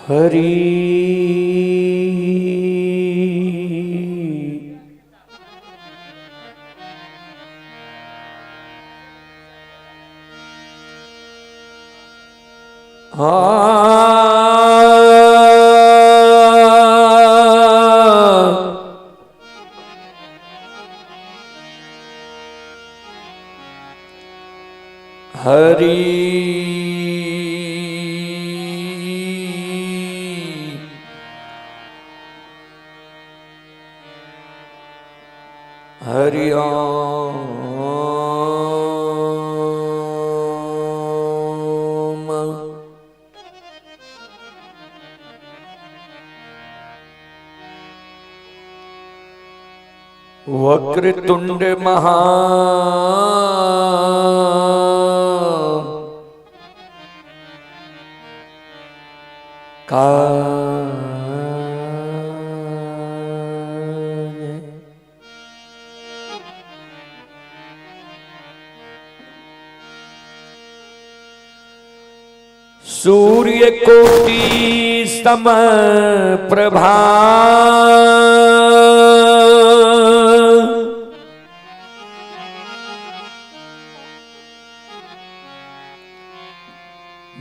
हरि। हरि हरि ओम। वक्रतुंड महा का सूर्य कोटि सम प्रभा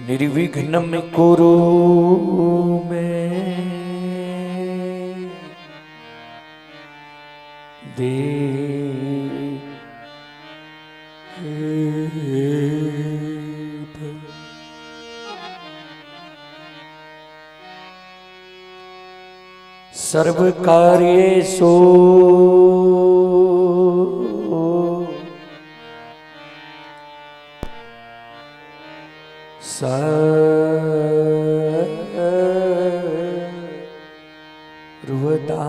निर्विघ्नं कुरु मे देव। सर्व कार्येषु सर्वदा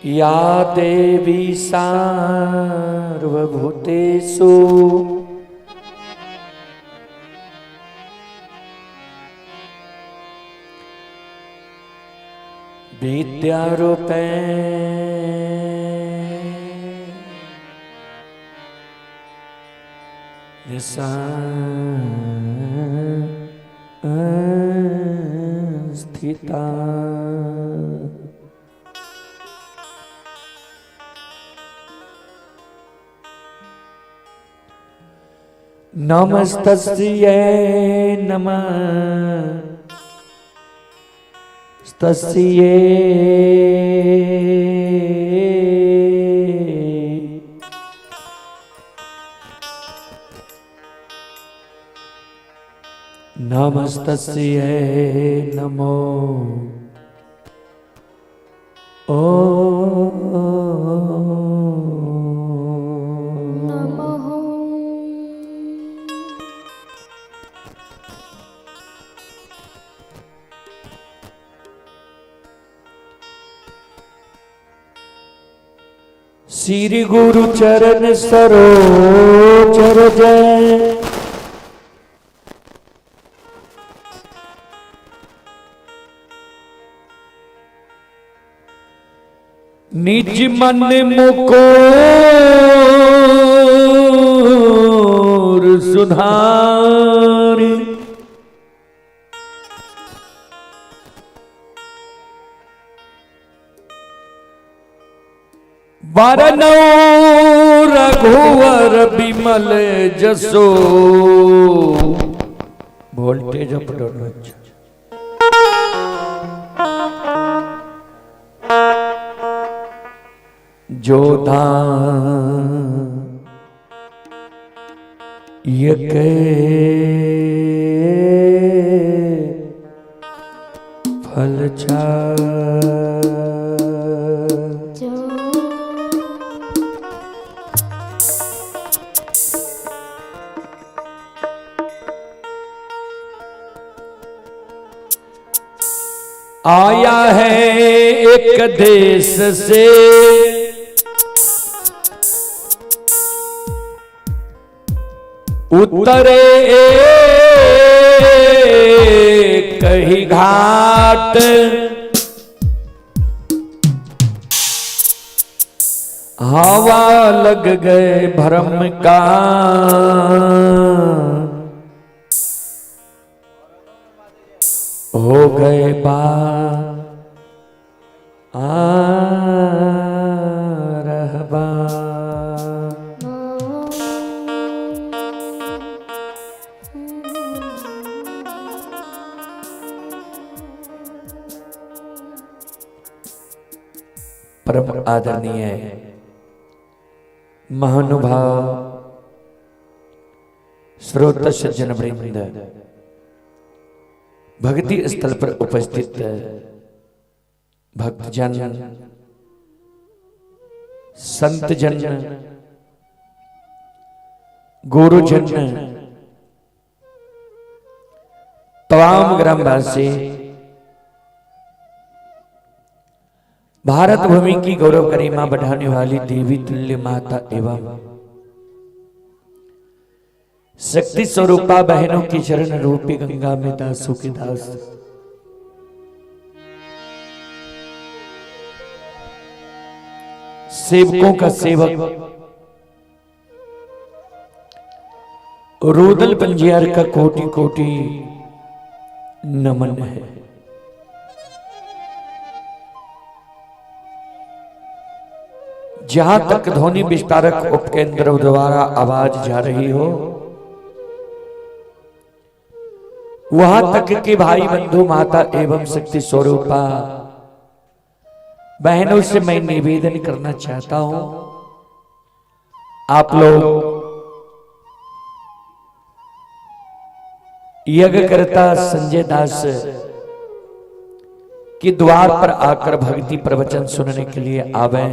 या देवी सार्वभूतेषु विद्यारूपेण संस्थिता। नमस्तस्यै नमस्तस्यै नमस्तस्यै नमो ओ नमः। श्री गुरु चरण सरोज रज निज मन मुकुर सुधारि। वरनौ रघुवर बिमल जसो। Voltage up down. जोधा यक फल छा। आया है एक देश से उतरे कहीं घाट। हवा लग गए भ्रम का, हो गए बा रहबा। परम आदरणीय महानुभाव श्रोत सज्जन वृंद, भक्ति स्थल पर उपस्थित भक्तजन, संतजन, गुरुजन, तमाम ग्रामवासी, भारत भूमि की गौरव गरिमा बढ़ाने वाली देवी तुल्य माता एवं शक्ति स्वरूपा बहनों की चरण रूपी गंगा में दासों के दास सेवकों का सेवक रुदल पंजियार का कोटि कोटि नमन है। जहां तक ध्वनि विस्तारक उपकेंद्र द्वारा आवाज जा रही हो, वहां तक के भाई बंधु माता एवं शक्ति स्वरूपा बहनों से मैं निवेदन करना चाहता हूं, आप लोग यज्ञकर्ता संजय दास के द्वार पर आकर भक्ति प्रवचन सुनने के लिए आवे,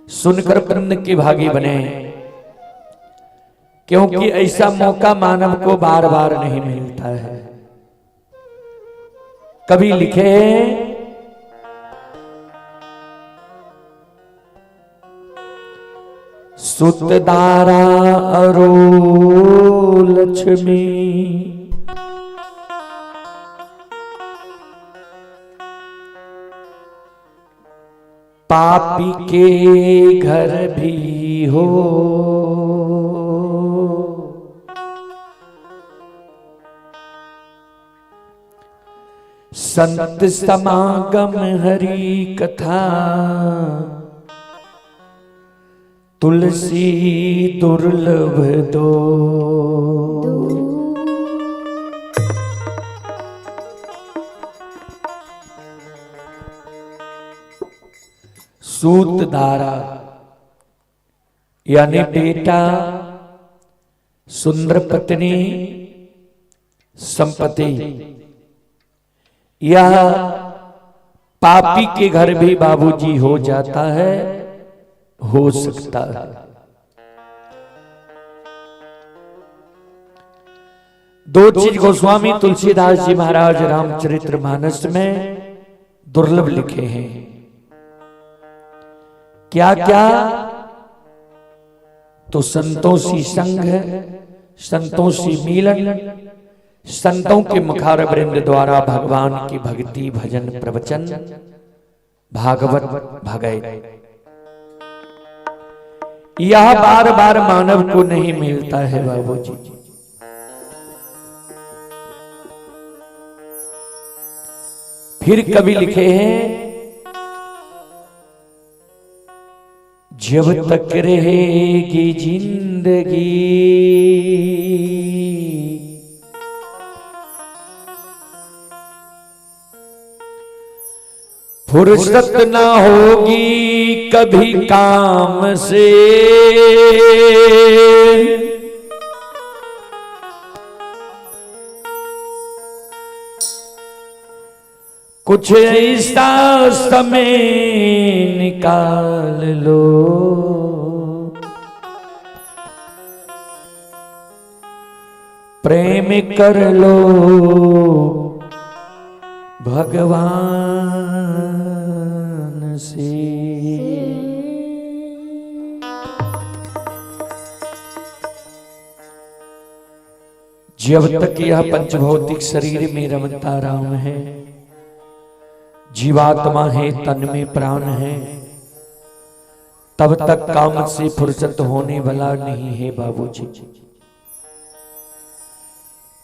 सुनकर पुण्य के भागी बने, क्योंकि ऐसा मौका मानव को बार बार नहीं मिलता है। कभी लिखे सुतदारा अरो लक्ष्मी, पापी के घर भी हो, संत समागम हरि कथा, तुलसी दुर्लभ दो। सूतधारा यानी बेटा, सुंदर पत्नी, संपत्ति, यह पापी के घर भी बाबूजी हो जाता है, हो सकता है। दो चीज गोस्वामी तुलसीदास जी महाराज रामचरितमानस में दुर्लभ लिखे हैं। क्या क्या? तो संतों सी संग, संतों सी मिलन, संतों के मुखारवृंद द्वारा भगवान की भक्ति भजन प्रवचन भागवत भगवत, यह बार बार मानव को नहीं मिलता है बाबूजी। फिर कभी लिखे हैं, जब तक रहेगी जिंदगी, फुर्सत ना होगी कभी काम से, कुछ ऐसा समय निकाल लो, प्रेम कर लो भगवान से। जब तक यह पंचभौतिक शरीर में रमता राम है, जीवात्मा है, तन में प्राण है, तब तक काम से फुर्सत होने वाला नहीं है बाबूजी।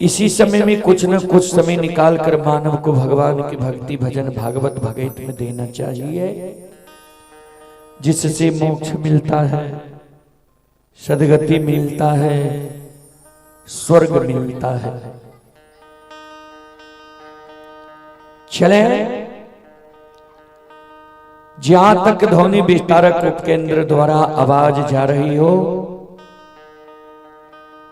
इसी समय में कुछ न कुछ समय निकाल कर मानव को भगवान की भक्ति भजन भागवत भगैत में देना चाहिए, जिससे मोक्ष मिलता है, सदगति मिलता है, स्वर्ग मिलता है। चले, जहां तक ध्वनि विस्तारक उपकेंद्र द्वारा आवाज जा रही हो,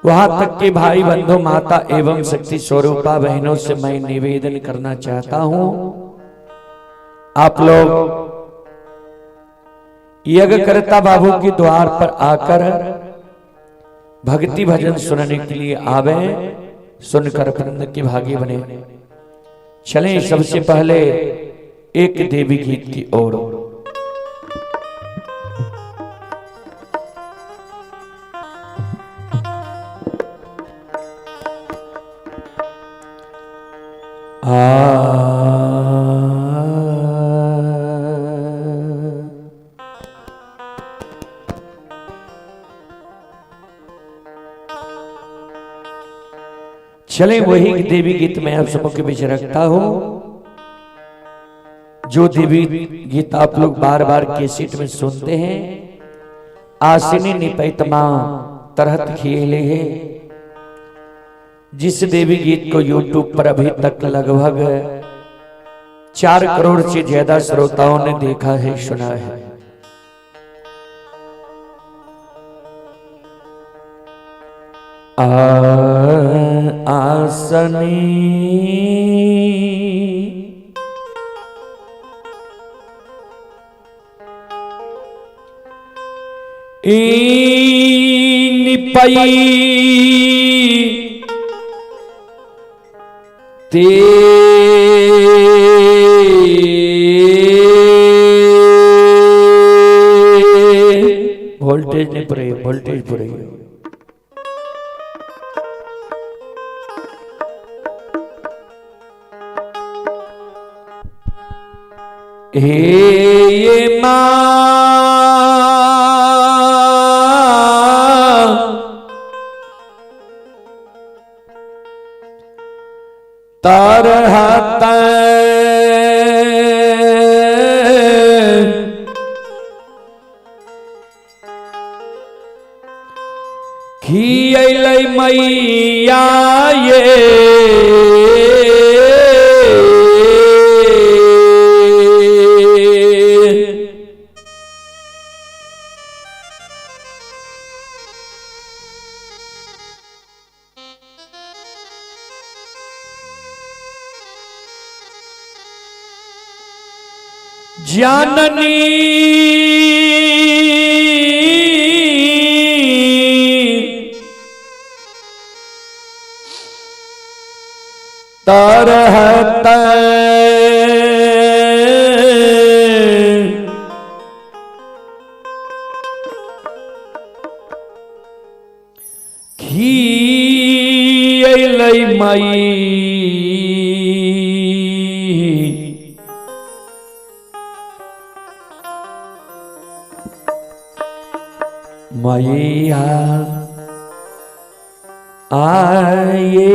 वहां तक के भाई बंधु, माता एवं शक्ति स्वरूपा बहनों से मैं निवेदन करना चाहता हूं, आप लोग यज्ञकर्ता बाबू के द्वार पर आकर भक्ति भजन सुनने के लिए आवे, सुनकर आनंद के भागी बने। चलें सबसे पहले एक देवी गीत की ओर। चले वही देवी गीत मैं आप सबके बीच रखता हूं, जो देवी गीत आप लोग बार बार कैसेट में सुनते हैं। आसिनी निपैतमा तरहत खेले है, जिस देवी गीत को यूट्यूब पर अभी तक लगभग 4 करोड़ से ज्यादा श्रोताओं ने देखा है, सुना है। आसनी निपई ते वोल्टेज नहीं पूरे, वोल्टेज पूरे। हे ये मां तरहत खियलै मैया ये जननी तरहत खियलै मई मैया आए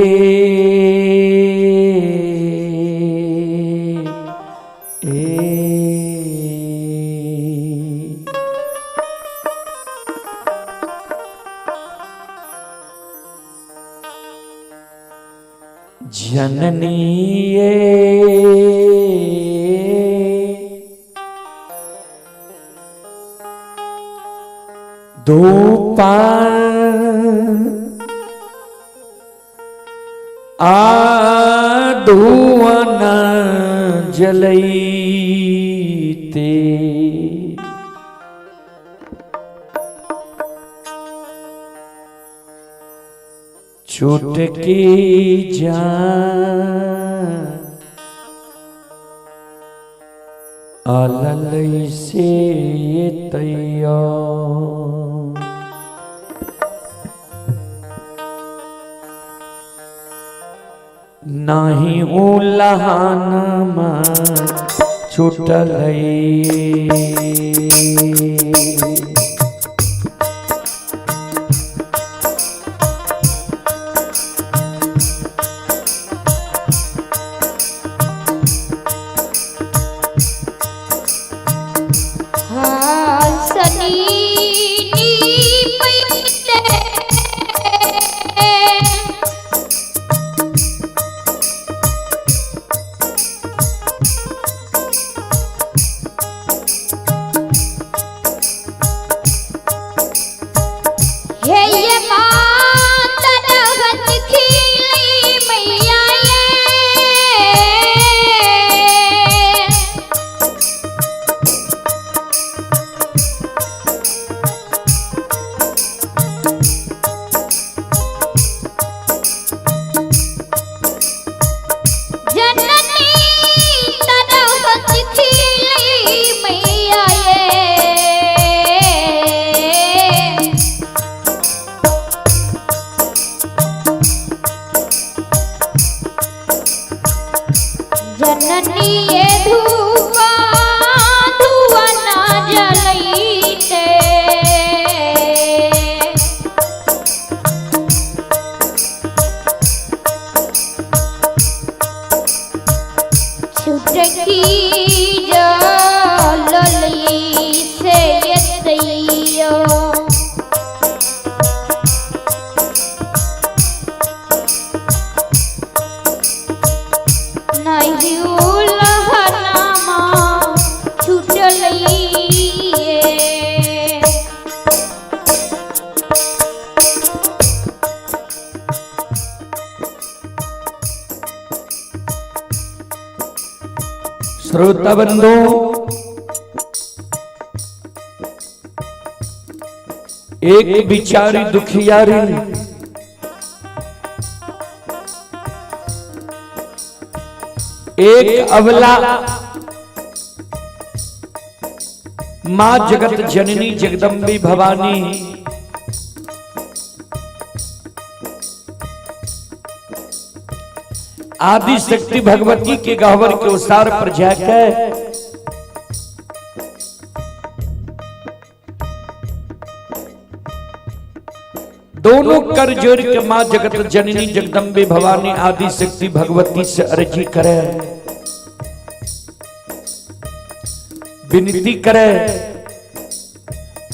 जननी ये धूपा आ धुअन जलैते चुटकी जा अलल से तैया नाही उलहान छुटलै। श्रोता बंधु, एक बिचारी दुखियारी एक अवला मां जगत जननी जगदम्बी भवानी आदि शक्ति भगवती के गहवर के उसार पर जाकर दोनों कर जोड़ के मां जगत जननी जगदम्बे भवानी आदि शक्ति भगवती से अर्जी करे, विनती करे,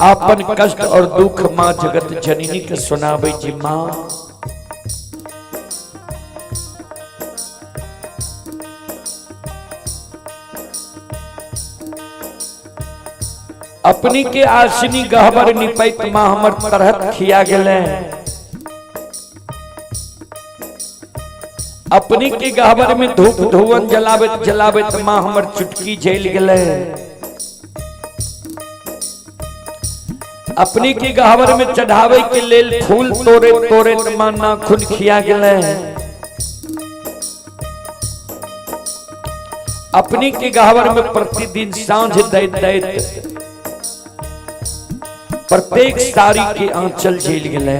आपन कष्ट और दुख मां जगत जननी के सुनावे जी मां अपनी के आसनी गहबर निपैत मां हमर तरहत खिया गेले, अपनी के गहबर में धूप धुवन जलाबत जलाबत मां हमर चुटकी जल गेले, अपनी के गहबर में चढ़ावे के लेल फूल तोड़े तोड़े मां नाखून खिया गेले, अपनी के गहबर में प्रतिदिन सांझ दैत दैत प्रत्येक साड़ी के आंचल झेल गेले।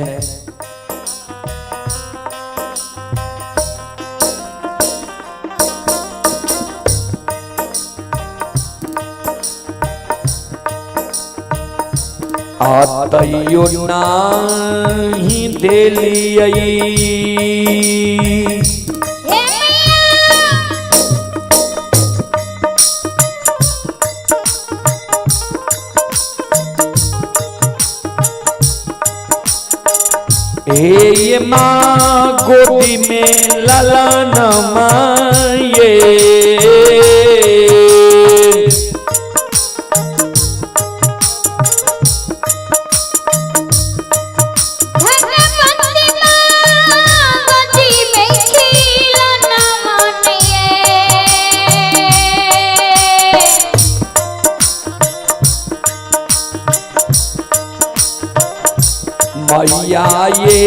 आतयो नाही देलियै हे मैया, हे ये माँ गोदी में ललन माये, धनवंती माँ गोदी में खिलौना मानिए। मैया ये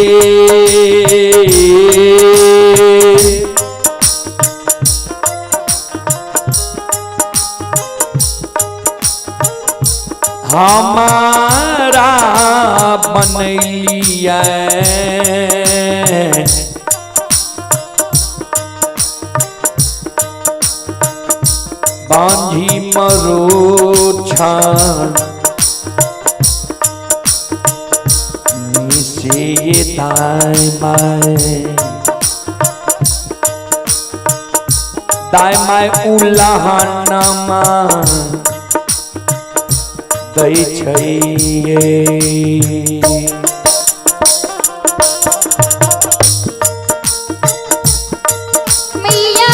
हमारा बनैलिया बांझी मरोछा से ये दाएं बाएं दाएं माए उलाहनमा दै छैये। मैया,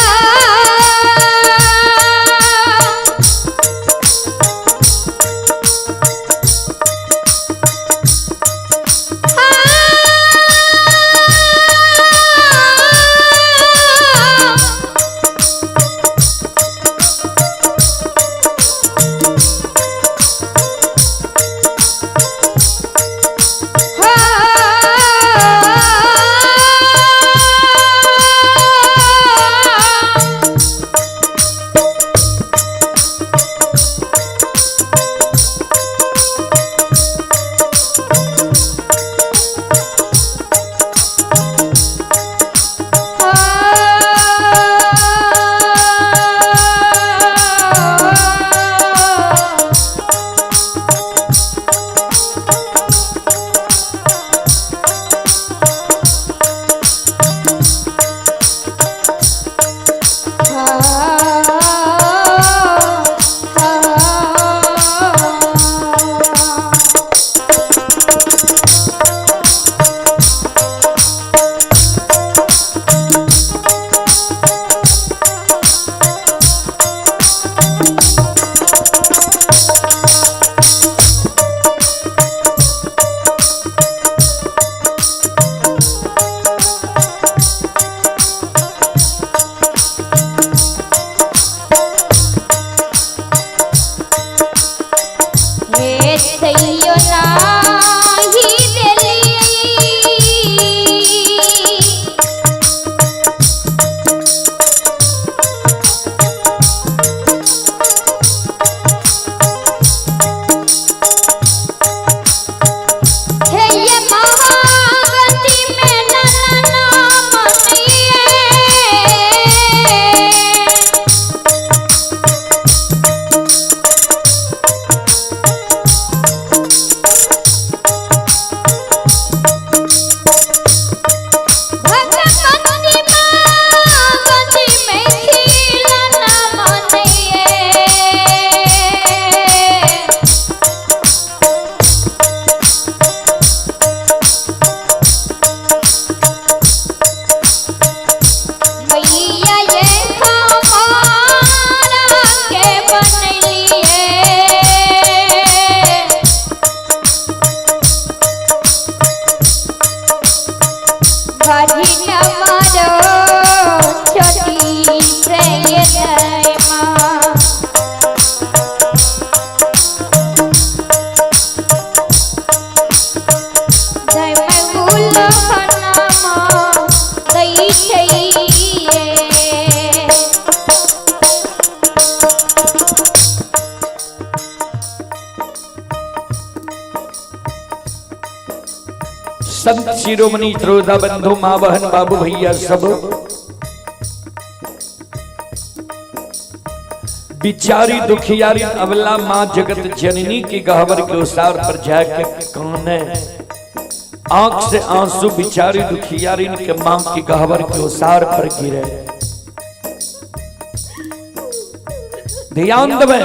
उलहनमा दै छै ये। संत शिरोमणि श्रोता बंधु माँ बहन बाबू भैया सब बिचारी दुखियारी अबला माँ जगत जननी की गहवर के उसार पर जाके काने, आंख से आंसू बिचारी दुखियारी के माँ की गहवर के उसार पर गिरे। ध्यान देवे,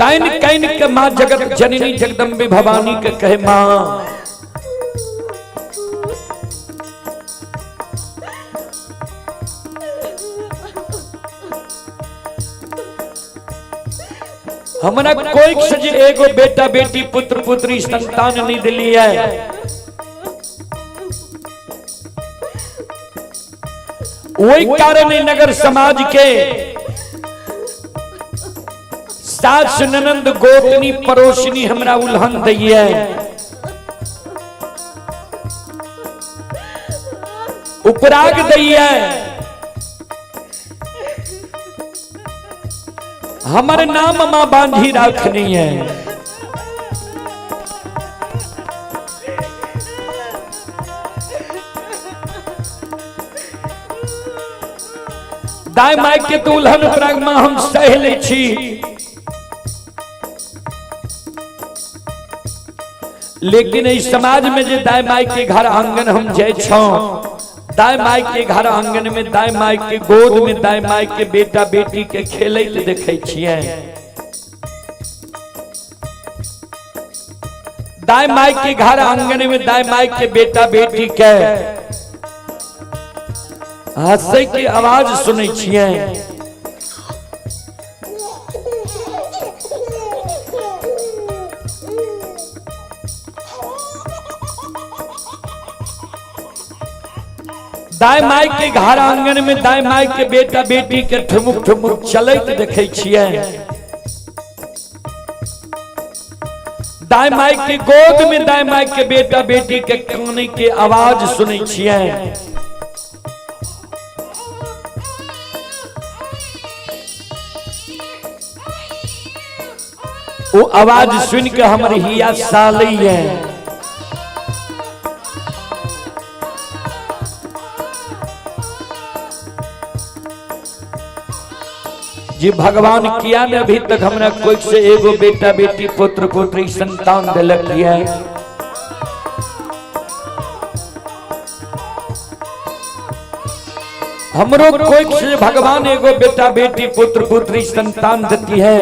can can के माँ जगत जननी जगदम्बे भवानी के कहे माँ हमरा कोई से जे एगो बेटा बेटी पुत्र पुत्री संतान नहीं दिली है, वही कारण है नगर समाज के सास ननंद गोतनी पड़ोसनी हमरा उल्हन दैये, उपराग दैये, हमर नाम मां बांधी राखनी है। दाय my के तो उल्हन उपराग मां हम सह लै छी, लेकिन इस समाज में जे दाय माई के घर आंगन हम जाय छौं, दाय माई के घर आंगन में दाय माई के गोद में दाय माई के बेटा बेटी के खेलैत देखै छियै, दाय माई के घर आंगन में दाय माई के बेटा बेटी के हंसै के आवाज सुनै छियै। दाय माई के घर आंगन में दाय माई के बेटा बेटी के ठुमुक ठुमुक चलैत देखै छियै, दाय माई के गोद में दाय माई के बेटा बेटी के काने के आवाज सुनै छियै। वो आवाज सुन के हमर हिया सालैया। जी भगवान किया ने अभी तक हमरा कोई से एगो बेटा बेटी पुत्र पुत्री संतान दिलक है। हमरो कोई से भगवान एगो बेटा बेटी पुत्र पुत्री संतान देती है,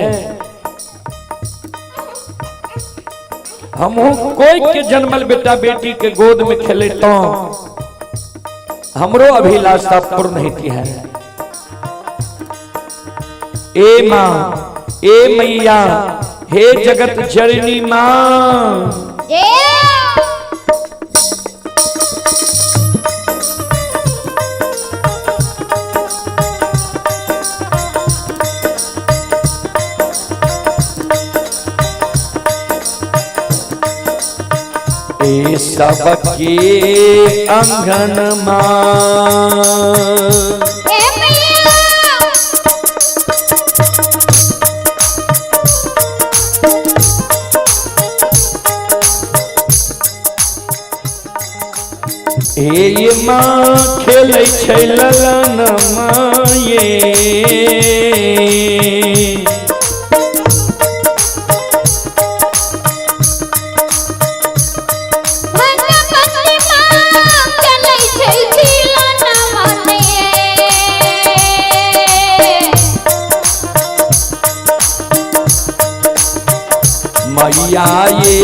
हमहू कोई के जन्मल बेटा बेटी के गोद में खेले तो हमरो अभिलाषा पूर्ण होती है। ए माँ, ए मैया, हे जगत जननी माँ, ए सबके अंगन माँ, हे माँ खेलै छै ललन माँ ये, मैया ये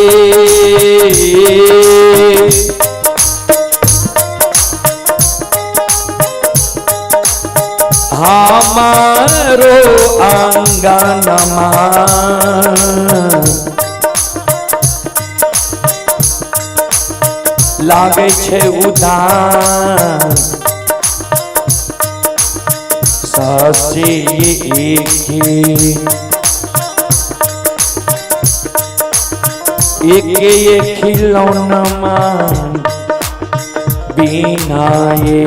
हमारो आंगनमा लागै छै उदास। से ये एक एक ये खिलौना मान बिना ये।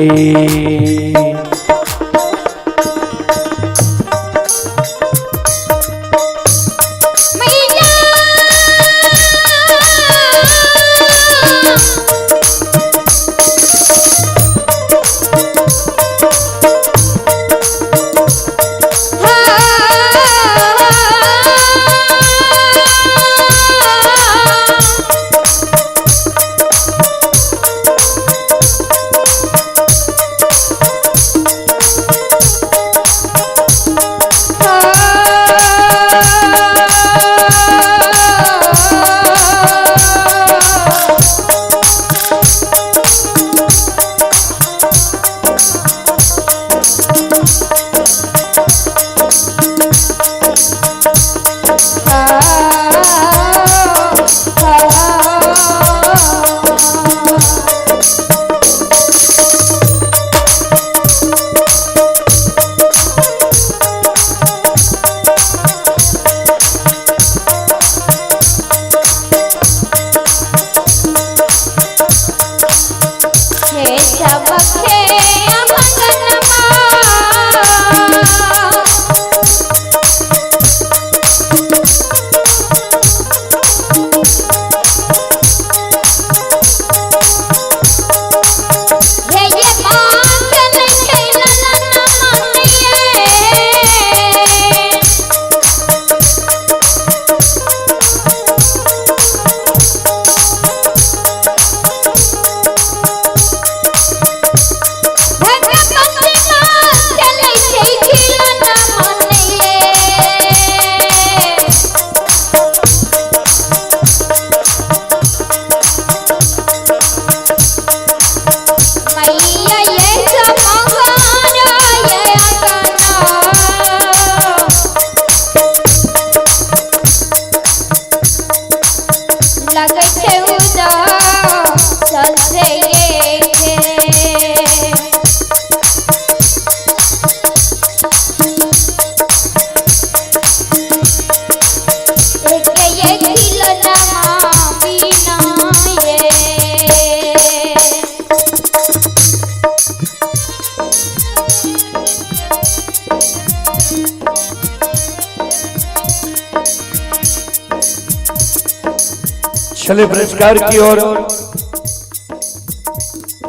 चले पुरस्कार की ओर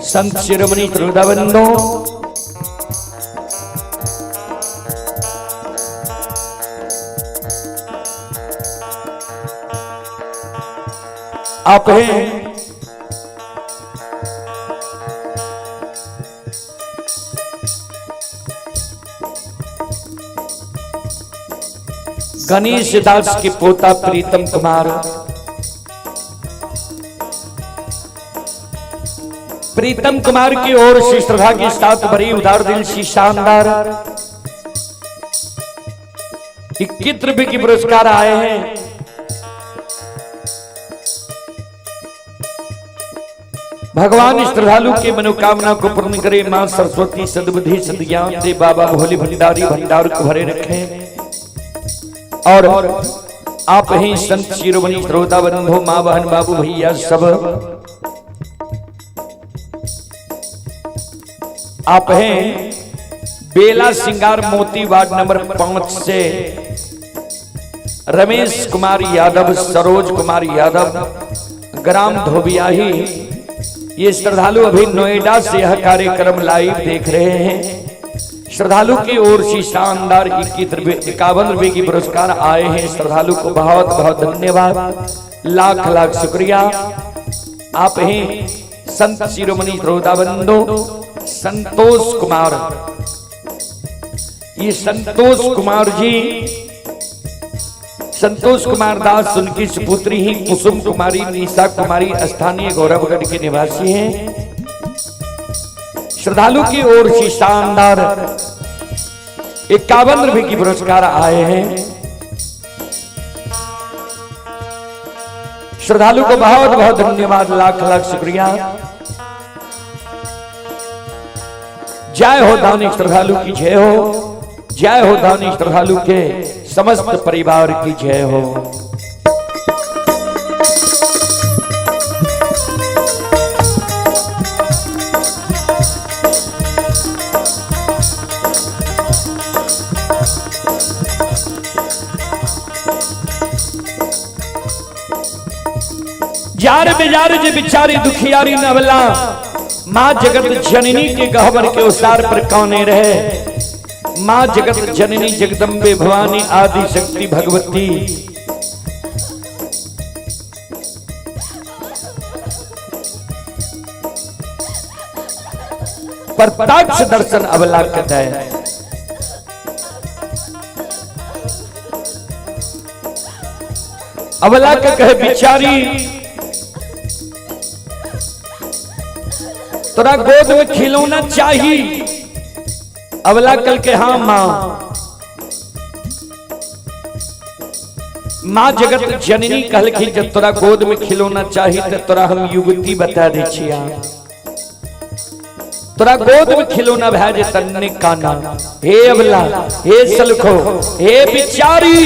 संत शिरोमणि श्रोताबंधो, आप हैं गणेश दास के पोता प्रीतम कुमार, प्रीतम कुमार की ओर से श्रद्धा के साथ भरी उदार दिल सी शानदार 21 रुपए की पुरस्कार आए हैं। भगवान श्रद्धालु की मनोकामना को पूर्ण करे। मां सरस्वती सद्बुद्धि सद्ज्ञान दे, बाबा भोले भंडारी भंडार को भरे रखें। और आप ही संत शिरोमणि श्रोता बंधु, मां बहन बाबू भैया सब आप हैं बेला सिंगार मोती वार्ड नंबर 5 से रमेश कुमार यादव, सरोज कुमार यादव, ग्राम धोबियाही। ये श्रद्धालु अभी नोएडा से यह कार्यक्रम लाइव देख रहे हैं। श्रद्धालु की ओर से शानदार 51 रुपए की पुरस्कार आए हैं। श्रद्धालु को बहुत बहुत धन्यवाद, लाख लाख शुक्रिया। आप ही संत शिरोमणि श्रोता बंधु संतोष कुमार, ये संतोष कुमार जी, संतोष कुमार दास, उनकी सुपुत्री ही कुसुम कुमारी, निशा कुमारी, स्थानीय गौरवगढ़ के निवासी हैं। श्रद्धालु की ओर से शानदार 51 रुपए की पुरस्कार आए हैं। श्रद्धालु को बहुत बहुत धन्यवाद, लाख लाख शुक्रिया। जय हो दानिक श्रद्धालु की जय हो। जय हो दानी श्रद्धालु के समस्त परिवार की जय हो। जार बेजार जे बिचारी दुखियारी नवला माँ जगत जननी के गहबर के उसार पर कौने रहे। माँ जगत जननी जगदम्बे भवानी आदि शक्ति भगवती प्रत्यक्ष दर्शन अवला के दे। अवला के कहे बिचारी तोरा गोद में खिलौना चाहिए। अवला कल के हाँ माँ। माँ जगत जननी कहलखिन जब तोरा गोद में खिलौना चाहिए तो तोरा हम युवती बता दै छिया। तोरा गोद में खिलौना भए जे तन्ने काना। हे अवला, हे सलखो, हे बिचारी।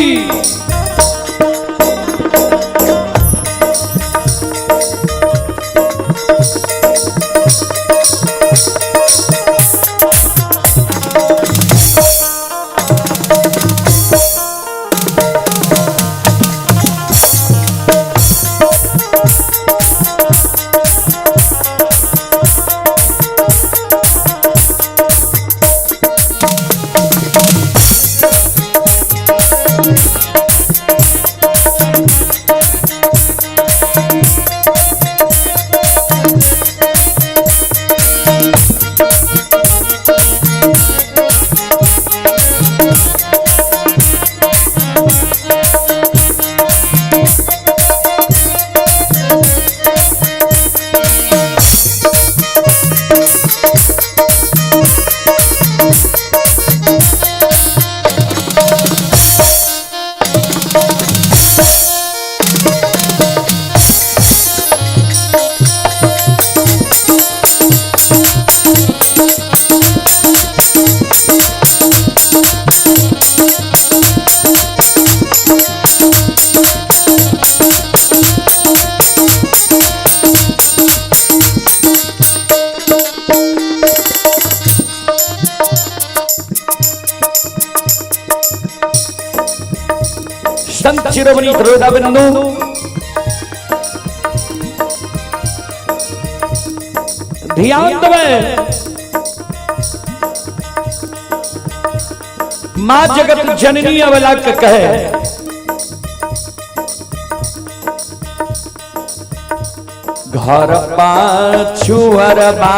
संत शिरोमणि श्रोता बंधु, ध्यान दवे। मां जगत जननी अवला के कहे घर पाछू अरबा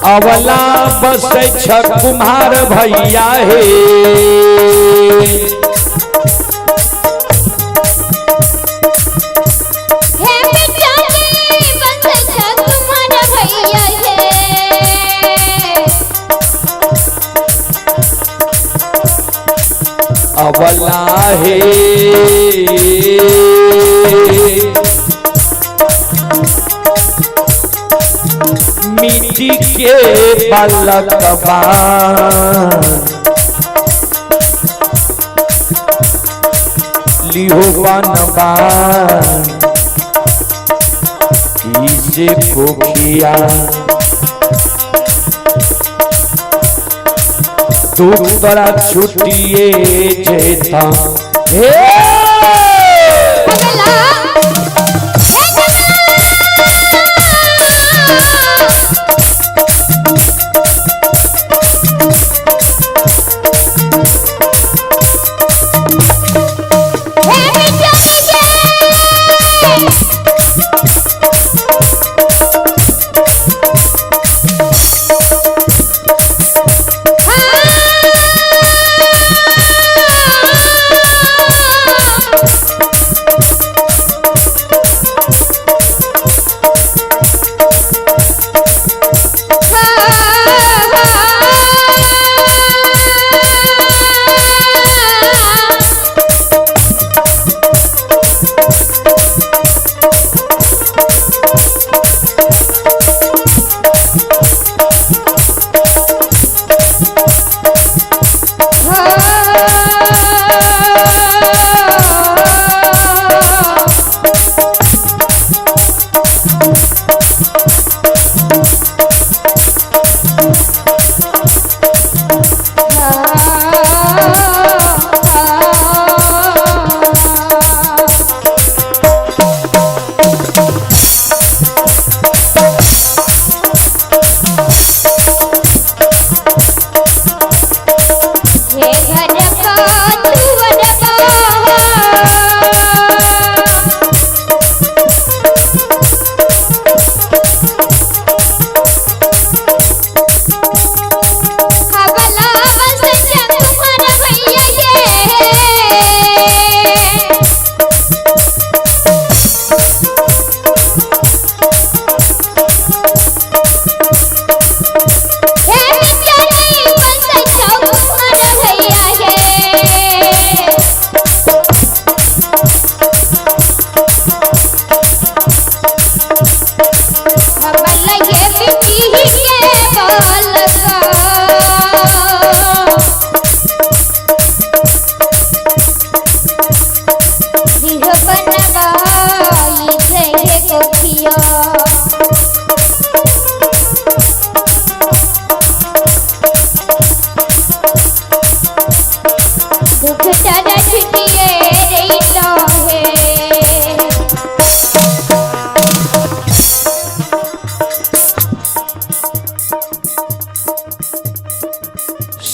अवला बसै छ कुम्हार भैया हे। हे बेचारे बसै छ कुम्हार भैया हे। अवला हे मिट्टी के बालकबा लिहो बनबा इसे कोखिया दुख तोरा छुटिए जेता। हे अवला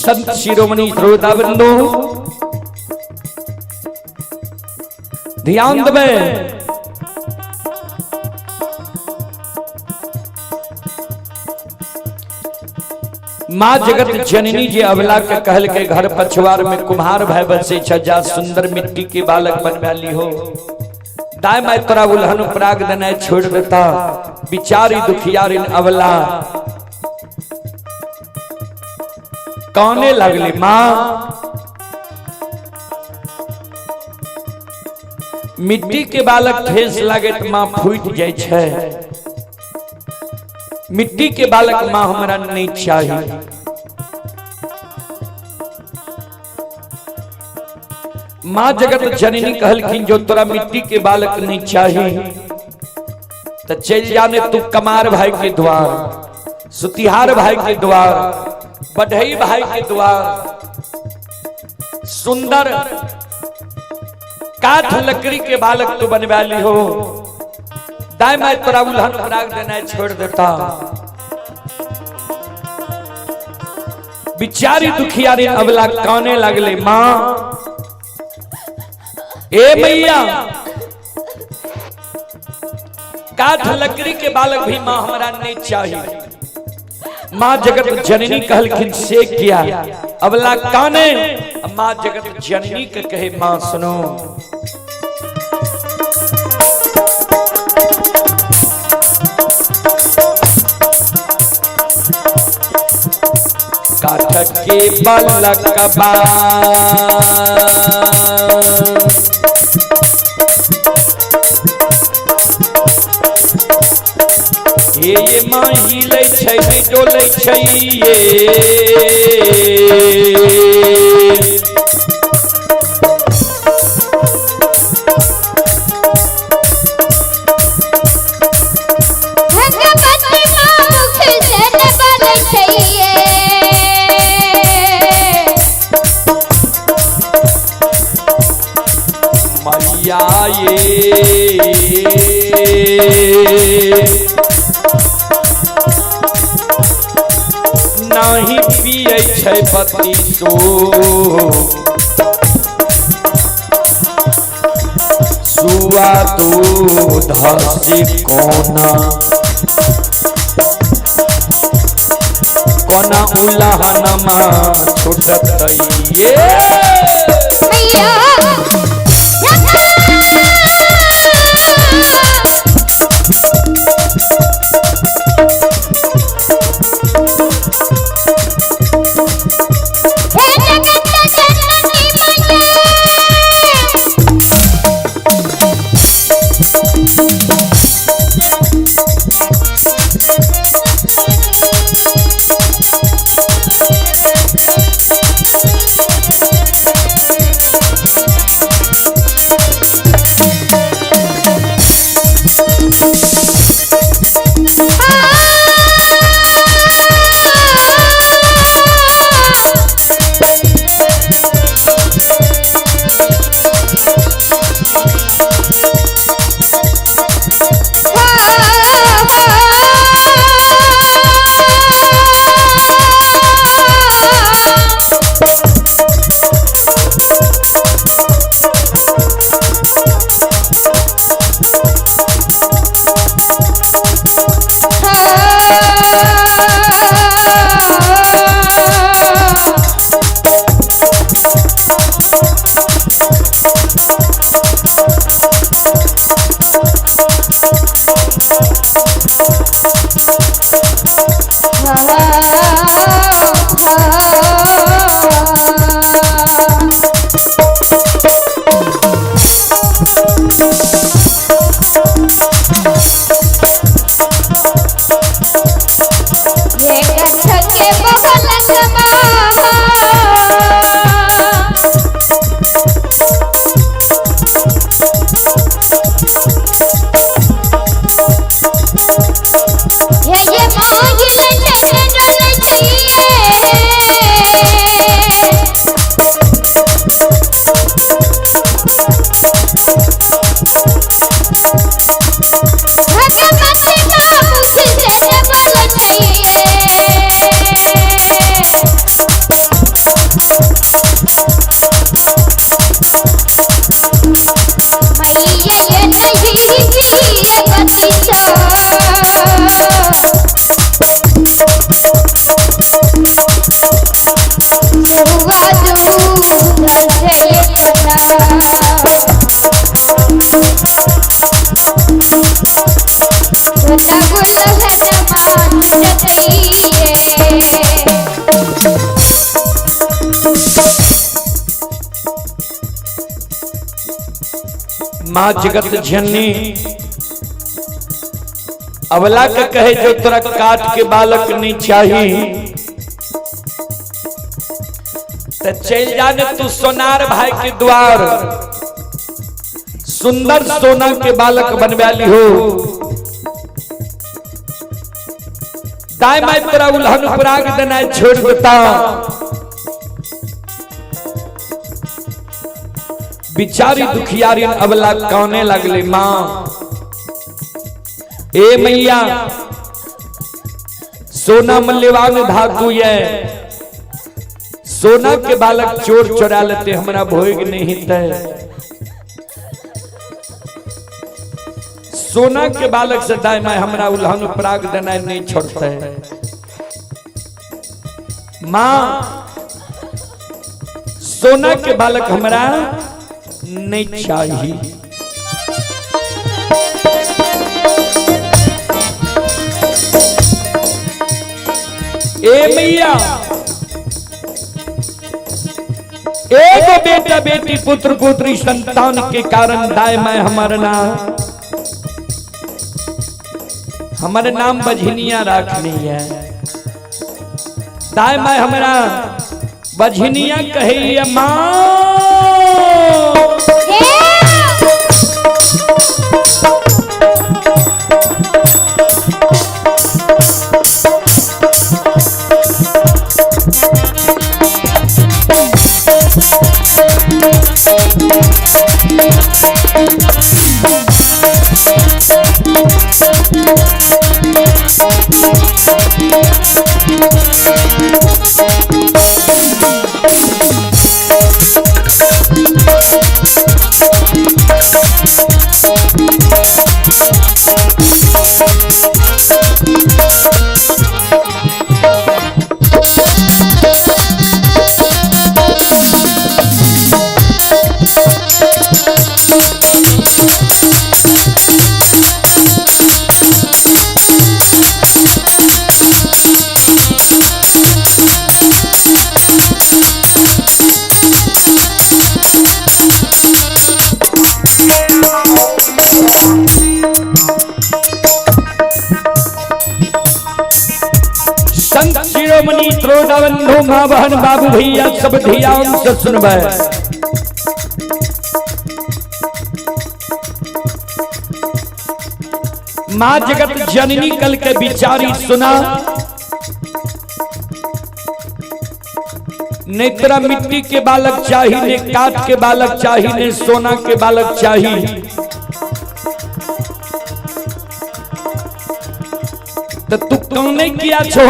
संत शिरोमणि श्रोता बंधु ध्यान देबै। माँ जगत जननी जी अबला के कहल के घर पछुआर में कुम्हार भाई बसे छजा सुंदर मिट्टी के बालक बनवा ली हो। दाय my तोरा उल्हन प्राग देना छोड़ देता। बिचारी दुखियारिन अबला काने लगली, माँ मिट्टी के बालक ठेस लागे तो माँ फूट जाए छै, मिट्टी के बालक माँ हमरा नहीं चाहिए। माँ जगत जननी कहलखिन जो तोरा मिट्टी के बालक नहीं चाहिए तो चल जाने तू कमार भाई के द्वार, सुतिहार भाई के द्वार, बढ़ई भाई के द्वार, सुंदर काठ लकड़ी के बालक तू बनवा ली हो। दाय my तोरा उल्हन प्राग देना छोड़ देता। बिचारी दुखियारी अबला काने लगले, माँ ए मैया काठ लकड़ी के बालक भी माँ हमरा नहीं चाहिए। माँ जगत जननी कहलखिन से किया अबला काने। माँ जगत जननी के कहे माँ सुनो, काठ के बालकबा ये माँ हिले छै नहि डोलै छै ये, भगवती माँ मुख से न बोलै छै ये। मैया ये नाही पियै छै पति सो, सुआ दूध से कोना कोना उलहनमा छुटतै ये। मैया हे जगत जननी मैया, मैया ये नहीं पिए बतिसो। सुआ दूध से कोना सोना गुलहन मान चतइये। माँ जगत जननी अवला के कहे जो तोरा काट के बालक नहीं चाहिए तो चल जाने तू सोनार भाई के द्वार, सुंदर सोना के बालक बनवा ली हो। दाएं माई तोरा उल्हन पराग देना छोड़ देता। बिचारी दुखियारी अबला काने लगले, मां ए मैया सोना मूल्यवान धातु ये, सोना के बालक चोर चोरा लेते हमरा भोग नहीं ते। सोना के बालक से दाएं मां हमरा उल्हन पराग देना नहीं छोड़ते। मां सोना के बालक हमरा नहीं चाहिए। ए मैया एक बेटा बेटी पुत्र पुत्री संतान के कारण दाएं मैं हमारा नाम, हमारे नाम बझनिया रखनी है। दाएं मैं हमारा बझनिया कहे मां। संत शिरोमणि त्रोडाबंधु माँ बहन बाबू भैया सब ध्यान से सुनबे। माँ जगत जननी कल के बिचारी सुना, ने तोरा मिट्टी के बालक चाहिए, ने काट के बालक चाहिए, ने सोना के बालक चाहिए। तो तू कौन किया छो?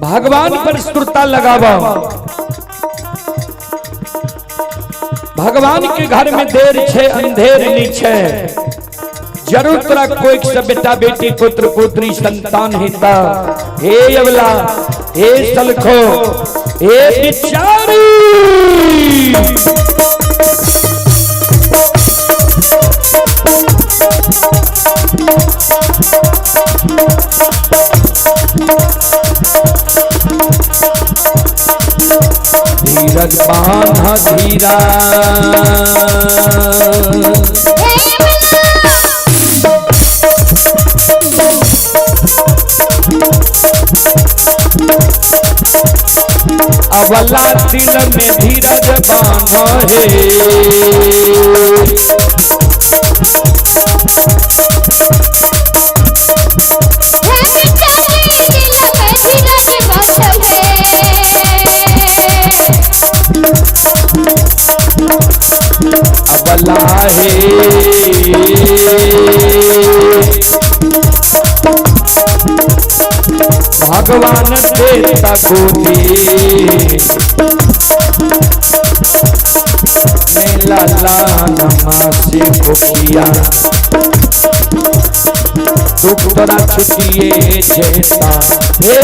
भगवान पर सुरता लगावा। भगवान के घर में देर छे अंधेर नहीं छे। जरूर तोरा कोई से बेटा बेटी पुत्र पुत्री संतान हिता। हे अवला, हे सलखो, हे बिचारी, धीरज बांधा धीरा। अवला दिल में धीरज बांधा है। अवला है भगवान देता गोदी मेला लाना मासे कोकिया दुख तोरा छुटिए जेता। हे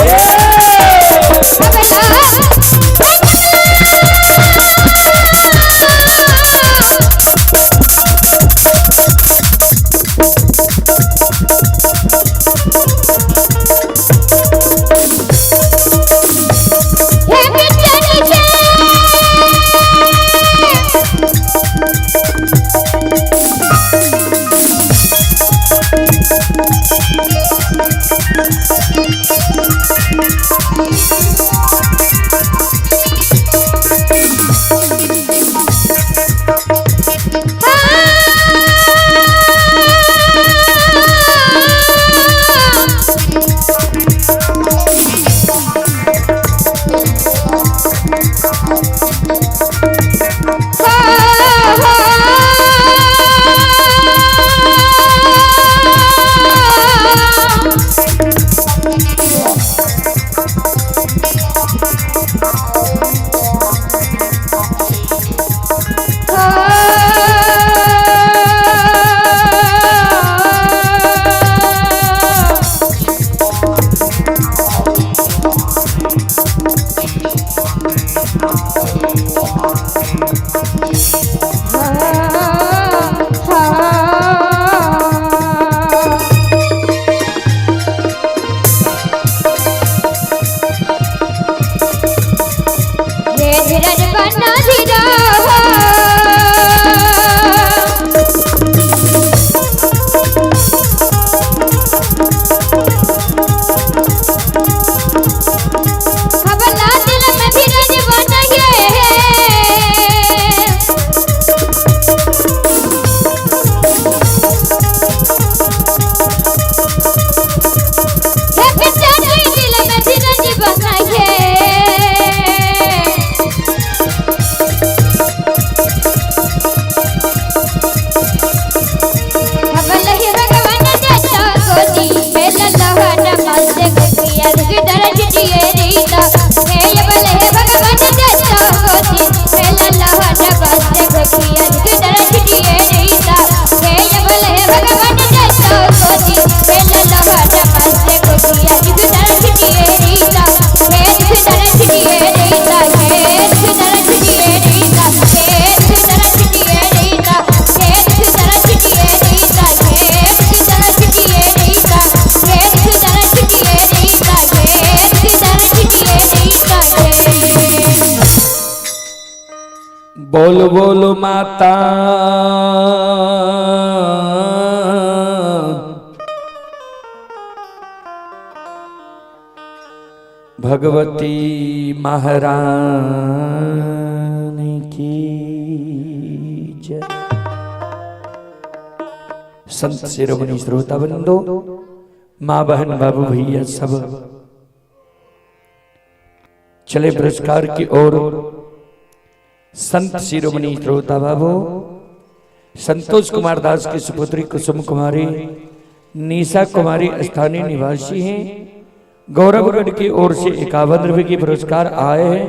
धीरज बना धीरा खबला दिल में धीरज बन गए। हे बेचारे दिल में धीरज बन गए। बोल बोल माता भगवती महारानी की जय। संत शिरोमणि श्रोता बंधो, माँ बहन बाबू भैया सब चले पुरस्कार की ओर। संत शिरोमणि श्रोता बाबू संतोष कुमार दास की सुपुत्री कुसुम कुमारी, निशा कुमारी स्थानीय निवासी हैं, गौरवगढ़ की ओर से 51 रुपए की पुरस्कार आए हैं।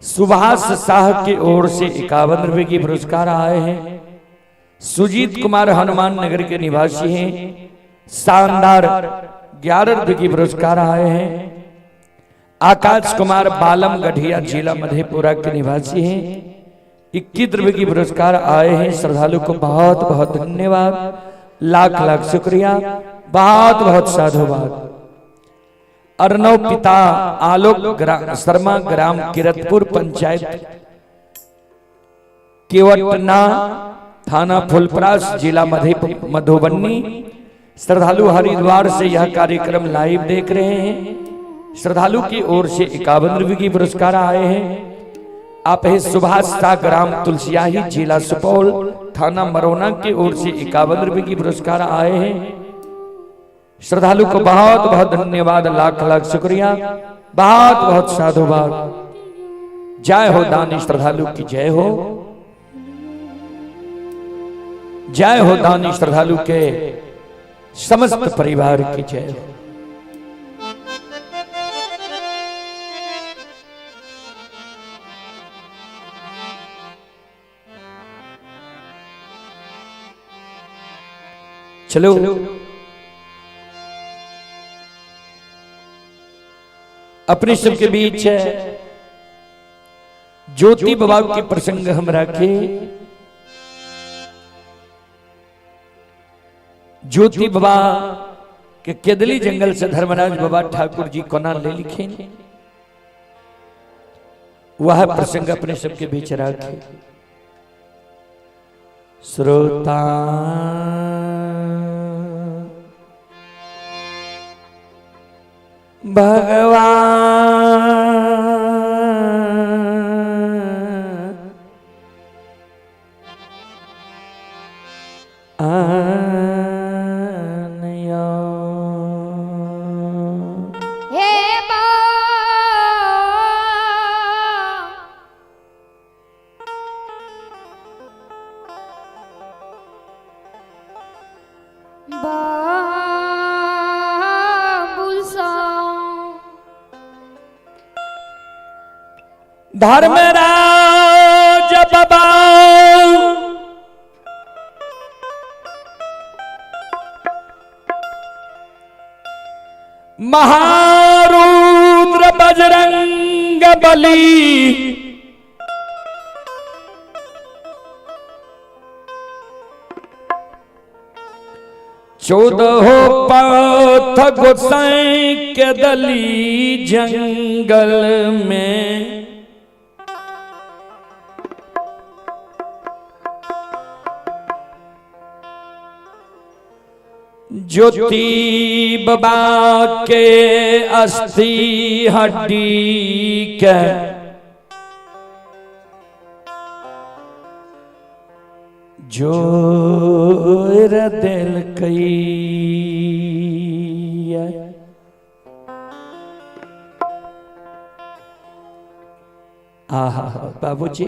सुभाष शाह की ओर से 51 रुपए की पुरस्कार आए हैं। सुजीत कुमार हनुमान नगर के निवासी हैं, शानदार 11 रुपए की पुरस्कार आए हैं। आकाश कुमार बालम गढ़िया जिला मधेपुरा के निवासी हैं, 21 रुपए की पुरस्कार आए हैं। श्रद्धालु को बहुत बहुत धन्यवाद, लाख लाख शुक्रिया, बहुत बहुत साधुवाद। अर्णव पिता आलोक शर्मा ग्राम किरतपुर पंचायत केवटना थाना फुलपरास जिला मधुबनी। श्रद्धालु हरिद्वार से यह कार्यक्रम लाइव देख रहे हैं। श्रद्धालु की ओर से 51 रुपए की पुरस्कार आए हैं। आप है सुभाष शाह ग्राम तुलसियाही जिला सुपौल थाना मरोना की ओर से 51 रुपए की पुरस्कार आए हैं। श्रद्धालु को बहुत बहुत धन्यवाद, लाख लाख शुक्रिया, बहुत बहुत साधुवाद। जय हो दानी श्रद्धालु की जय हो, जय हो दानी श्रद्धालु के समस्त परिवार की जय हो। चलो अपने सबके बीच ज्योति बाबा के प्रसंग हम रखे। ज्योति बाबा के केदली जंगल से धर्मराज बाबा ठाकुर जी कोना ले लिखे, वह प्रसंग अपने सबके बीच रखे। श्रोता भगवान आनयो। हे बा बाबुल सा धर्मराज बाबा महारुद्र बजरंग बली चौदह पथ गोसाई के दली जंगल में ज्योति बाबा के अस्थि हड्डी के जोर दिल कई। आहा बाबूजी,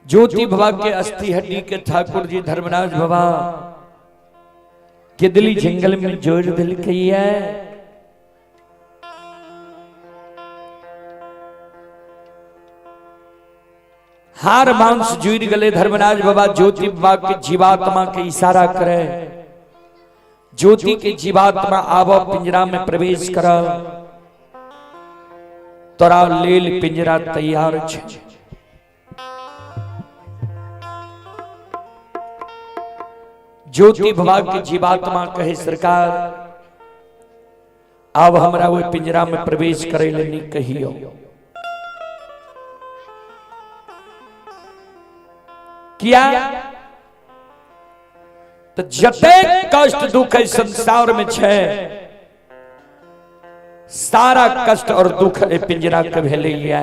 ज्योति बाबा के अस्थि हड्डी के ठाकुर जी धर्मराज बाबा केदली जंगल में जोर दिल कई है। हार मांस जुड़ गले धर्मराज बाबा ज्योति बाबा के जीवात्मा के इशारा करे, ज्योति के जीवात्मा आव पिंजरा में प्रवेश कर, तोरा लेल पिंजरा तैयार छे। ज्योति बाबा के जीवात्मा कहे सरकार आब हमरा ओहि पिंजरा में प्रवेश करे ले नहीं कहियो। किया तो जतेक कष्ट दुख है संसार में छे, सारा कष्ट और दुख ए पिंजरा के भेलैया।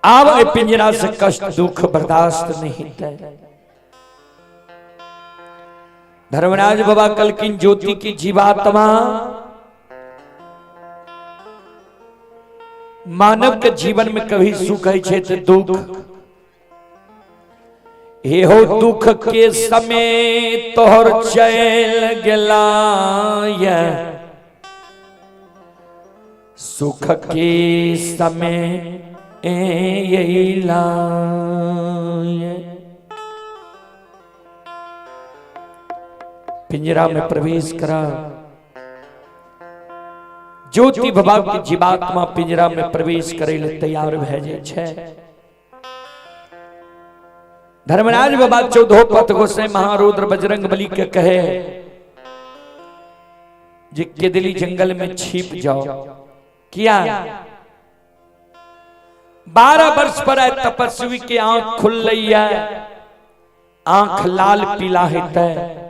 आब ए पिंजरा से कष्ट दुख बर्दाश्त नहीं हेतै। धर्मराज बाबा कलकिन ज्योति की जीवात्मा मानव के जीवन में कभी सुख है छे तो दुख, एहो दुख के समय तोहर चल गेला, सुख के समय अइला। पिंजरा में प्रवेश करा, ज्योति बाबा के जीवात्मा पिंजरा में प्रवेश करे ले तैयार भए जाय छै। धर्मराज बाबा चौदहो पथ गोसाई महारुद्र बजरंग बली के कहे जे केदली जंगल में छिप जाओ। किया 12 वर्ष पर आए तपस्वी के आंख खुल रही है, आंख लाल पीला हेतै।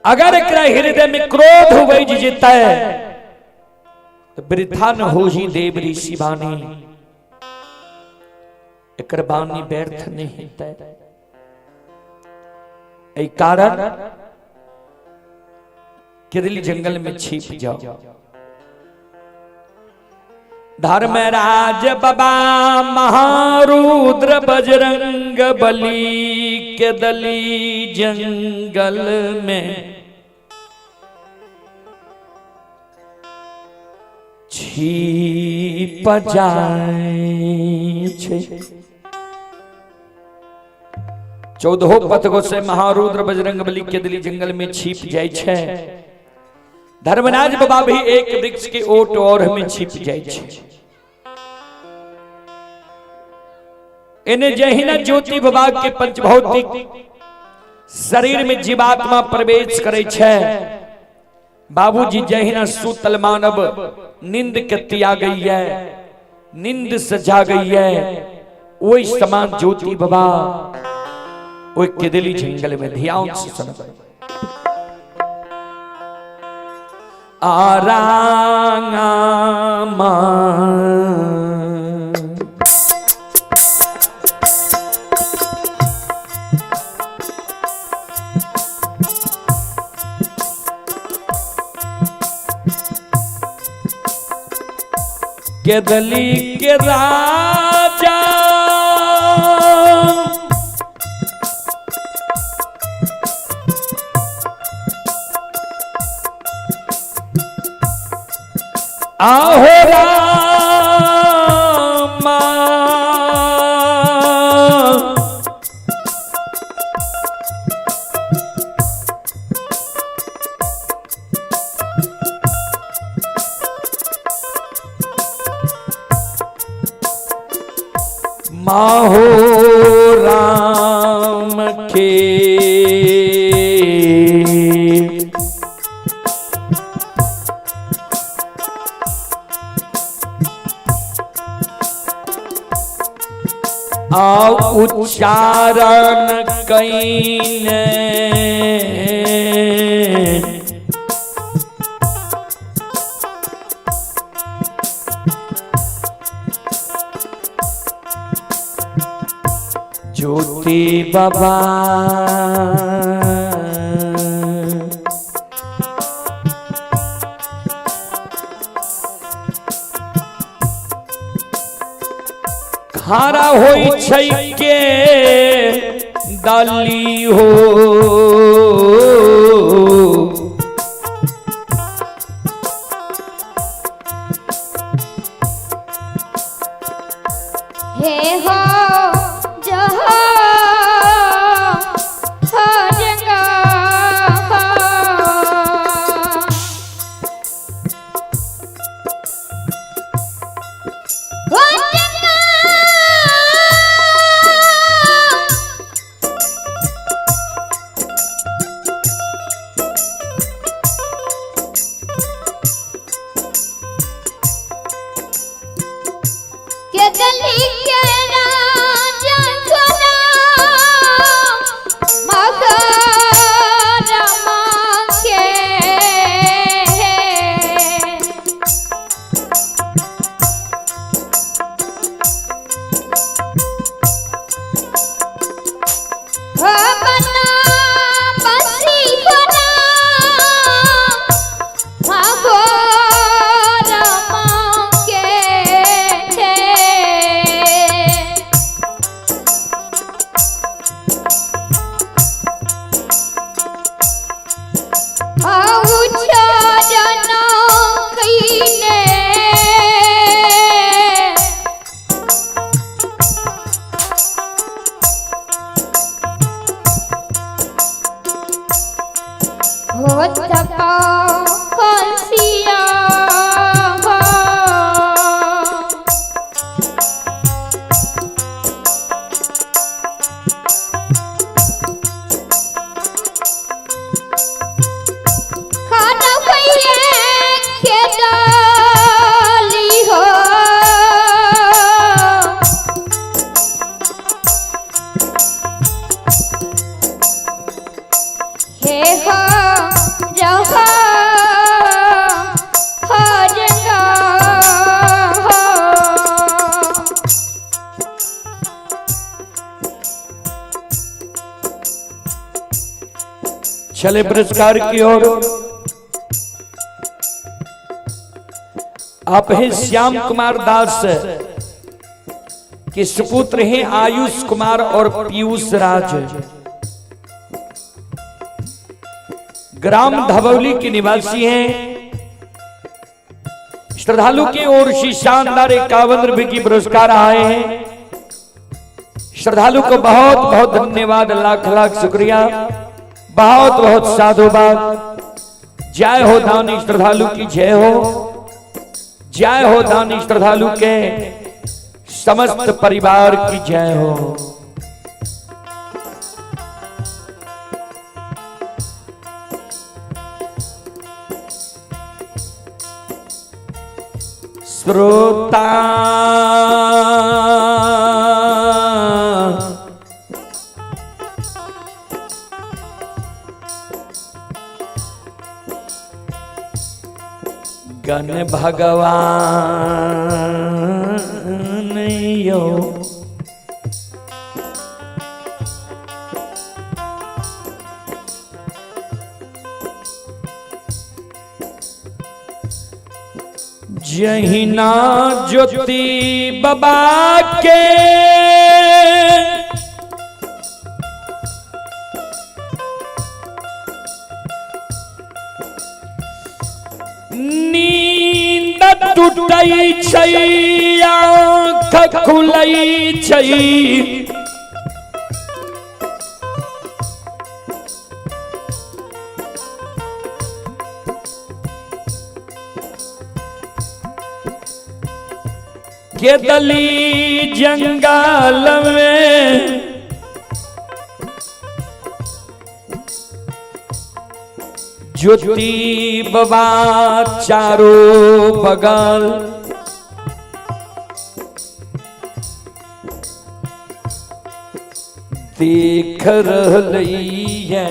अगर एकरा हृदय में क्रोध उपज जेतै तो वृथा न हो ही देव ऋषि बानी, एकर बानी व्यर्थ नहीं हेतै। एहि कारण केदली जंगल में छिप जाओ। धर्मराज बाबा महारुद्र बजरंग बली के दली जंगल में छिप जाइ छै। 14 पथ गोसे महारुद्र बजरंग बली के दिली जंगल में छिप जाइ छै। धर्मराज बाबा भी एक वृक्ष के ओट और में छिप जाइ छै। एने जहिना ज्योति बाबा के पंचभौतिक शरीर में जीवात्मा प्रवेश करे छै, बाबूजी जहिना सूतल मानव नींद के त्यागै है, नींद से जागै है, ओहि समान ज्योति बाबा ओहि केदली जंगल में। ध्यान से सुनबै। आरांगा केदली के राजा आहो रामा माहो राम के आ उच्चारण कईने ज्योति बाबा खारा होई छै के डाली हो। हे हो जहो हो जंगा हो। हो जंगा के दली के राजा सोना मगर के। हो बना बसी बना मगर के। उच्चारण कईने होत फांसिया हो। खाना खाइए के डाली हो। हे हो रहो हो जंगा हो। चले पुरस्कार की ओर। आप हैं श्याम कुमार दास के सुपुत्र हैं आयुष कुमार और पीयूष राज, ग्राम धबौली के निवासी हैं। श्रद्धालु की ओर से शानदार 51 रुपए की पुरस्कार आए हैं। श्रद्धालु को बहुत बहुत धन्यवाद, लाख लाख शुक्रिया, बहुत बहुत साधुवाद। जय हो दानी श्रद्धालु की जय हो, जय हो दानी श्रद्धालु के समस्त परिवार की जय हो। श्रोता गण भगवान यो जहिना ज्योति बाबा के नींद टूटै छै, आँख खुलै छै, के दली जंगल में ज्योति बाबा चारों बगल देख रहलै है,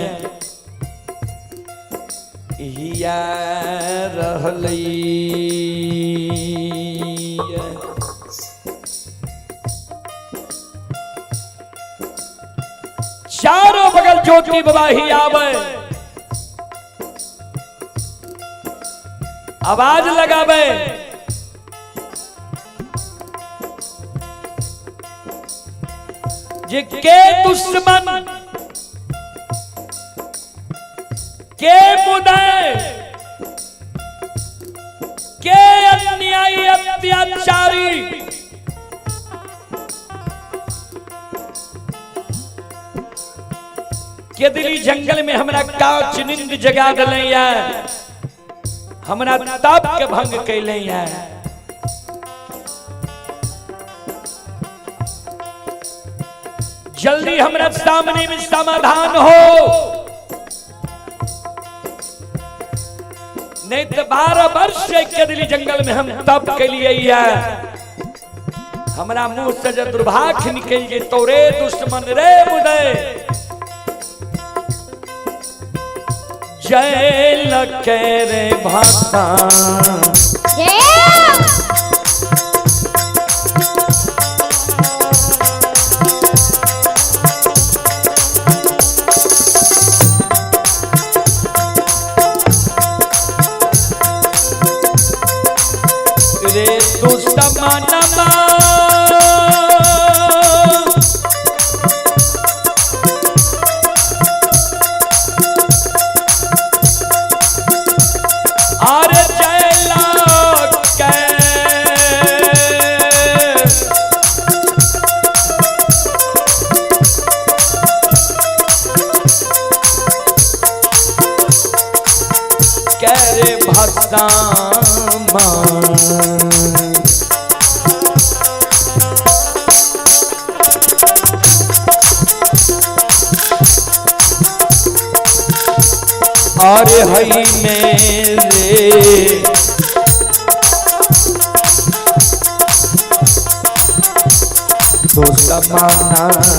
हिया रहलै है। चारों बगल ज्योति बाबा ही आवे, आवाज लगावे, जे के दुश्मन के मुदय के अन्यायी अत्याचारी के दिली जंगल में हमरा काच नींद जगा दिले है, हमरा ताप के भंग कैले है। जल्दी हमरा सामने में समाधान हो, नहीं तो 12 वर्ष से केदली जंगल में हम तप के लिए है, हमरा मुंह से जब दुर्भाग्य निकल गए तो रे दुश्मन रे मुदय जय लखे रे भाषा। रे दुश्मनमा आरे जय लखे करे भसामा। अरे हई मेरे दुश्मनमा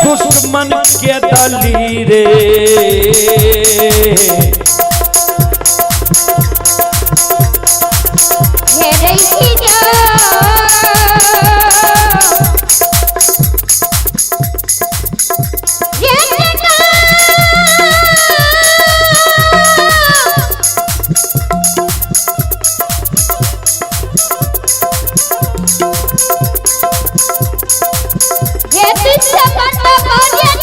दुश्मन के दली रे ये दुश्मन बाबा।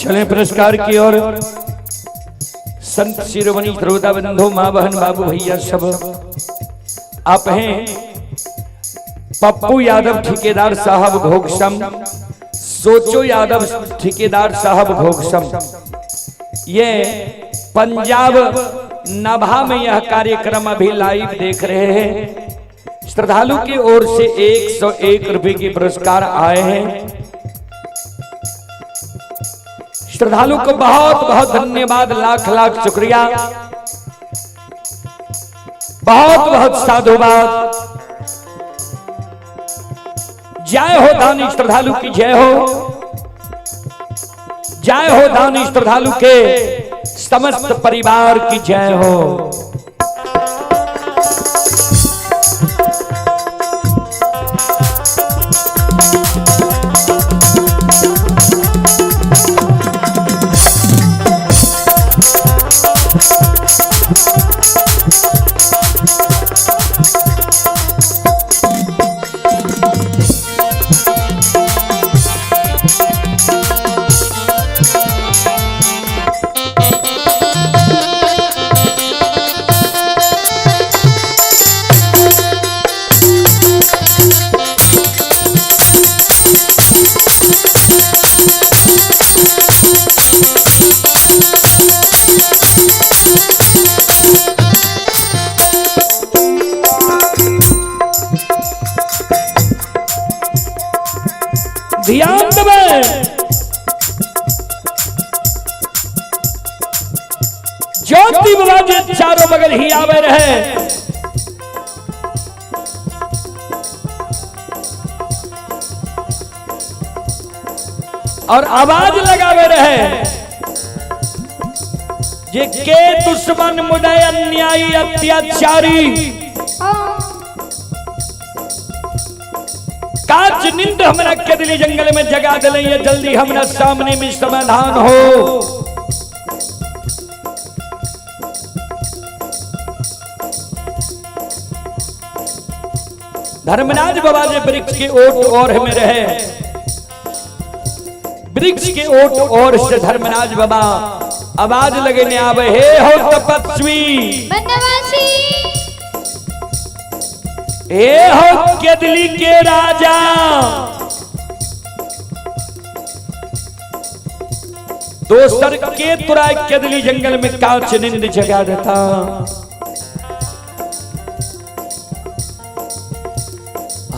चले पुरस्कार की ओर। संत शिरोमणि श्रोता बंधु, माँ बहन बाबू भैया सब आप हैं। पप्पू यादव ठेकेदार साहब घोगसम, सोचो यादव ठेकेदार साहब घोगसम, ये पंजाब नभा में यह कार्यक्रम अभी लाइव देख रहे हैं। श्रद्धालु की ओर से 101 रुपए के पुरस्कार आए हैं। श्रद्धालु को बहुत बहुत धन्यवाद, लाख लाख शुक्रिया, बहुत बहुत साधुवाद। जय हो दानी श्रद्धालु की जय हो, जय हो दानी श्रद्धालु के समस्त परिवार की जय हो। ध्यान देवे, ज्योति बाबा जे चारों बगल ही आवे रहे, और आवाज लगावे रहे जे के दुश्मन मुदय अन्यायी अत्याचारी, कांच नींद हमरा के दिली जंगल में जगा दिले, ये जल्दी हमरा सामने में समाधान हो। धर्मराज बाबा जे वृक्ष के ओट और में रहे, वृक्ष के ओट और से धर्मराज बाबा आवाज लगने आवे, हे हो तपस्वी बनवासी, हे हो केदली के राजा, दोसर के तुरा केदली जंगल में कांच नींद जगा देता।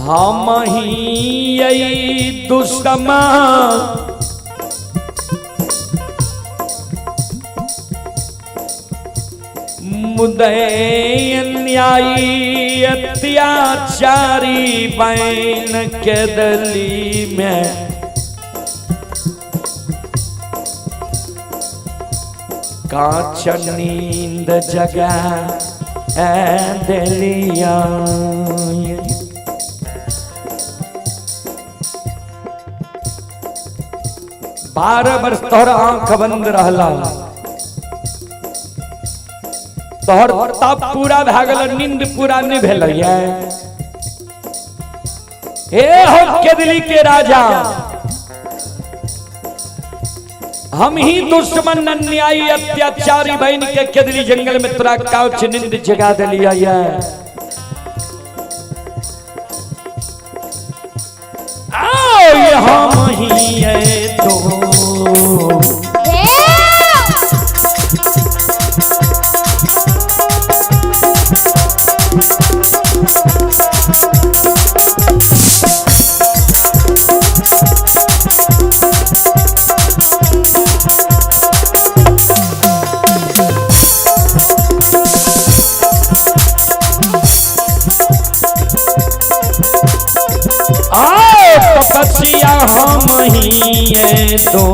हम ही यही दुश्मन मुदय अन्यायी अत्याचारी बैन केदली में कांच नींद जगा दिलिया। 12 वर्ष तोहर आंख बंद रहला, तोहर तप पूरा भए गेल, नींद पूरा नहीं भेल। हे हो केदली के राजा, हम ही दुश्मन अन्यायी अत्याचारी बन के केदली जंगल में तोरा कांच नींद जगा दिलिया। आओ ये हम ही ये तो तपस्या हम ही ये दो,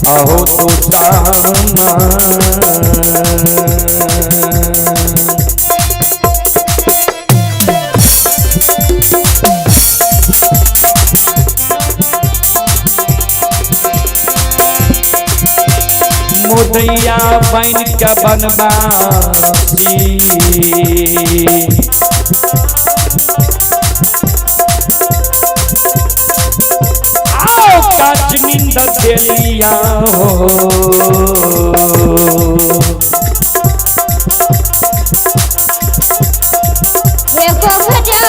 अहो तो मुदैया बन के बनवासी, निंद देलिया हो। हे हो भजा।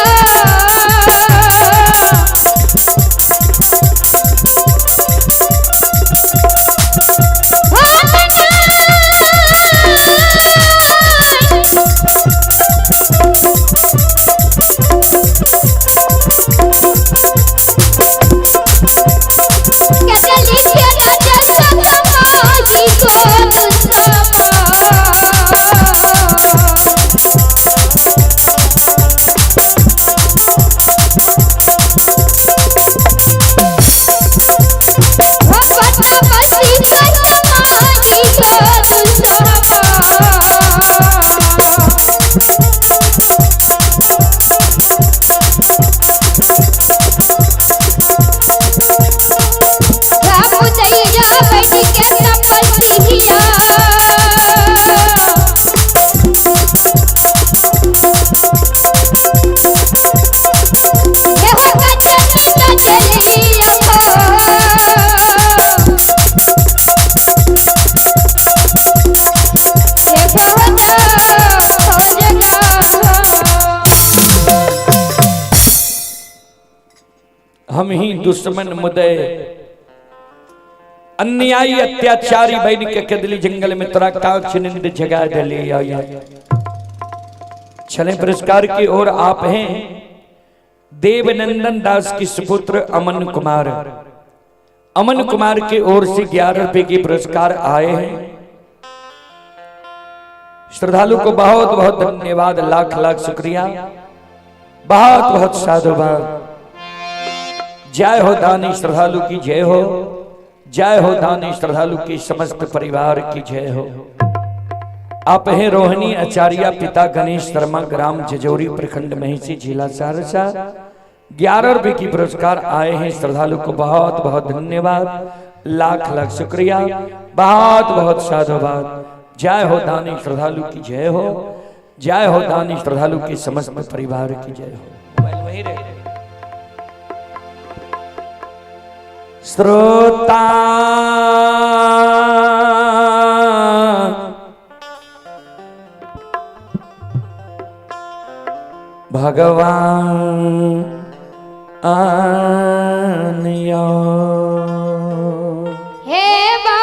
हम ही दुश्मन मुदय अन्यायी अत्याचारी बन के कदली जंगल में तोरा कांच निंद जगा दली। चले पुरस्कार की ओर। आप हैं देवनंदन दास की सुपुत्र अमन कुमार। अमन कुमार की ओर से 11 रुपए के पुरस्कार आए हैं। श्रद्धालु को बहुत बहुत धन्यवाद, लाख लाख शुक्रिया, बहुत बहुत साधुवाद। जय हो दानी श्रद्धालु की जय हो, जय हो दानी श्रद्धालु की समस्त परिवार की जय हो। आप हैं रोहिणी आचार्य, पिता गणेश शर्मा, ग्राम जजौरी, प्रखंड महिषी, जिला सहरसा। 11 रुपए की पुरस्कार आए हैं। श्रद्धालु को बहुत बहुत धन्यवाद, लाख लाख शुक्रिया, बहुत बहुत साधुवाद। जय हो दानी श्रद्धालु की जय हो, जय हो दानी श्रद्धालु की समस्त परिवार की जय हो। श्रोता भगवान आनियो हे बा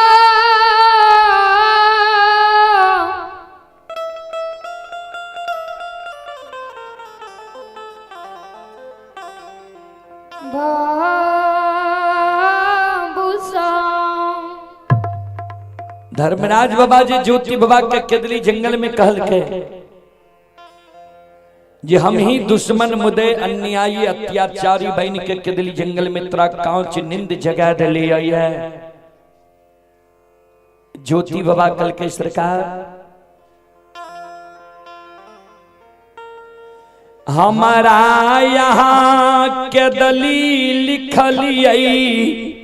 धर्मराज बाबा जी ज्योति बाबा के केदली जंगल में कहल के जे हम ही दुश्मन मुदे अन्यायी अत्याचारी बन के केदली जंगल में तोरा कांच निंद जगा दली है। ज्योति बाबा कल के सरकार हमारा यहाँ के दली लिखलिए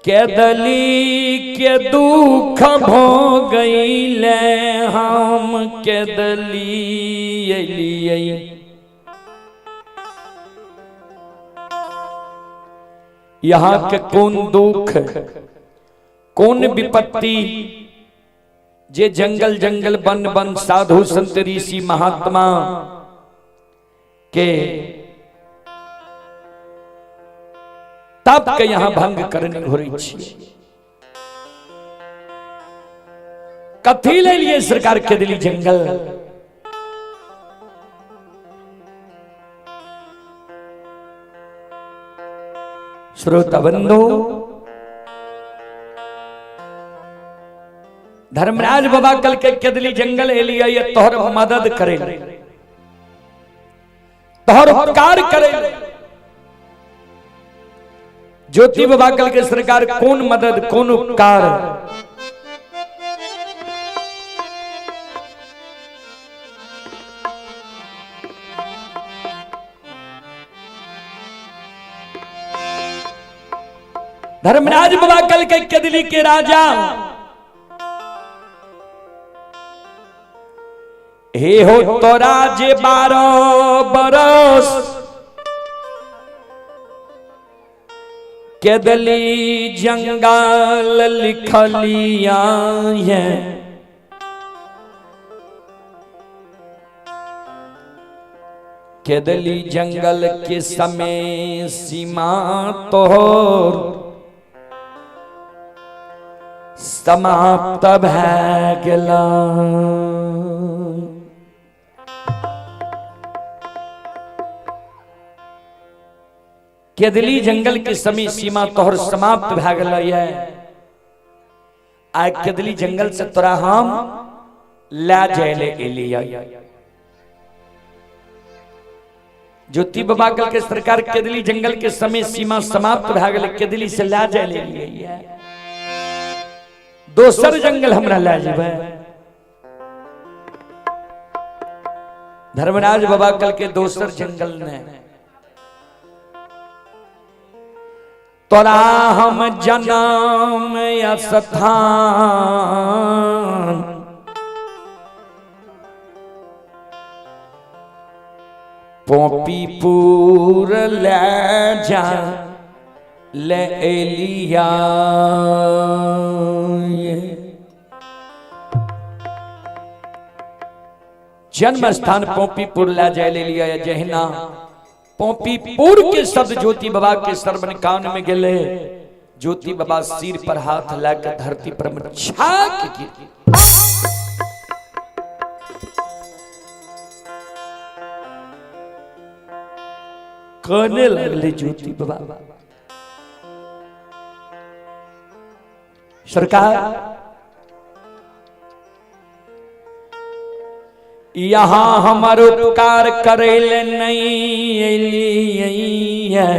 के दली के दुख भो गईले हम के दली अलिए। यहाँ के कौन दुख कौन विपत्ति जे जंगल जंगल बन बन साधु संत ऋषि महात्मा के तब के यहाँ भंग करने घुरै छी। कथी ले लिए सरकार के दिली जंगल। श्रोता बंधु धर्मराज बाबा कल के केदली जंगल एलिया ये तोहर मदद करे, तोहर उपकार करे। ज्योति बाबा कल के सरकार कौन मदद कौन उपकार। धर्मराज बाबा कल के केदली के राजा हे हो तोरा जे 12 बरस केदली जंगल लिखलिया है, केदली जंगल के समय सीमा तोहर समाप्त भए गेला। केदली जंगल के समय सीमा तोहर समाप्त भए गेलै। आइ केदली जंगल से तोरा हम लए जाय ले एलियै। ज्योति बाबा कल के सरकार केदली जंगल के समय सीमा समाप्त भए गेलै, केदली से लए जाय ले एलियै, दोसर जंगल हमरा लए जेबै। धर्मराज बाबा कल के दोसर जंगल ने तोरा हम जनम स्थान पोपीपुर ले जा ले एलिया। जन्म स्थान पोपीपुर ले जाय ले लिया। जहिना पोपीपुर के शब्द ज्योति बाबा के श्रवण कान में गेले, ज्योति बाबा सिर पर हाथ लाके धरती पर छाक गिर। कहने लगले ज्योति बाबा, सरकार यहाँ हमर उपकार करे ले नहीं एलियै है,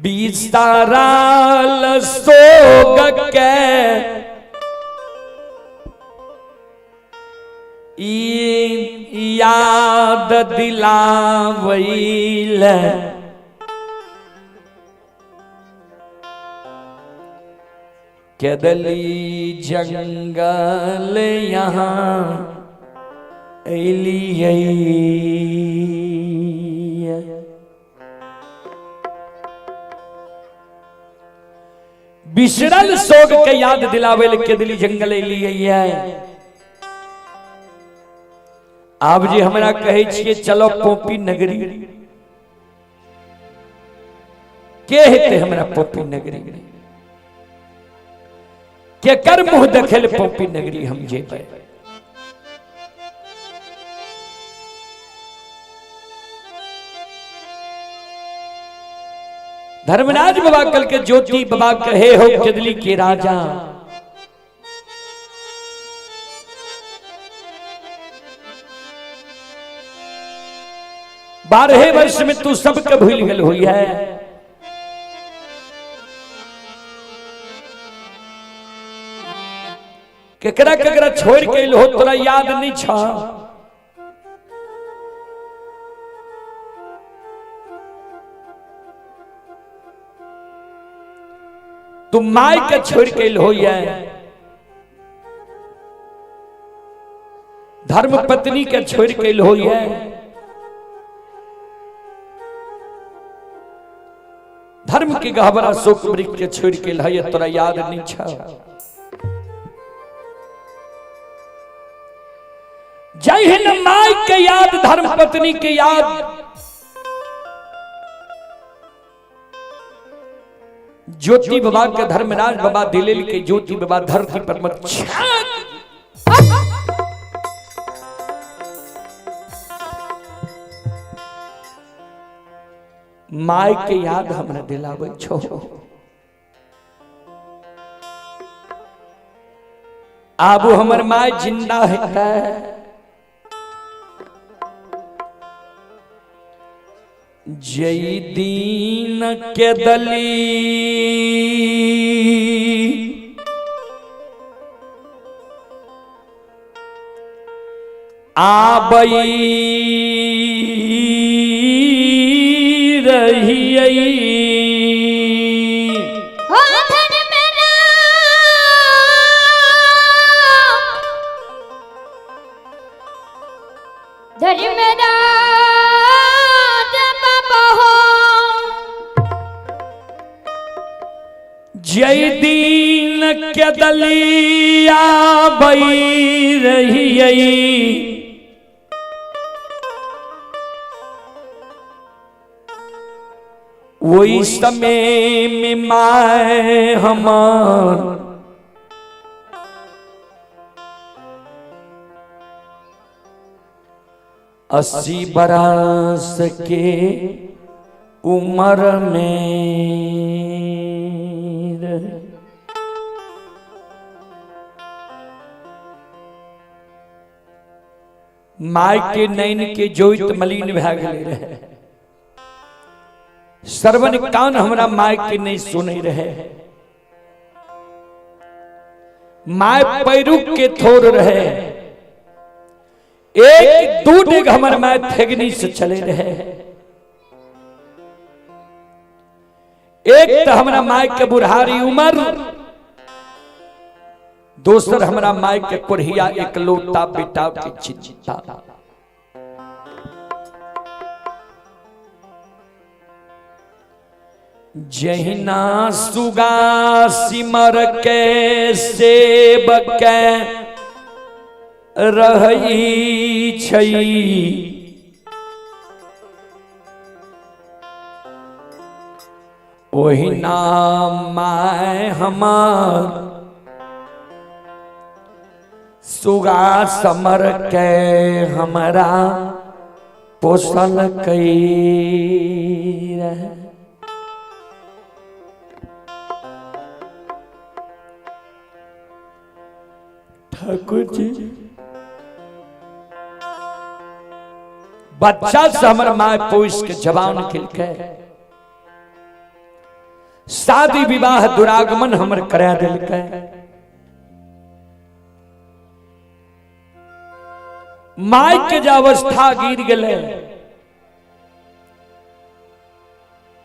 बिसराल सोग के ई याद दिलावैल। केदली जंगल यहाँ एलियै। बिसरल सोग के याद दिलावे ले केदली जंगल एलियै। आब जे हमरा कहै छियै चलो पोपी नगरी, के हेतै हमरा पोपी नगरी? के कर मुंह देखे ले पोपी नगरी हम जेबै? धर्मराज बाबा कल के ज्योति बाबा कहे हो केदली के राजा, बारह वर्ष में तू सबके भूल गल हुई है। केकरा केकरा छोड़ के हो तोरा याद नहीं छा। तू my के छोड़ के हो धर्म पत्नी के छोड़ के हो धर्म के गहबरा शोक वृक्ष के छोड़ के है तोरा याद नहीं छा। जय हिंद my के याद धर्म पत्नी के याद ज्योति बाबा के धर्मराज बाबा दिलेल के ज्योति बाबा धरती पर मत my के याद हमरा दिलाबै छो। आबू हमर my जिंदा है जय दीन के दली आबई रहियै। हो धर्मराज, धर्मराज जय दिन के दलिया बई रही, वही समय में my हमार 80 बरस के उम्र में रहे। My के नैन के जोइत मलिन भए गेल रहे, श्रवण कान हमरा my के नहीं सुने रहे, my पैरुख के थोर रहे, एक दू डेग हमर my थेगनी से चले रहे। एक तो हमरा my के बुढ़ारी उम्र, दोसर हमरा my के कोढ़िया एकलौता बेटा के चिंता। जहिना सुगा सिमर के सेब के रहई छई, ओहिना my हमार सुगा समर के हमरा पोसल कई रहे। ठाकुर जी बच्चा से हमर my पोस के जवान केलकै, शादी विवाह दुरागमन हमर करा देलकै। My के जे अवस्था गिर गेलै,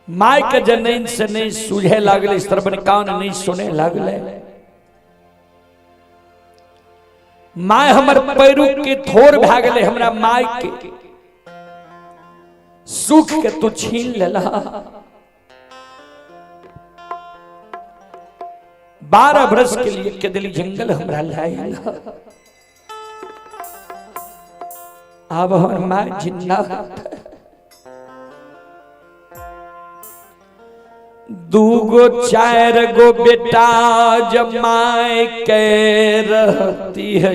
my के जे नहीं से नहीं सूझे लागलै, श्रवण कान नहीं सुने लागलै, my हमर पैरू के थोर भए गेलै, हमरा my के सुख के तू छीन लेला। 12 बरस के लिए के दिली जंगल हमरा लायल, अब हमर my जिंदा। दूगो चार गो बेटा जमाए के रहती है,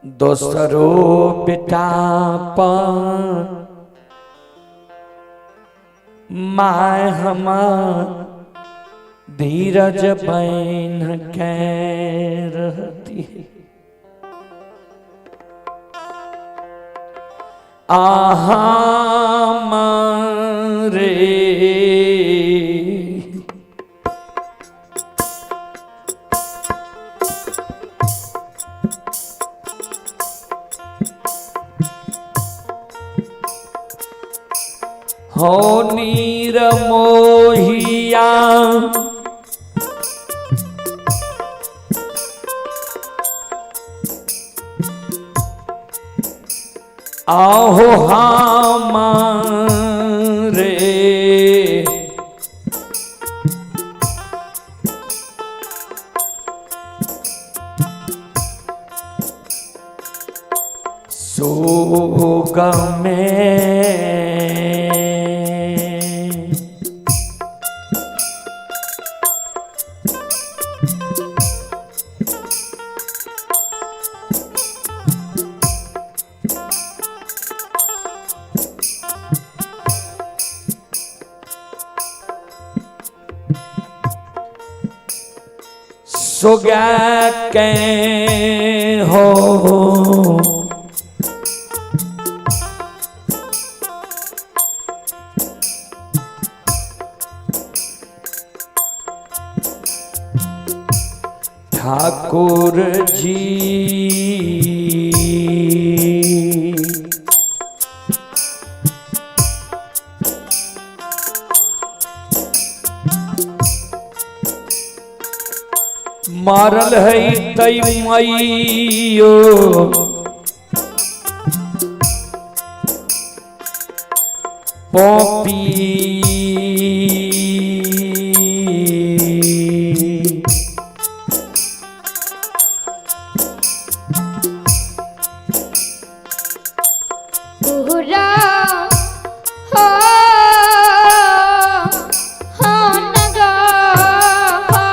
दोसरो बेटा पर my हमार धीरज बन के रहती है। आहा मारे हो नीर मोहिया, आहो हमारे सोग में सुगा के हो ठाकुर जी, मारल है तई मैयो पॉपी। पूरा हो हो नगा हो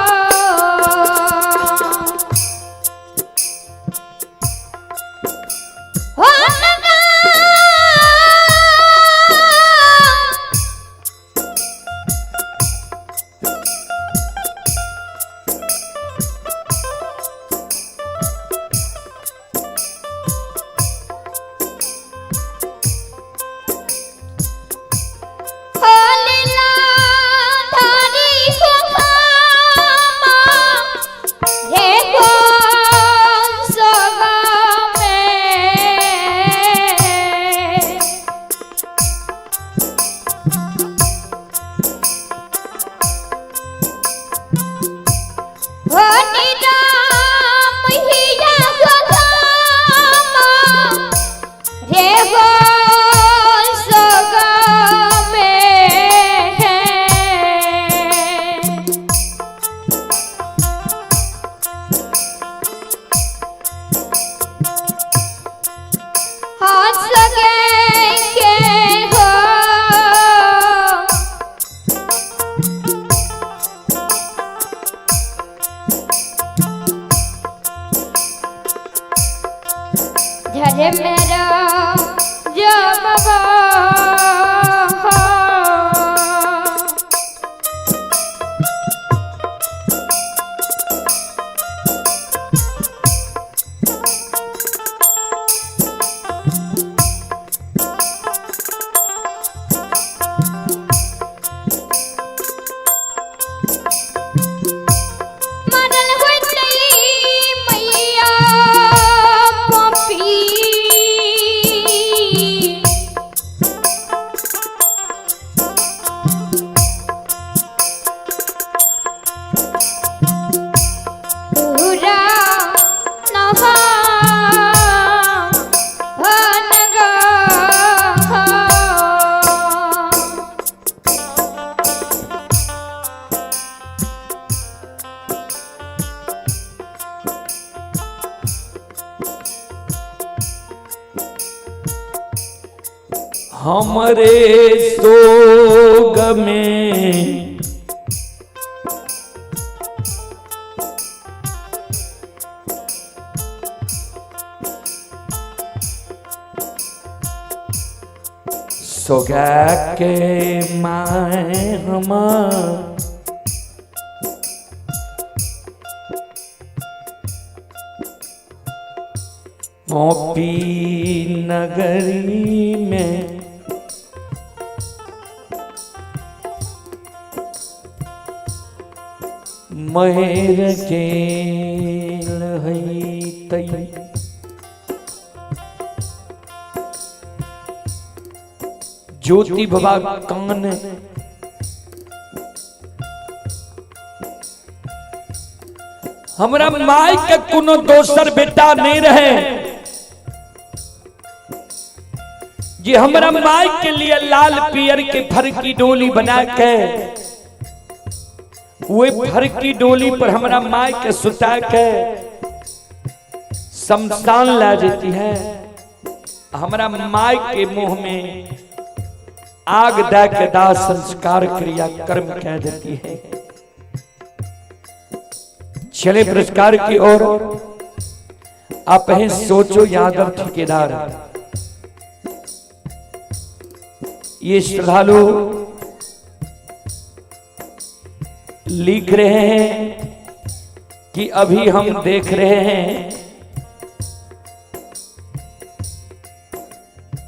हो नगा। होलिला धारी सुखामा रे कौन सगा में। हो निराम हिया सुखामा रे कौन सगा में। हंस गए के हो झरे मेरा जब मरल होतै मैया पपी। पूरा नहा नगा। हमरे सोग में सोगा के माए हम मोपी नगरी में महेर गेल हई। ज्योति बाबा कान हमरा माई के कोनो दोसर बेटा नहीं रहे जे हमरा माई के लिए लाल पियर के फर की डोली बना के वे फर की डोली पर हमरा माई के सुता के शमशान ला देती है। हमरा माई के मुंह में आग दे के दाह संस्कार क्रिया कर्म कह देती है। चले पुरस्कार की ओर। आप हैं सोचो यादव ठेकेदार। ये श्रद्धालु लिख रहे हैं कि अभी हम देख रहे हैं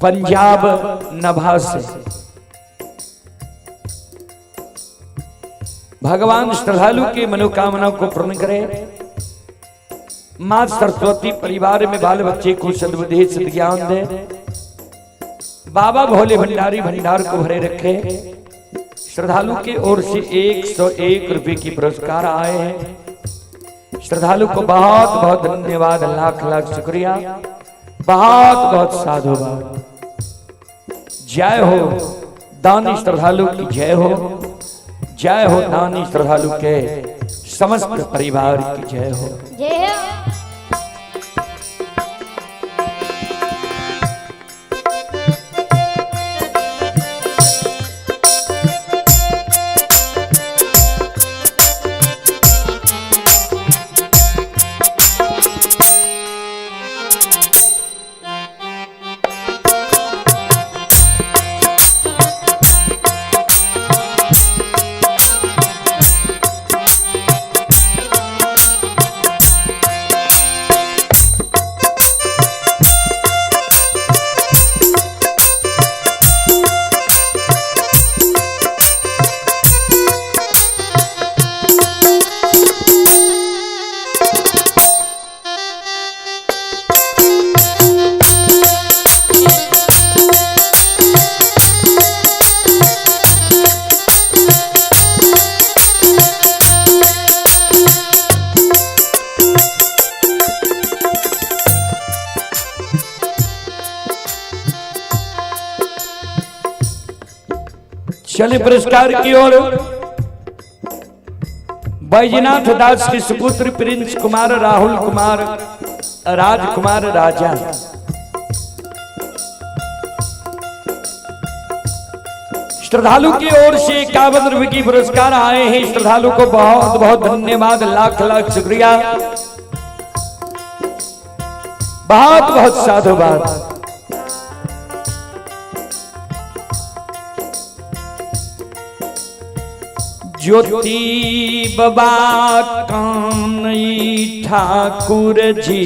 पंजाब नभा से भगवान श्रद्धालु की मनोकामना को पूर्ण करे। मां सरस्वती परिवार में बाल बच्चे को सद्बुद्धि सद्ज्ञान दे। बाबा भोले भंडारी भंडार को भरे रखे। श्रद्धालु के ओर से 101 रुपए की पुरस्कार आए हैं। श्रद्धालु को बहुत बहुत धन्यवाद, लाख लाख शुक्रिया, बहुत बहुत साधुवाद। जय हो दानी श्रद्धालु की जय हो, जय हो दानी श्रद्धालु के समस्त परिवार की जय हो। जय हो। चले पुरस्कार की ओर। बैजनाथ दास के सुपुत्र प्रिंस कुमार, राहुल कुमार, राजकुमार राजा। श्रद्धालु की ओर से 51 रुपए की पुरस्कार आए हैं। श्रद्धालु को बहुत बहुत धन्यवाद, लाख लाख शुक्रिया, बहुत बहुत साधुवाद। ज्योति बाबा कानई ठाकुर जी,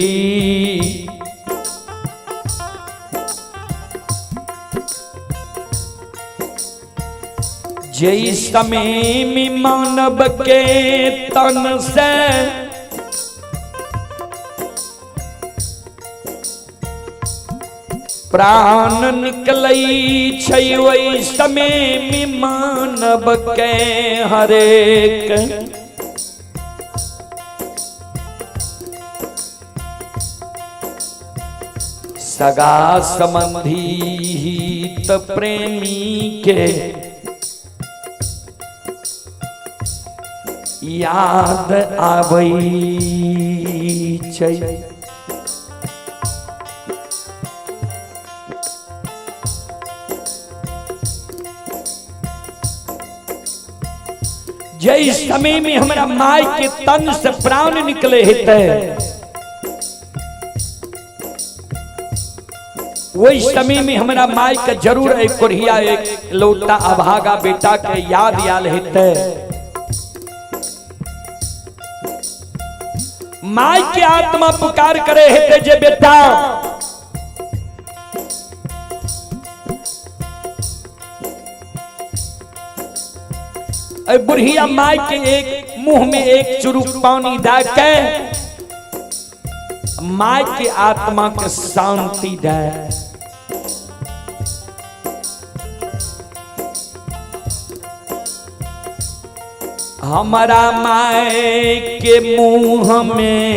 जय समय में मानव के तन से प्राण निकलई छै, ओहि समय में मानव के हरेक सगा संबंधी हित प्रेमी के याद आबै छै। जय समय में हमरा माय के तन से प्राण निकले हेतै, वही समय में हमरा माय के जरूर एक कोढ़िया एक लौटा अभागा बेटा के याद आयल हेतै। माय के आत्मा पुकार करे हेतै जे बेटा बुढ़िया माय के एक मुंह में एक चुरुक पानी दे के माय के आत्मा के शांति दे। हमारा माय के मुंह में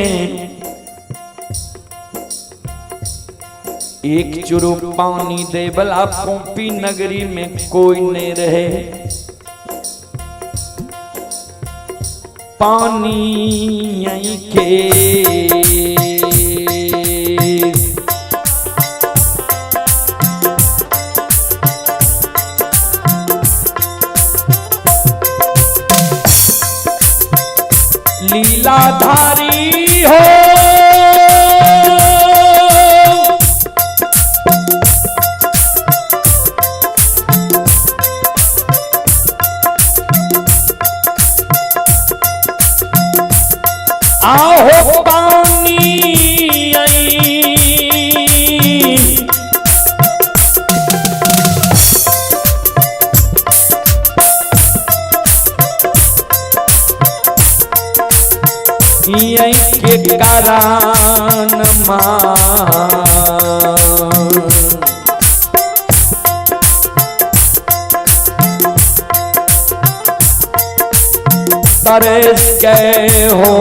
एक चुरुक पानी दे वाला पोपी नगरी में कोई नहीं रहे। पानी के लीलाधारी हो, आहो पानी आई, के कारण मां तरस गए हो।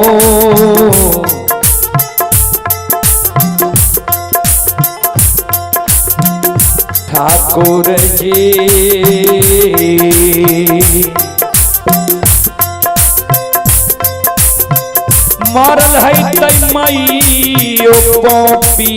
ठाकुर जी। मरल है तै मई ओ पॉपी।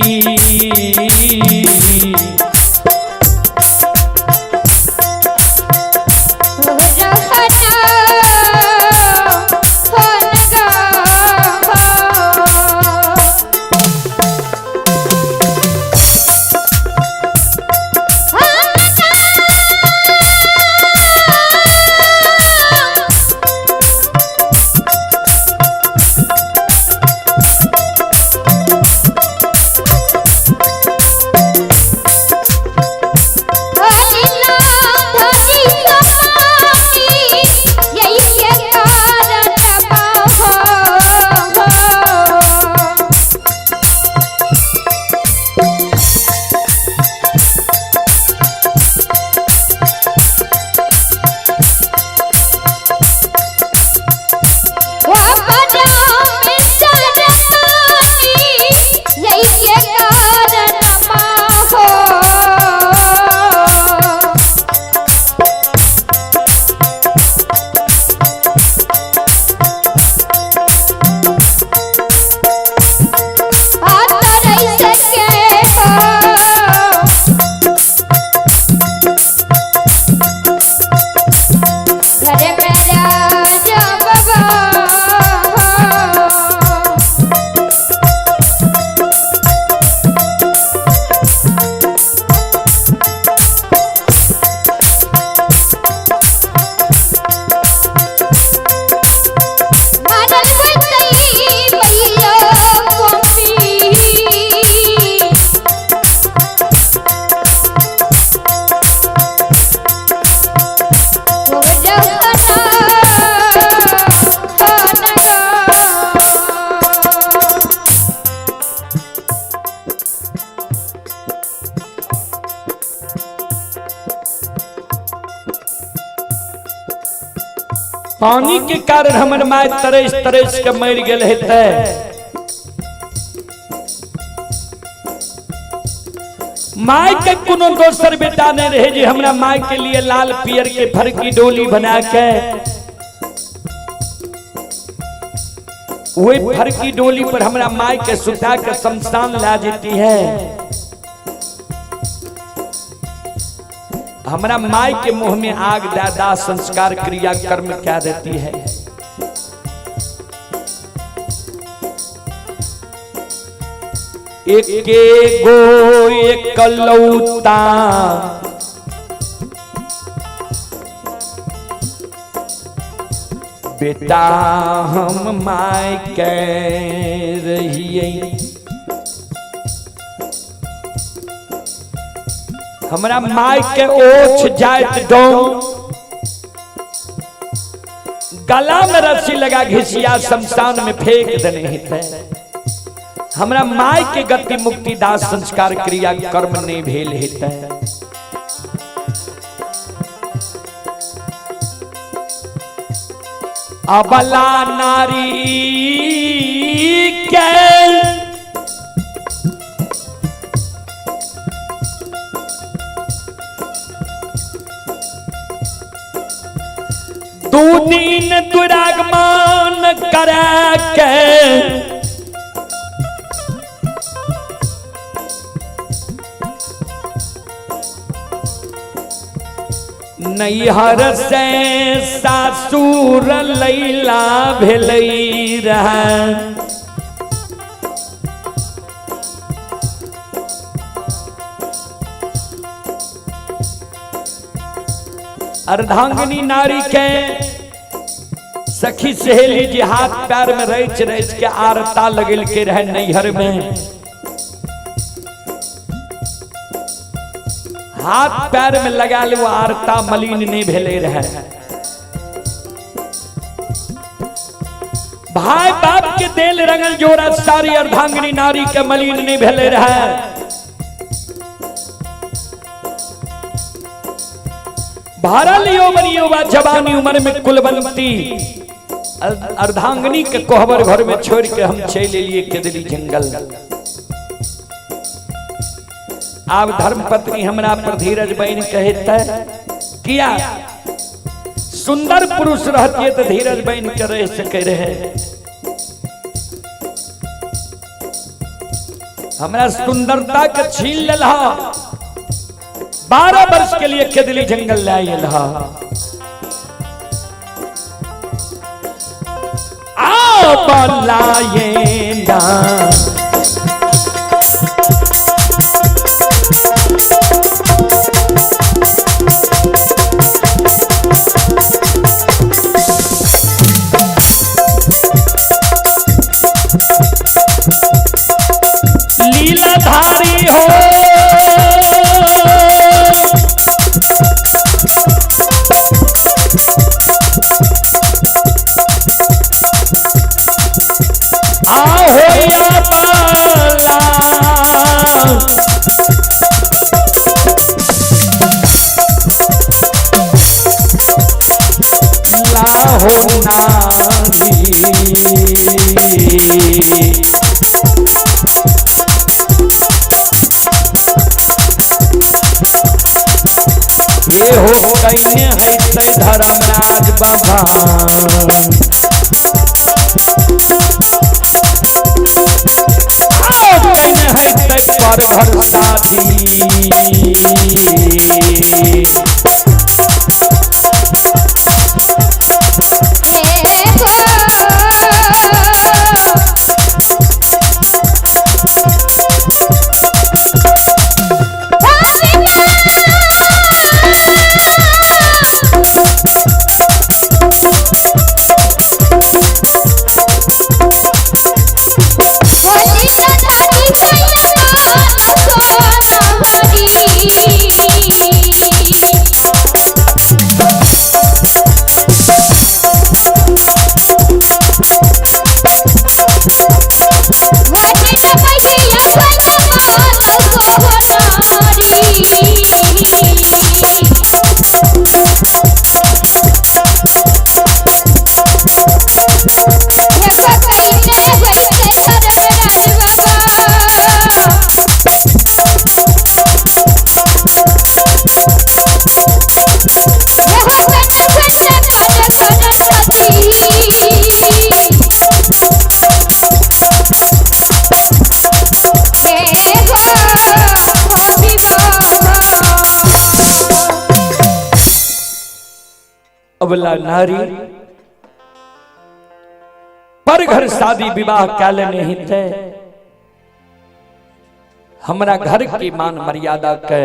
पानी के कारण हमर माय तरस तरस के मर गेल हेतै। माय के कोनो दोसर बेटा नहीं रहे जे हमरा माय के लिए लाल पियर के फरकी डोली बना के वही फरकी डोली पर हमरा माय के सुता के शमशान ला जेती है। हमरा माय के मुंह में आग दादा संस्कार क्रिया कर्म क्या देती है। एके गो एकलौता बेटा हम माय के रहिए। हमरा माय के ओछ जात डोम गला में रस्सी लगा घिसिया शमशान में फेंक देने हेतै। हमरा माय के गति मुक्ति दास संस्कार क्रिया कर्म नहीं भेल हेतै। अबला नारी के दू दिन दुरागमन करा के नैहर से सासुर लैला भेलै रहे। अर्धांगिनी नारी के सखी सहेली जी हाथ पैर में रच रच के आरता लगल के रहे नैहर में। हाथ पैर में लगा ले वो आरता मलिन नहीं भेले रहे। भाई बाप के देल रंगल जोड़ा सारी अर्धांगिनी नारी के मलिन नहीं भेले रहे। भरल यौवन युवा जवानी उम्र में कुलवंती अर्धांगिनी के कोहबर घर में छोड़ के हम चल लिए केदली जंगल। आब धर्मपत्नी हमरा पर धीरज बन कहते किया सुंदर पुरुष रहतिए तो धीरज बन के रह सके रहे। हमरा सुंदरता के छीन लेलहा, 12 वर्ष के लिए केदली जंगल ले आयल। आओ बलाए ना लीलाधारी हो, आहो या बाला लाहो नारी। ये हो कहीं है ते धर्मराज बाबा, आओ कहीं है ते पर घर साथी। हे हो अबला नारी पर घर शादी विवाह कैल नहीं थे, हमरा घर की मान मर्यादा के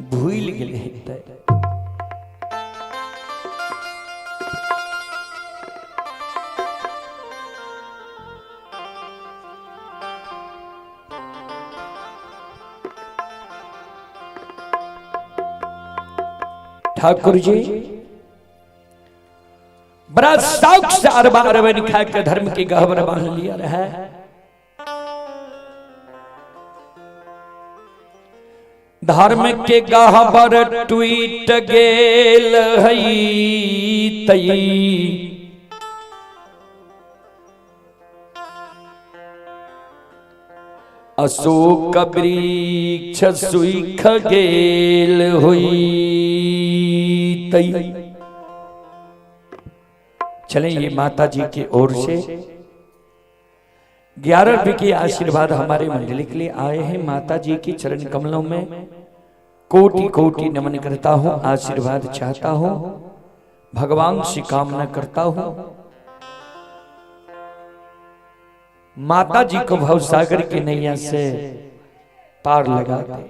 भूल गेल हेतै। ठाकुर जी बड़ा शौक से अरबा अरबन खा के धर्म की गहबर बांध लिया रहे। धर्म के गहबर टूट गेल हई तई, अशोक वृक्ष सुख गेल हुई तई। चले ये माता जी की ओर से 11 रुपये के आशीर्वाद हमारे मंडली के लिए आए हैं। माता जी की चरण कमलों में कोटि कोटि नमन करता हूँ, आशीर्वाद चाहता हूँ, भगवान से कामना करता हूँ माता जी को भवसागर की नैया से पार लगा दे।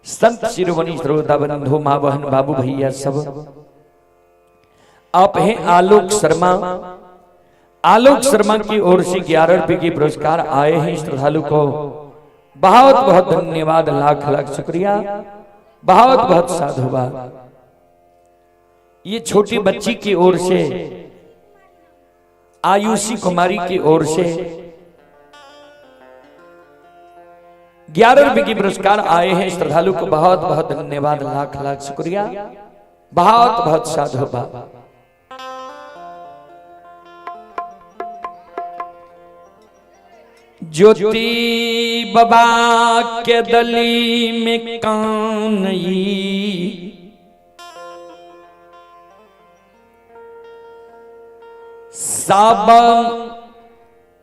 संत शिरोमणि श्रोता बंधु माँ बहन बाबू भैया सब, आप हैं आलोक शर्मा। आलोक शर्मा की ओर से 11 रुपए के पुरस्कार आए हैं। श्रद्धालु को बहुत बहुत धन्यवाद, लाख लाख शुक्रिया, बहुत बहुत साधुवाद। ये छोटी बच्ची की ओर से आयुषी कुमारी की ओर से 11 रुपए के पुरस्कार आए हैं। श्रद्धालु को बहुत बहुत धन्यवाद, लाख लाख शुक्रिया, बहुत बहुत साधुवाद। ज्योति बाबा के दली में कानई, सब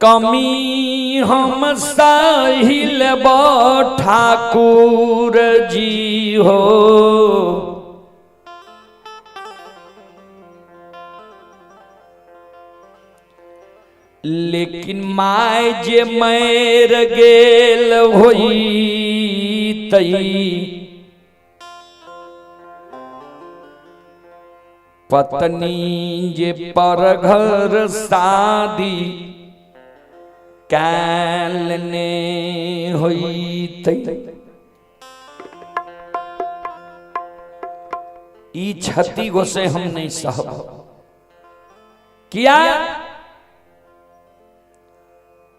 कमी हम सहिल ठाकुर जी हो। लेकिन my जे मर गेल होई तई, पत्नी जे पर घर शादी कैल ने होई तई। ई क्षति गो से हम नहीं सहब। किया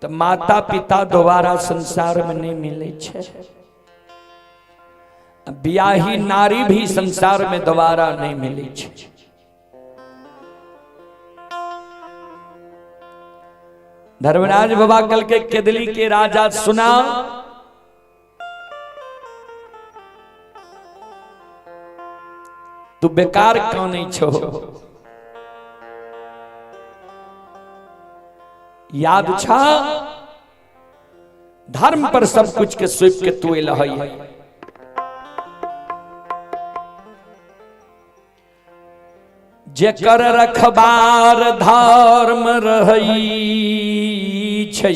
तो माता पिता दोबारा संसार में नहीं मिले छे, ब्याही नारी भी संसार में दोबारा नहीं मिले छे। धर्मराज बाबा कल के केदली के राजा सुना, तू बेकार क्यों नहीं छो? याद छा धर्म पर सब कुछ के स्वीप के तू एल है। जेकर रखबार धर्म रहई छै,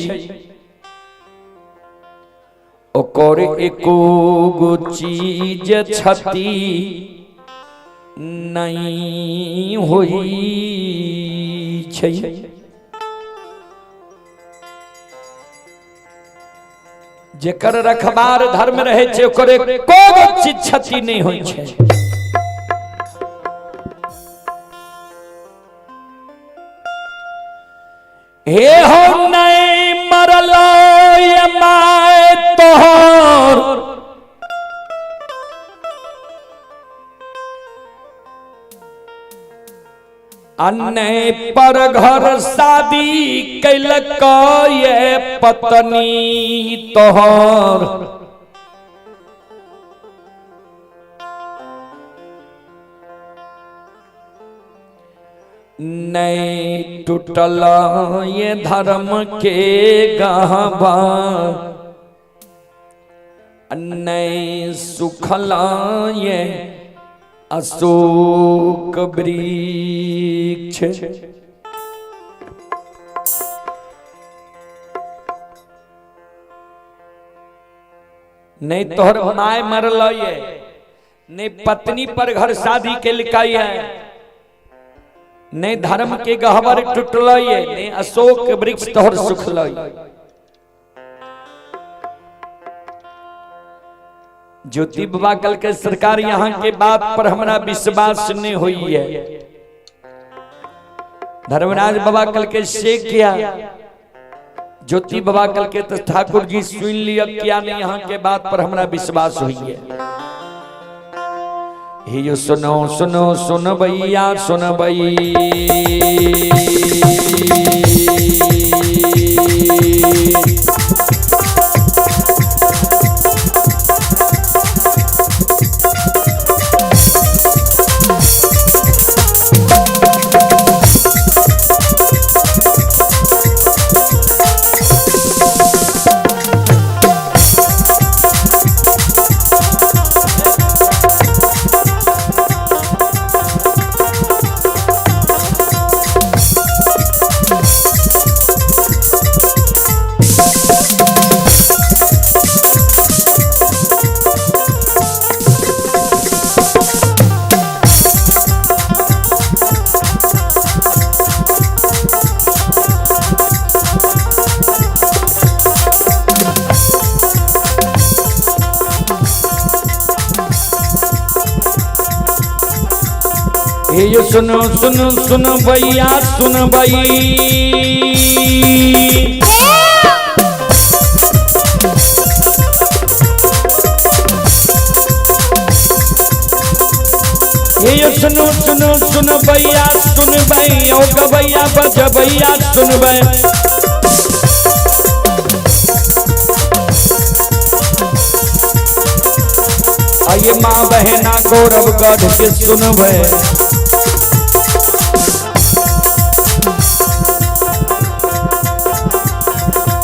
ओकर एको गो चीज क्षति नहीं होई छै। जेकर रखबार धर्म रहे छै ओकर एको गो चीज क्षति नहीं होई छै। हे हो नहीं मरलो ये my तोहर, अन्य पर घर शादी कैलक ये पत्नी तोहर। नहीं टूटल ये धर्म के गहवा, नहीं सुखल ये अशोक वृक्ष। नहीं तोहर my मरल ये, नहीं पत्नी पर घर शादी के लिखाई है, नहीं धर्म के गहवर टूटल ये, नहीं अशोक वृक्ष तोहर सुखल। ज्योति बाबा कल के सरकार यहाँ के बात पर हमारा विश्वास नहीं हुई है। धर्मराज बाबा कल के से किया, ज्योति बाबा कल के तो ठाकुर जी सुन लिया क्या नहीं यहाँ के बात पर हमारा विश्वास हुई है। हे सुनो सुनो सुन भैया सुन भई, हे सुनो सुनो सुन भैया सुन भई, हे सुनो सुनो सुन भैया सुन भई, ओ गवैया बजबैया सुन भई। आइए माँ बहना गौरवगढ़ के सुनबे।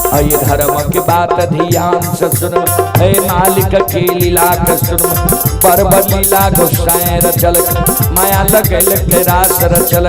आइए धर्म के बात ध्यान से सुन, हे मालिक के लीला के सुन। पर्व लीला गोसाई रचल, माया लगल के रास रचल।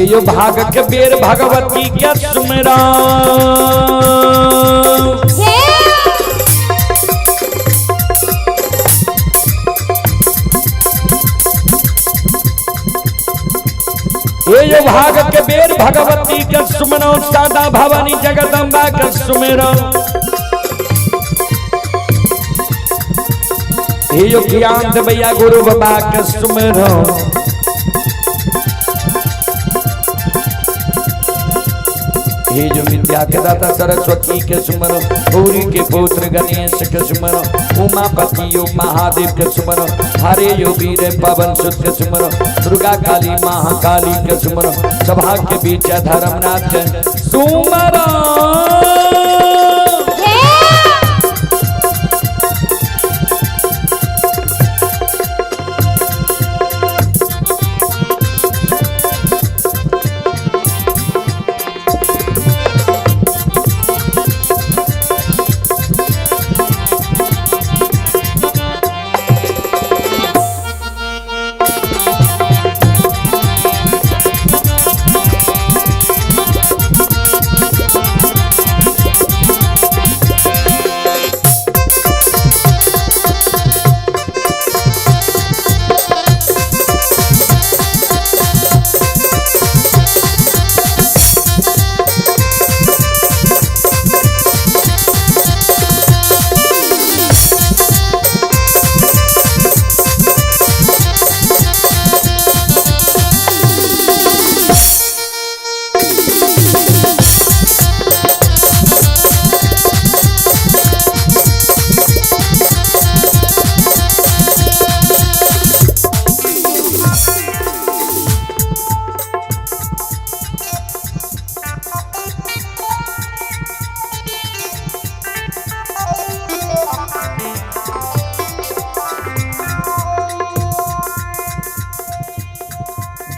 यो भाग के बेर भगवती के सुमरा। ये भाग के बेर भगवती के सुमरा, सादा भवानी जगदम्बा के सुमरा। यो ज्ञान भैया गुरु बाबा के सुमरा। हे जो विद्या के दाता सरस्वती के सुमरो, गौरी के पुत्र गणेश के सुमरो, उमापति यो महादेव के सुमरो, हरे यो वीर पवन सुत के सुमरो, दुर्गा काली महाकाली के सुमरो, सभा के बीच धर्मनाथ के सुमरो।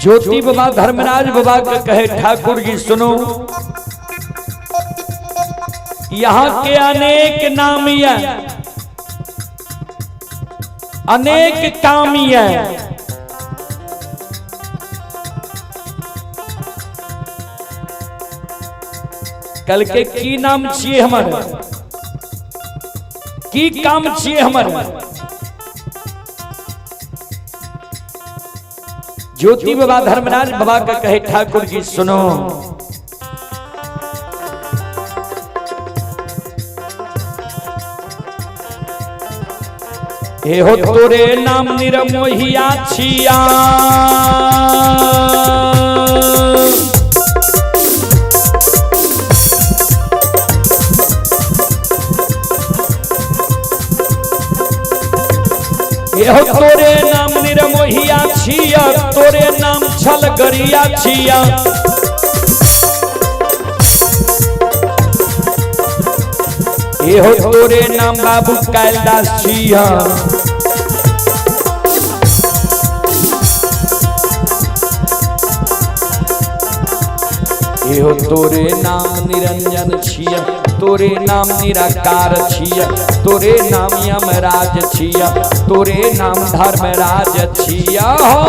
ज्योति बाबा धर्मराज बाबा के कहे, ठाकुर जी सुनो, यहाँ के अनेक नाम है, अनेक काम है। कल के की नाम छिए हमर, की काम छिए हमर। ज्योति बाबा धर्मराज बाबा का कहे, ठाकुर जी सुनो, हे हो तोरे नाम निरमोहिया छिया, हे तोरे नाम निरमोहिया छिया, तोरे नाम छल गरिया छिया। हे तोरे नाम बाबू कैलदास छिया। हे तोरे नाम निरंजन छिया, तोरे नाम निराकार छिया, तोरे नाम यमराज छिया, तोरे नाम धर्मराज छिया। हो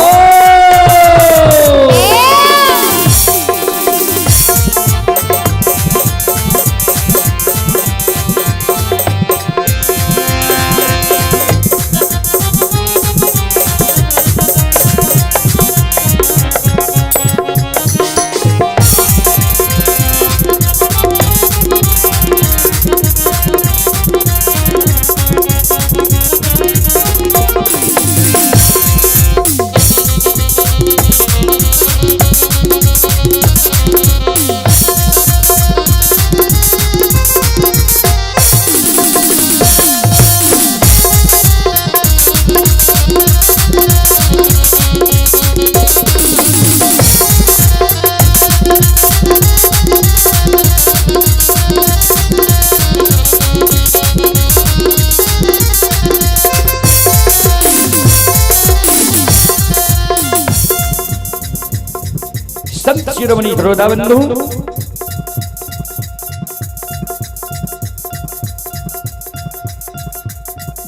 संत शिरोमणि श्रोता बंधु,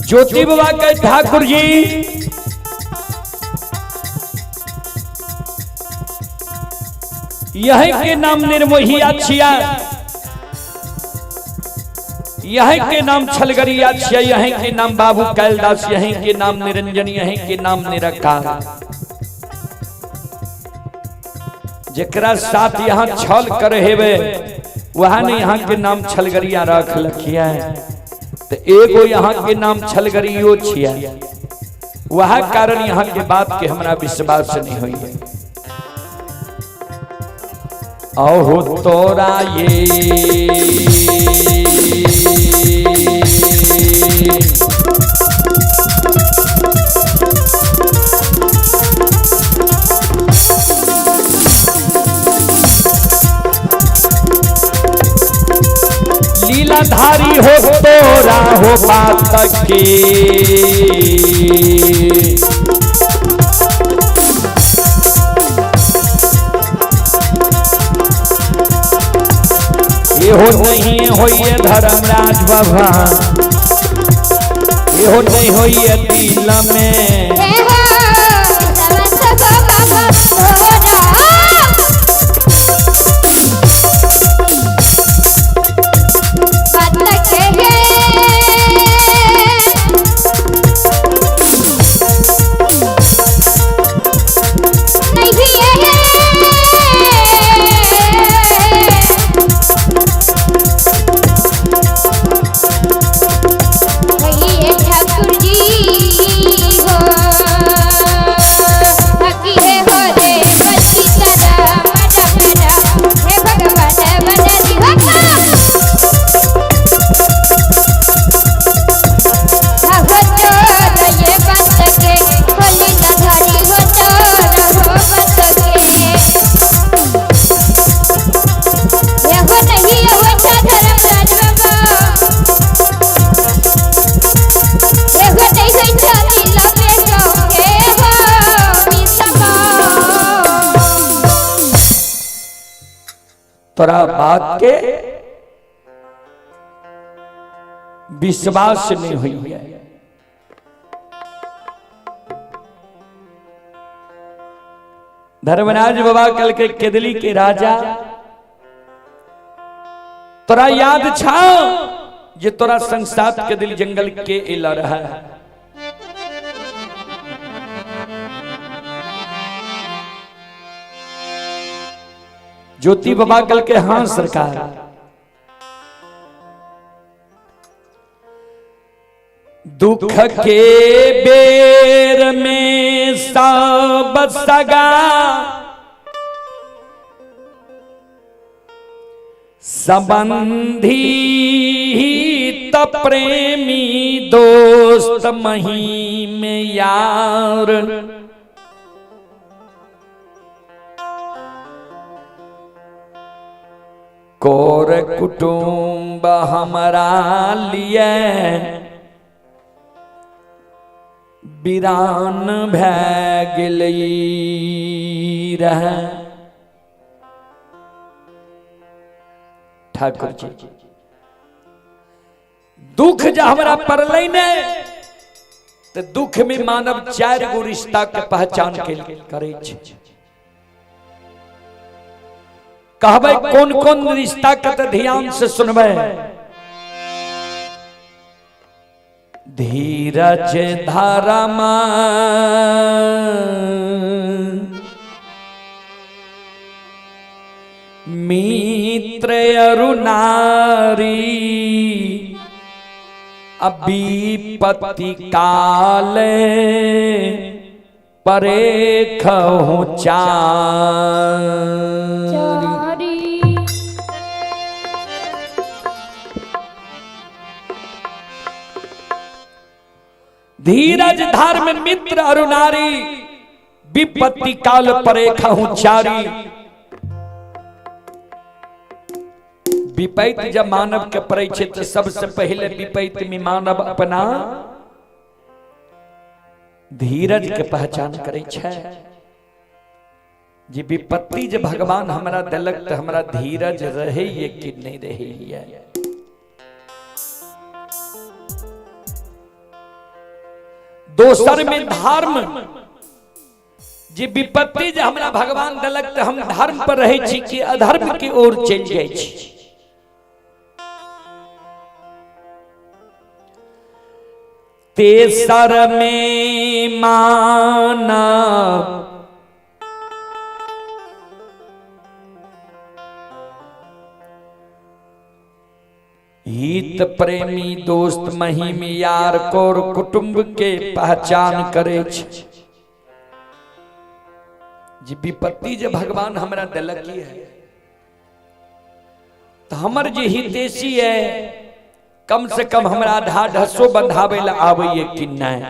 ज्योति बाबा के ठाकुर जी यही के नाम निर्मोहिया छिया, यही के नाम छलगरिया छिया, यही के नाम बाबू कैलदास, यही के नाम निरंजन, यही के नाम निरकार। जेकरा साथ यहाँ छल कर हेवे वहां ने यहाँ के नाम छलगरिया रख लखिया है। तो एगो यहाँ के नाम छलगरियो छिया, वह कारण यहाँ के बात के हमरा विश्वास नहीं हुई है। अहो तोरा ये लीलाधारी हो तोरा हो बात के, ये हो नहीं होइए धर्मराज बाबा, ये हो नहीं होइए दिल में। हे हो समस्त बाबा तोरा बात के हे, नहीं है वही ठाकुर जी हो, हकी है हो रे बची राम राम राम, हे भगवान बना दी हो तोर ये बात के होली धारी हो तोर हो बात के, ये हो नहीं हो धर्मराज बाबा, एगो नहीं होई छाती लबे के हो मिसबा। तोरा बात के विश्वास नहीं हुई है। धर्मराज बाबा कल के केदली के राजा, तोरा याद छा जे तोरा संग साथ के दिल जंगल के एला रहा है। ज्योति बाबा कल के हाँ सरकार, दुख के बेर में सब सगा संबंधी त प्रेमी दोस्त मही में यार, कोर कुटुंब हमारा लिए वीरान भै गेलै रहे। ठाकुर जी दुख जब हमरा पड़लै ने तो दुख में मानव चार गो रिश्ता के पहचान के करै छै। कहबै कौन कौन रिश्ता के तो ध्यान से सुनबै। धीरज धर्म मित्र अरुणारी, अभिपति काल परेखहु चारी। धीरज धर्म मित्र अरुणारी, विपत्ति काल परेखहु चारी। विपैत जब मानव के पड़े छै तो सबसे पहले विपैत में मानव अपना धीरज के पहचान करे छै। जे विपत्ति जे भगवान हमरा देलक तऽ हमरा धीरज रहैए कि नहि रहैए। दोसर में धर्म, जे विपत्ति जे हमरा भगवान देलक तऽ हम धर्म पर रहै छी कि अधर्म की ओर चलि जाइ छी। तेसर में मानव हित प्रेमी दोस्त महिम यार कोर कुटुंब के पहचान करे छै। जे विपत्ति जे भगवान हमरा देलक है तऽ हमर जे हितेशी है कम से कम हमरा ढाढ़सो बंधावे ला आबैए कि नहि।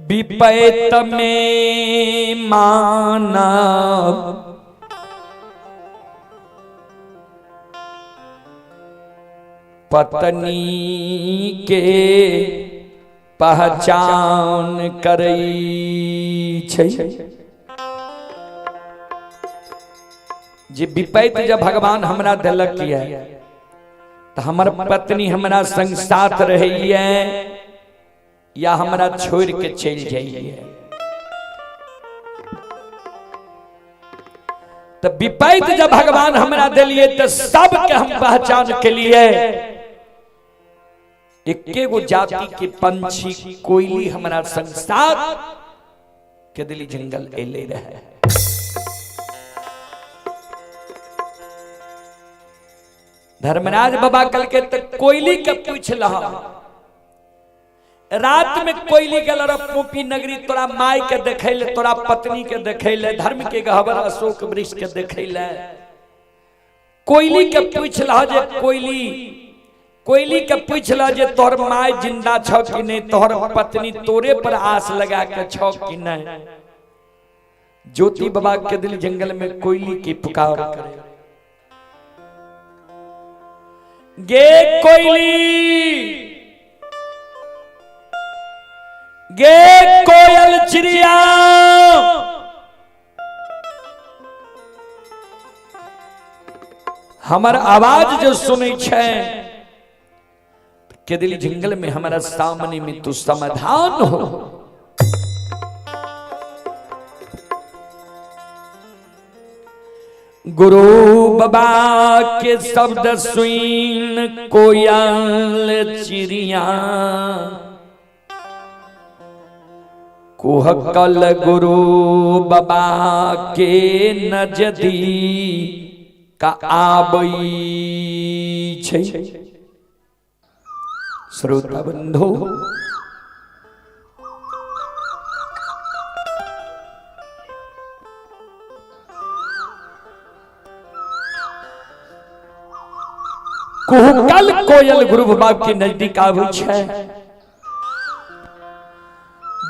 विपैत में मानव पत्नी के पहचान करै छै। जे विपैत जब भगवान हमरा देलक यऽ तऽ हमर पत्नी हमरा संग साथ रहैए या हमरा छोड़ के चलि जाइए। तऽ विपैत जब भगवान हमरा देलिए तऽ सबके हम पहचान के लिए एके गो जाति के पंछी कोयली हमरा संग साथ के दिली जंगल एले रहे। धर्मराज बाबा कल के तक कोयली के पूछ लहा, रात में कोयली गेल रह पोपी नगरी तोरा माय के देखे ले, तोरा पत्नी के देखे ले, धर्म के गहबर अशोक वृक्ष के देखे ले। कोयली के पूछ लहा जे कोयली, कोयली के पूछ लहा जे तोहर माय जिंदा छ कि नहीं, तोहर पत्नी तोरे पर आस लगा के छ कि नहीं। ज्योति बाबा के दिल जंगल में कोयली की पुकार करे, गे कोयली, गे कोयल चिड़िया, हमर आवाज जो सुनै छै के दिल जंगल में हमारा सामने में तू समाधान हो। गुरु बाबा के शब्द सुन कोयल चिड़िया कुहकल गुरु बाबा के नजदी का आबै छै। श्रोता बंधु, कुहकल कोयल गुरु बाबा के नजदीक आबै छै,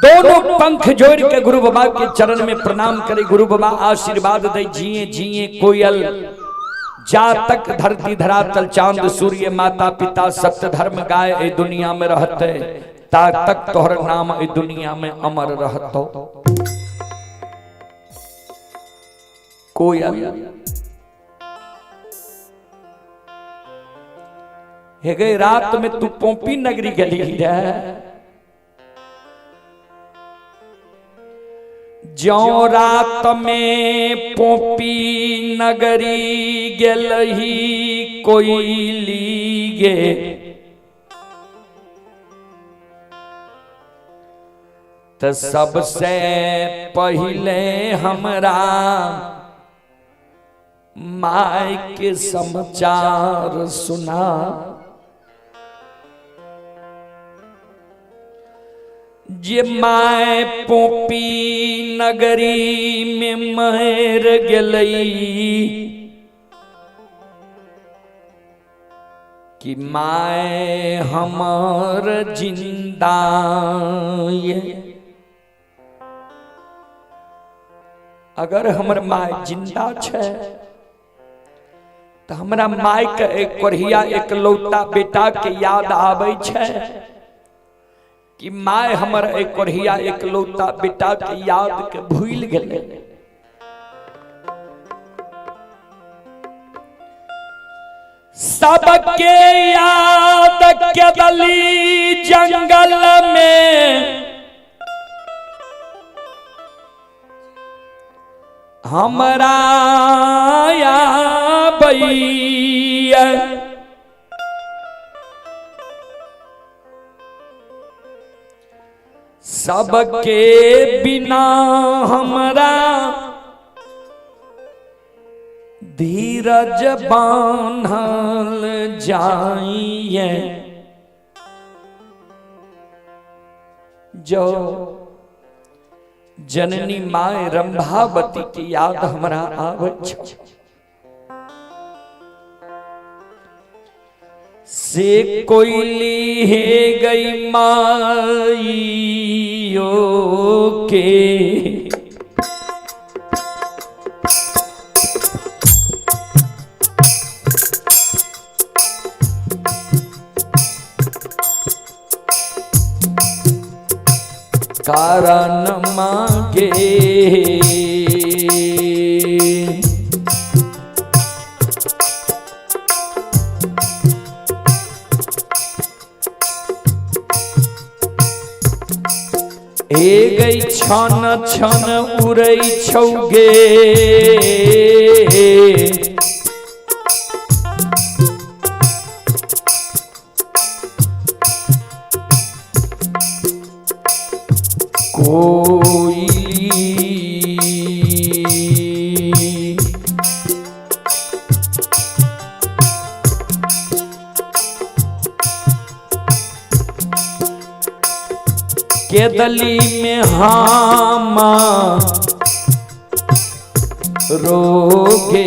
दोनों पंख जोड़ के गुरु बाबा के चरण में प्रणाम करे, गुरु बाबा आशीर्वाद दे, जिए जिए कोयल जा तक धरती धरातल चांद सूर्य माता पिता सत्य धर्म गाय ए दुनिया में रहते ता तक तोहर नाम ए दुनिया में अमर रहतो। कोयल हे गई रात में तू पोपी नगरी गली रे, ज्यों रात में पोपी नगरी गेलही कोयली गे, त सबसे पहले हमरा my के समाचार सुना। जे my पोपी नगरी में मर गेलई कि my हमर जिंदा ये। अगर हमर my जिंदा छै तऽ हमरा my के एक कोढ़िया एक लौता बेटा के याद आबै छै। कि my हमर एक कोढ़िया एकलौता बेटा के याद के भूल गेलै। सबके याद के दली जंगल में हमरा आबैया, सबके बिना हमरा धीरज बान्हल जाइए। जो जननी my Rambhavati की याद हमरा आबै छौ, से कोयली हे गई माइयो के, कारण मांगे। ए गई छन छन उड़ै छौगे, कोयली केदली में हामा रोगे।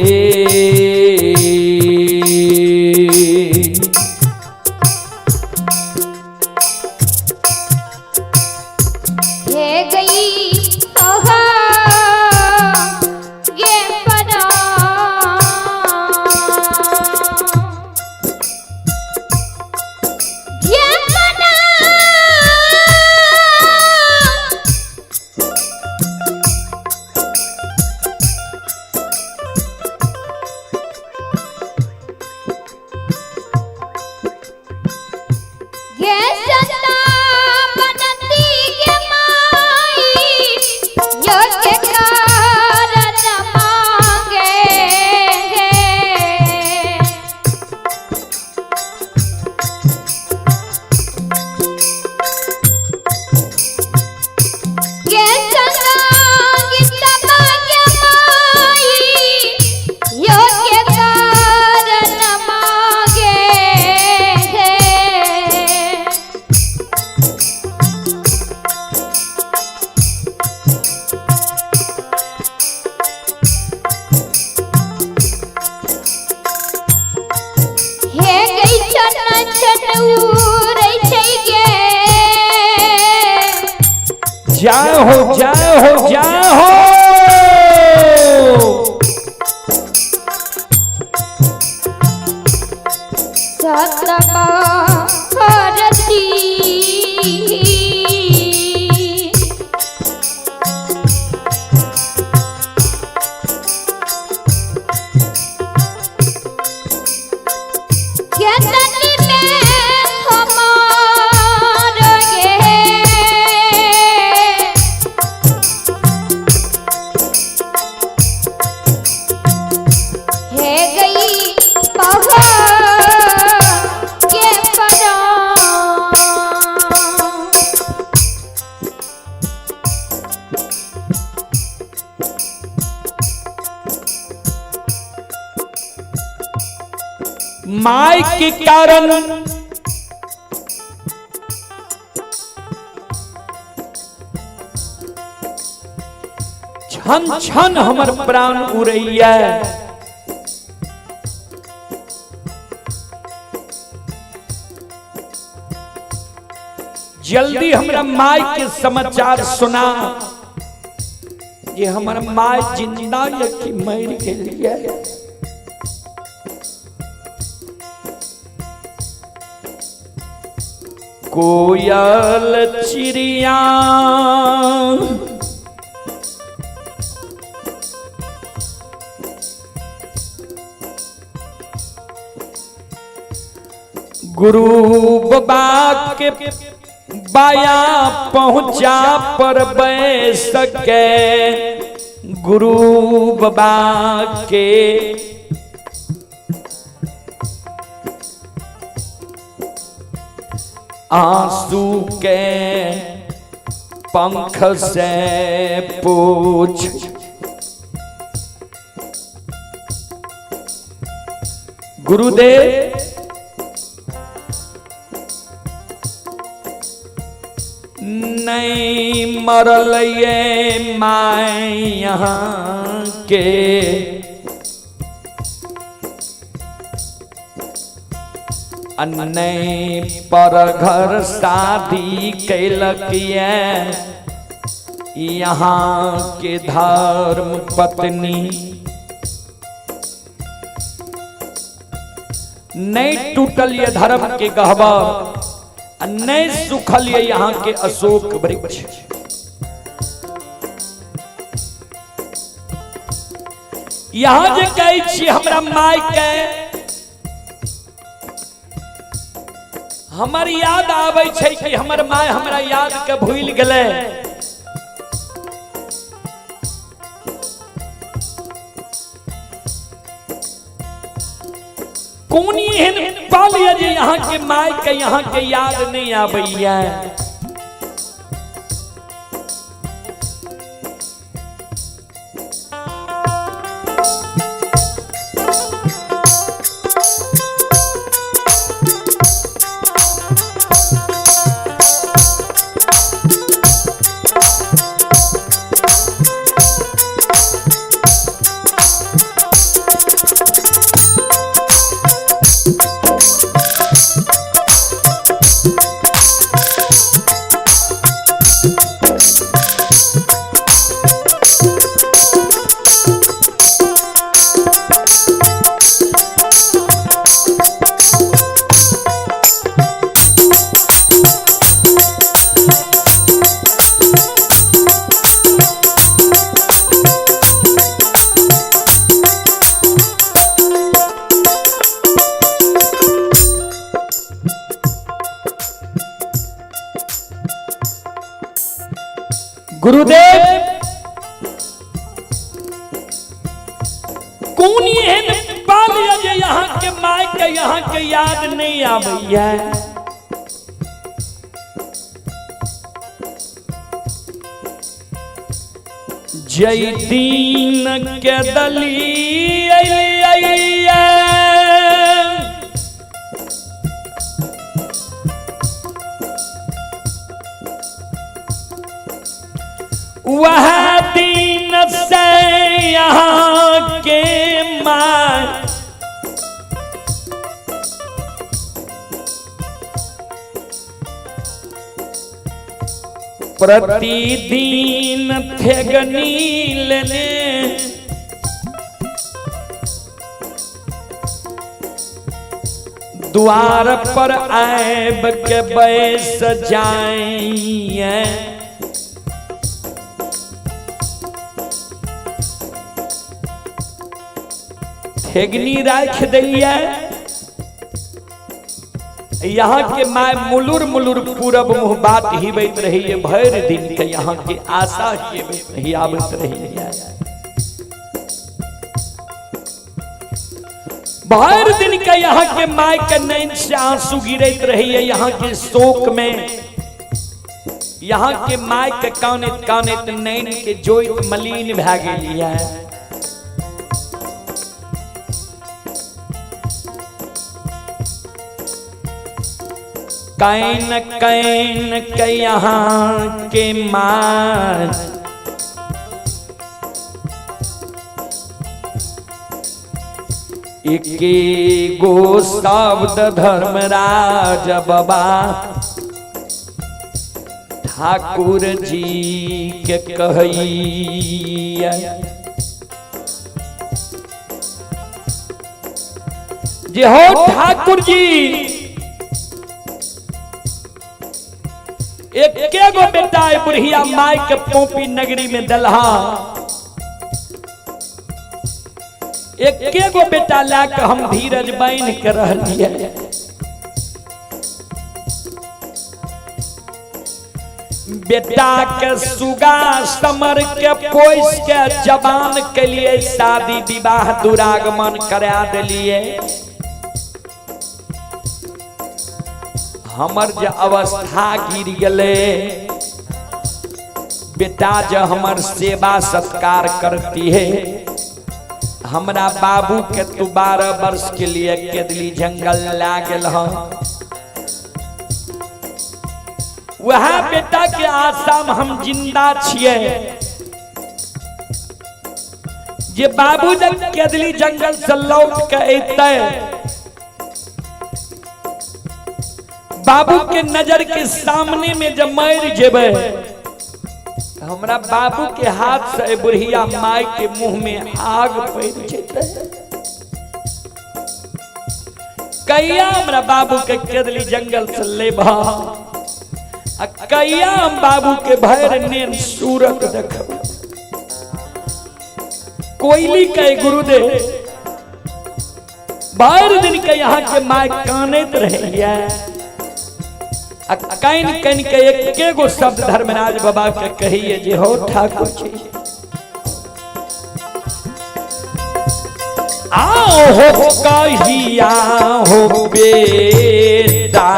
हे गई ओहो ये परा, ये परा, ये सता बनती ये माई, यो के कारण मांगे। ये सता गीत मांगे माई, यो के कारण मांगे। हे गई छन छन उड़ै छै गे, जय हो जय हो जय हो। सतमा भारती। केतनी में हमार गे, हे गई पहा के परा। My के कारण छन छन हमर प्राण उड़ैया, जल्दी हमरा माय के समाचार सुना जे हमर my जिंदा या कि मर गेलियै। कोयल चिड़िया गुरु बाबा के बाया पहुंचा पर बैस के गुरु बाबा के आंसू के पंख से पूछ गुरुदेव नहीं मरल ये my यहाँ के नहीं पर घर शादी कैलक ये यहाँ के धर्म पत्नी नहीं टूटल ये धर्म के गहबर, नहीं सुखल ये यहाँ के अशोक वृक्ष। यहाँ जे कहै छी हमरा माय के हमर याद आबै छै कि हमर माय हमरा याद के भूलि गेलै। कोन एहन पल यऽ जे यहाँ के माय के यहाँ के याद नहीं आबैया। गुरुदेव कोन एहन पल यऽ जे यहाँ के माय के यहाँ के याद नहीं आबैया। जय दीन के दली अलिया वह दिन से यहाँ के माय प्रतिदिन थेगनी लेने द्वार पर आब के बैस जाइए। थेगनी राख दैया यहाँ के my मुलुर मुलुर पूरब मुँह बात हिबैत रहिए भरि दिन के यहाँ के आशा हियाबैत रहिए। भरि दिन के यहाँ के my के नैन से आंसू गिरैत रहिए यहाँ के शोक में यहाँ के my के कानैत कानैत नैन के जोइत मलिन भए गेलिए। Can can के यहाँ के my एके गो शब्द धर्मराज बाबा ठाकुर जी के कहैया जे हो ठाकुर जी एके गो बेटा है बुढ़िया माय के पोपी नगरी में दलहा। एके गो बेटा ला के हम धीरज बांध के रहलिए। बेटा के सुगा समर के पोस के जवान के लिए शादी विवाह दुरागमन करा दिलिए। हमर जे अवस्था गिर गेले, बेटा जे हमर सेवा सत्कार करती है, हमरा बाबू के तू 12 वर्ष के लिए केदली जंगल ला गेल हन। वह बेटा के आशा में हम जिंदा छिए जे बाबू जब केदली जंगल से लौट के अइते, बाबू के नजर के सामने में जब मर जेबे, हमरा बाबू के हाथ से बुढ़िया माय के मुंह में आग पड़ जेते। कैया हमरा बाबू के केदली जंगल से लेबा, आ कैया हम बाबू के भर नेन सूरत देखब। कोयली के गुरुदेव भर दिन के यहाँ के माय कानैत रहैया, आ कान कान के एके गो शब्द धर्मराज बाबा के कहिए जे हो ठाकुर जी आओ हो कहिया हो बेटा।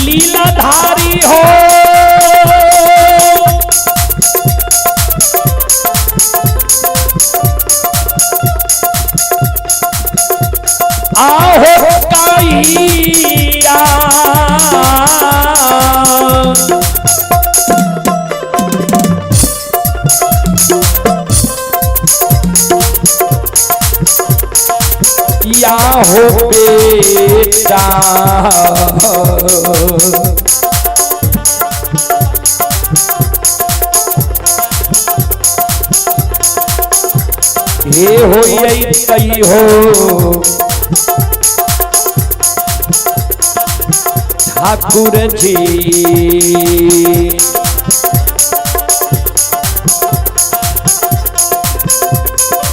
लीलाधारी हो आहो कहिया या हो बेटा। हे हो यही हो ठाकुर जी।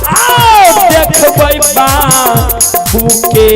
आओ देखबै बाबू के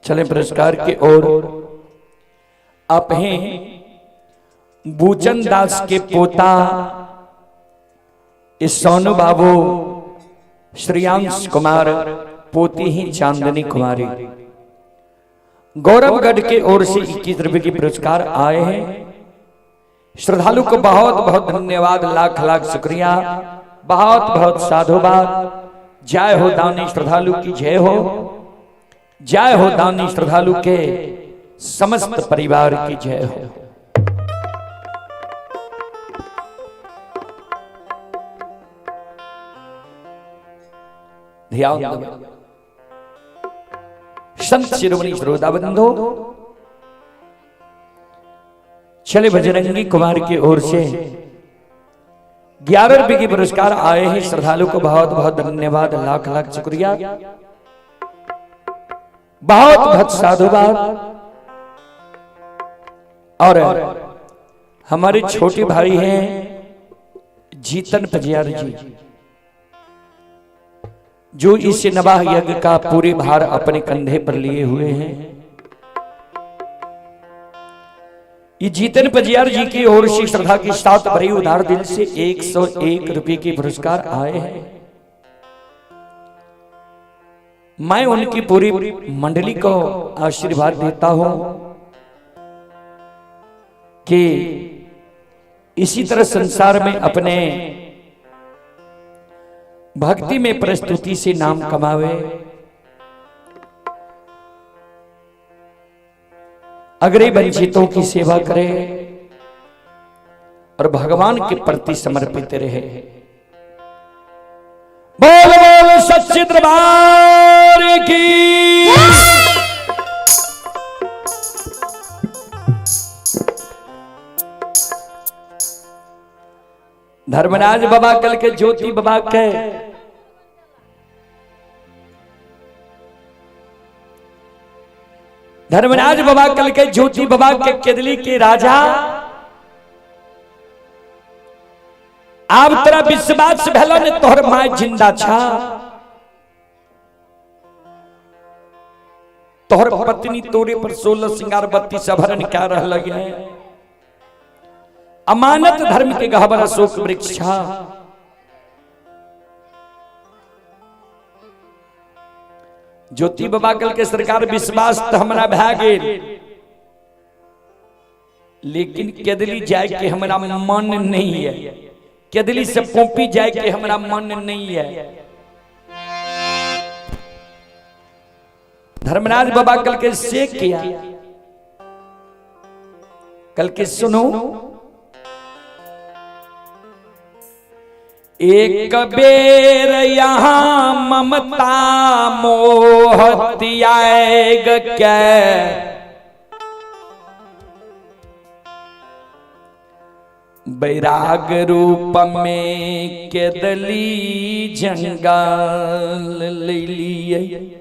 चले पुरस्कार की ओर। आप हैं बूचन दास के पोता इस सोनू बाबू श्रेयांश कुमार, पोती ही चांदनी कुमारी, गौरवगढ़ के ओर से 21 रुपए के पुरस्कार आए हैं। श्रद्धालु को बहुत बहुत धन्यवाद, लाख लाख शुक्रिया, बहुत बहुत साधुवाद। जय हो दानी श्रद्धालु की जय हो, जय हो दानी श्रद्धालु के समस्त परिवार की जय हो। ध्यान देबै। संत शिरोमणि श्रोता बंधु, चले बजरंगी कुमार की ओर से 11 रुपए के पुरस्कार आए हैं। श्रद्धालु को बहुत बहुत धन्यवाद, लाख लाख शुक्रिया, बहुत बहुत साधुवाद। और हमारे छोटे भाई हैं जीतन पजियार जी, जो इस नवाह यज्ञ का पूरे भार अपने कंधे पर लिए हुए हैं। ये जीतन पजियार जी की ओर से श्रद्धा के साथ भरी उदार दिल से 101 रुपए के पुरस्कार आए हैं। मैं उनकी पूरी मंडली को आशीर्वाद देता हूं कि इसी तरह संसार में अपने भक्ति में प्रस्तुति से नाम कमावे, अग्रे वंचितों की सेवा करे और भगवान के प्रति समर्पित रहे। बोल बोल सच्चे दरबार की। धर्मराज बाबा कल के ज्योति बाबा के धर्मराज बाबा कल के ज्योति बाबा के केदली के राजा, आब तोरा विश्वास भेलो ने तोहर my जिंदा छा, तोहर पत्नी तोरे पर 16 सिंगार 32 आभरण क्या रह लगे। अमानत धर्म के गहबर अशोक वृक्ष छा। ज्योति बाबा कल के सरकार विश्वास तो हमरा भए गेल, लेकिन केदली जाए के हमरा मन नहीं है, केदली से पोपी जाए के हमरा मन नहीं है। धर्मराज बाबा कल के से किया, कल के सुनो, एक बेर यहाँ ममता मोह त्याग के बैराग रूप में केदली जंगल ले लिए,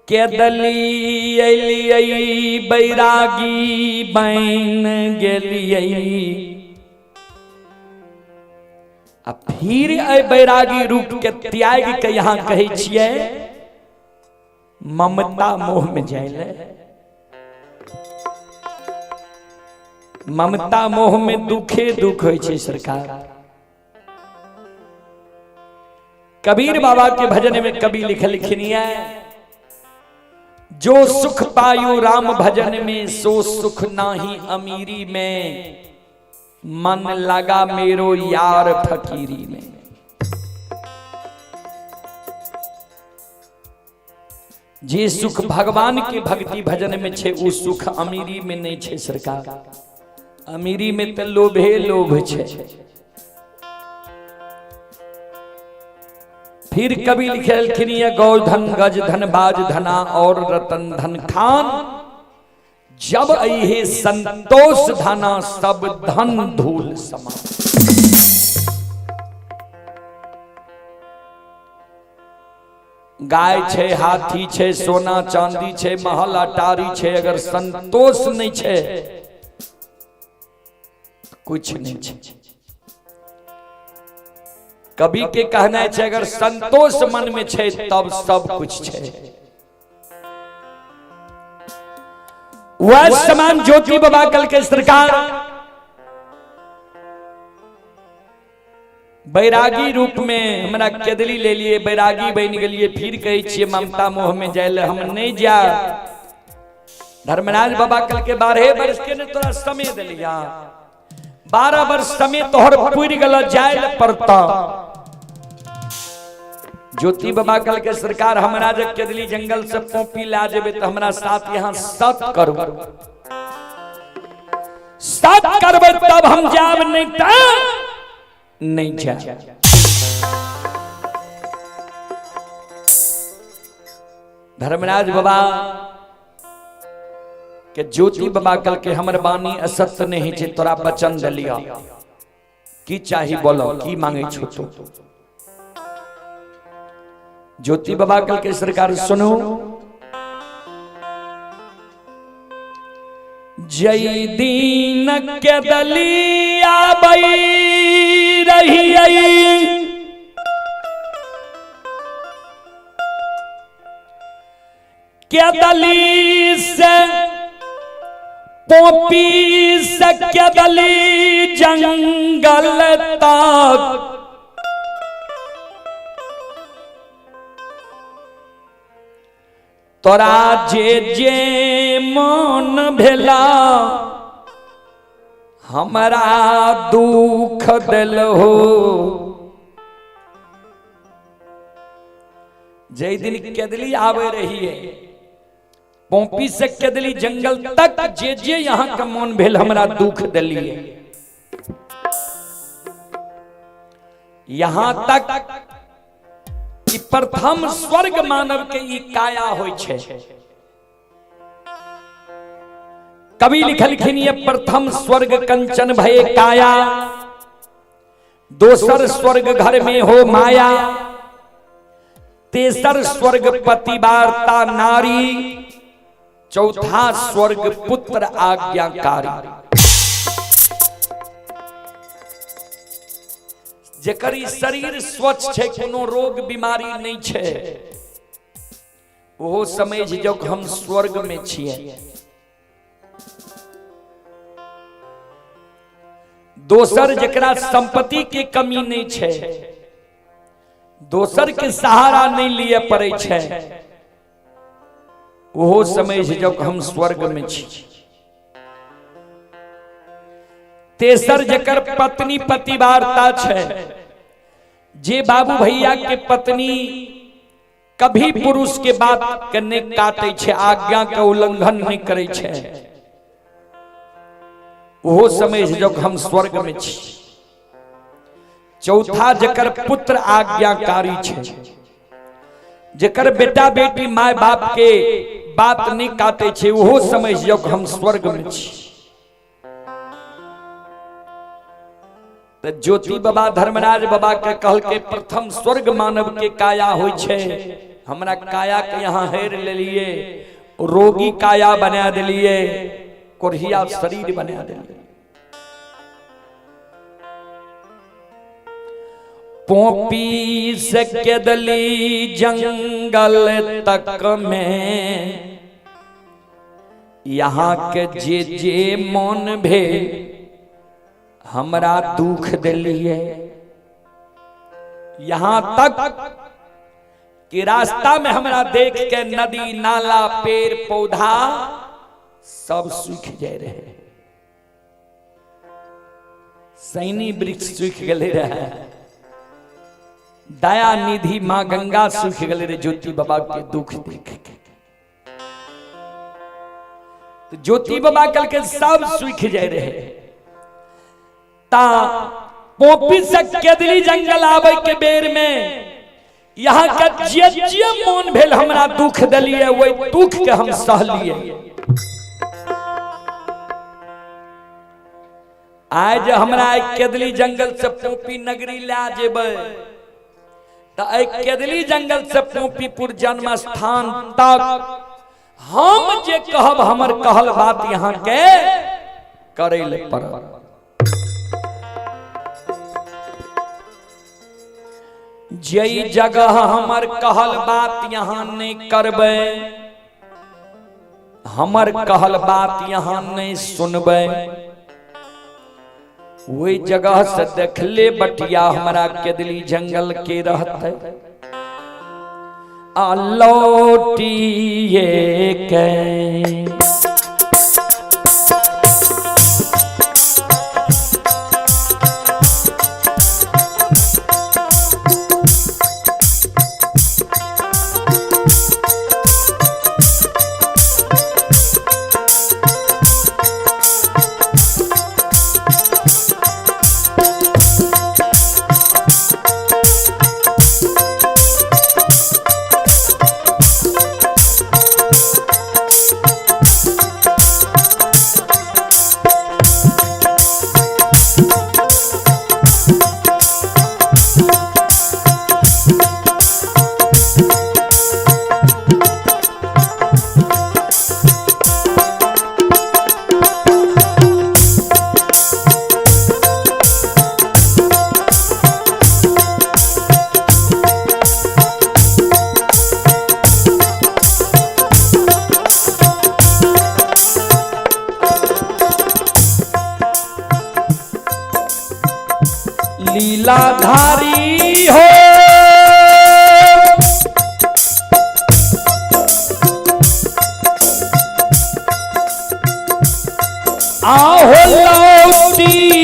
केदली अलियै बैरागी बन गेलियै। आ फिर एहि बैरागी रूप के त्याग के यहाँ कहै छियै ममता मोह में जाय। ममता मोह में दुखे दुख होइ छै सरकार। कबीर बाबा के भजन में कवि लिखलखिन है, जो सुख पायो राम भजन में सो सुख नाही अमीरी में, मन लगा मेरो यार फकीरी में। जे सुख भगवान के भक्ति भजन में छे उ सुख अमीरी में नहीं छे सरकार। अमीरी में तो लोभे लोभ छे। फिर कवि लिखलखिन ये गौधन गज धन बाज धना और रतन धन खान, जब अहे संतोष धना सब धन धूल समान। गाय छे, हाथी छे, सोना चांदी छे, महल अटारी छे, अगर संतोष नहीं छे कुछ नहीं छे। कवि के कहना है अगर संतोष मन में छे तब सब कुछ छे। वह समान ज्योति बाबा कल के सरकार बैरागी रूप में हमरा केदली ले लिए, बैरागी बन गेलिए, फिर कहै छियै ममता मोह में जाय ले हम नहीं जा। धर्मराज बाबा कल के 12 वर्ष के ने तोरा समय दिलिया, 12 वर्ष समय तोहर पूरी गल जाय ले पड़ता। ज्योति बाबा कल के सरकार हमरा जे केदली जंगल से पोपी ला जेबे तो हमरा साथ यहाँ सत करू, सत करबे तब हम जाब, नहीं त नहि जायब। धर्मराज बाबा के ज्योति बाबा कल के हमर बानी असत्य नहीं छे, तोरा वचन दिलिया, की चाही बोलो, की मांगे छो तो। ज्योति बाबा कल के सरकार सुनो, जय दीन के दलिया बई रही आई, के दली से पोपी से के दली जंगल तक, तोरा जे जे मन भेला हमरा दुख दिल हो। जय दिन केदली आवे रही है, पोपी से केदली जंगल तक जे जे यहाँ का मन भेल हमरा दुख दिलिए। यहाँ तक कि प्रथम स्वर्ग मानव के ई काया होय छे। कवि लिखलखिन ये प्रथम स्वर्ग कंचन भये काया, दोसर स्वर्ग घर में हो माया, तेसर स्वर्ग पतिवार्ता नारी, चौथा स्वर्ग पुत्र आज्ञाकारी। जेकर ई शरीर स्वच्छ छे, कोनो रोग बीमारी नहीं छे, ओहो समझ जो हम स्वर्ग में छिए। दोसर जेकरा संपत्ति के कमी नहीं छे, दोसर के सहारा नहीं लिए पड़े छे, ओहो समझ जो हम स्वर्ग में छी। तेसर जेकर पत्नी पतिवार्ता छे, जे बाबू भैया के पत्नी कभी पुरुष के बात के नहीं काटे छे, आज्ञा के उल्लंघन नहीं करे छे, ओहो समझ जो हम स्वर्ग में छी। चौथा जेकर पुत्र आज्ञाकारी छे, जेकर बेटा बेटी my बाप के बात नहीं काटे छे, ओहो समझ जो हम स्वर्ग में छी। तो ज्योति बाबा धर्मराज बाबा के कहल के प्रथम स्वर्ग मानव के काया होय छे, हमरा काया के यहाँ हेर लेलिए, रोगी काया बना दिलिए, कोढ़िया शरीर बना दिलिए। पोपी से केदली जंगल तक में यहाँ के जे जे मन भेल हमरा दुख दिलिए। यहाँ तक कि रास्ता में हमरा देख के नदी नाला पेड़ पौधा सब सूख जाए रहे, सैनी वृक्ष सूख गए रहे, दया निधि मां गंगा सूख गए रहे ज्योति बाबा के दुख देख के। तो ज्योति बाबा कल के सब सूख जाए रहे। ता पोपी से केदली जंगल आवे के बेर में यहाँ के जे जे मन भेल हमरा दुख दिलिए, वही दुख के हम सहलिए। आज हमरा केदली जंगल से पोपी नगरी ला जेबै त केदली जंगल से पोपीपुर जन्म स्थान तक हम जे कहब हमर कहल बात यहाँ के करे ले पड़त। जई जगह हमर कहल बात यहाँ नहीं करबै, हमर कहल बात यहाँ नहीं सुनबै, वही जगह से देखले बटिया हमरा केदली जंगल के रहते आ लौटिए के। लीलाधारी हो। आहो लौटिए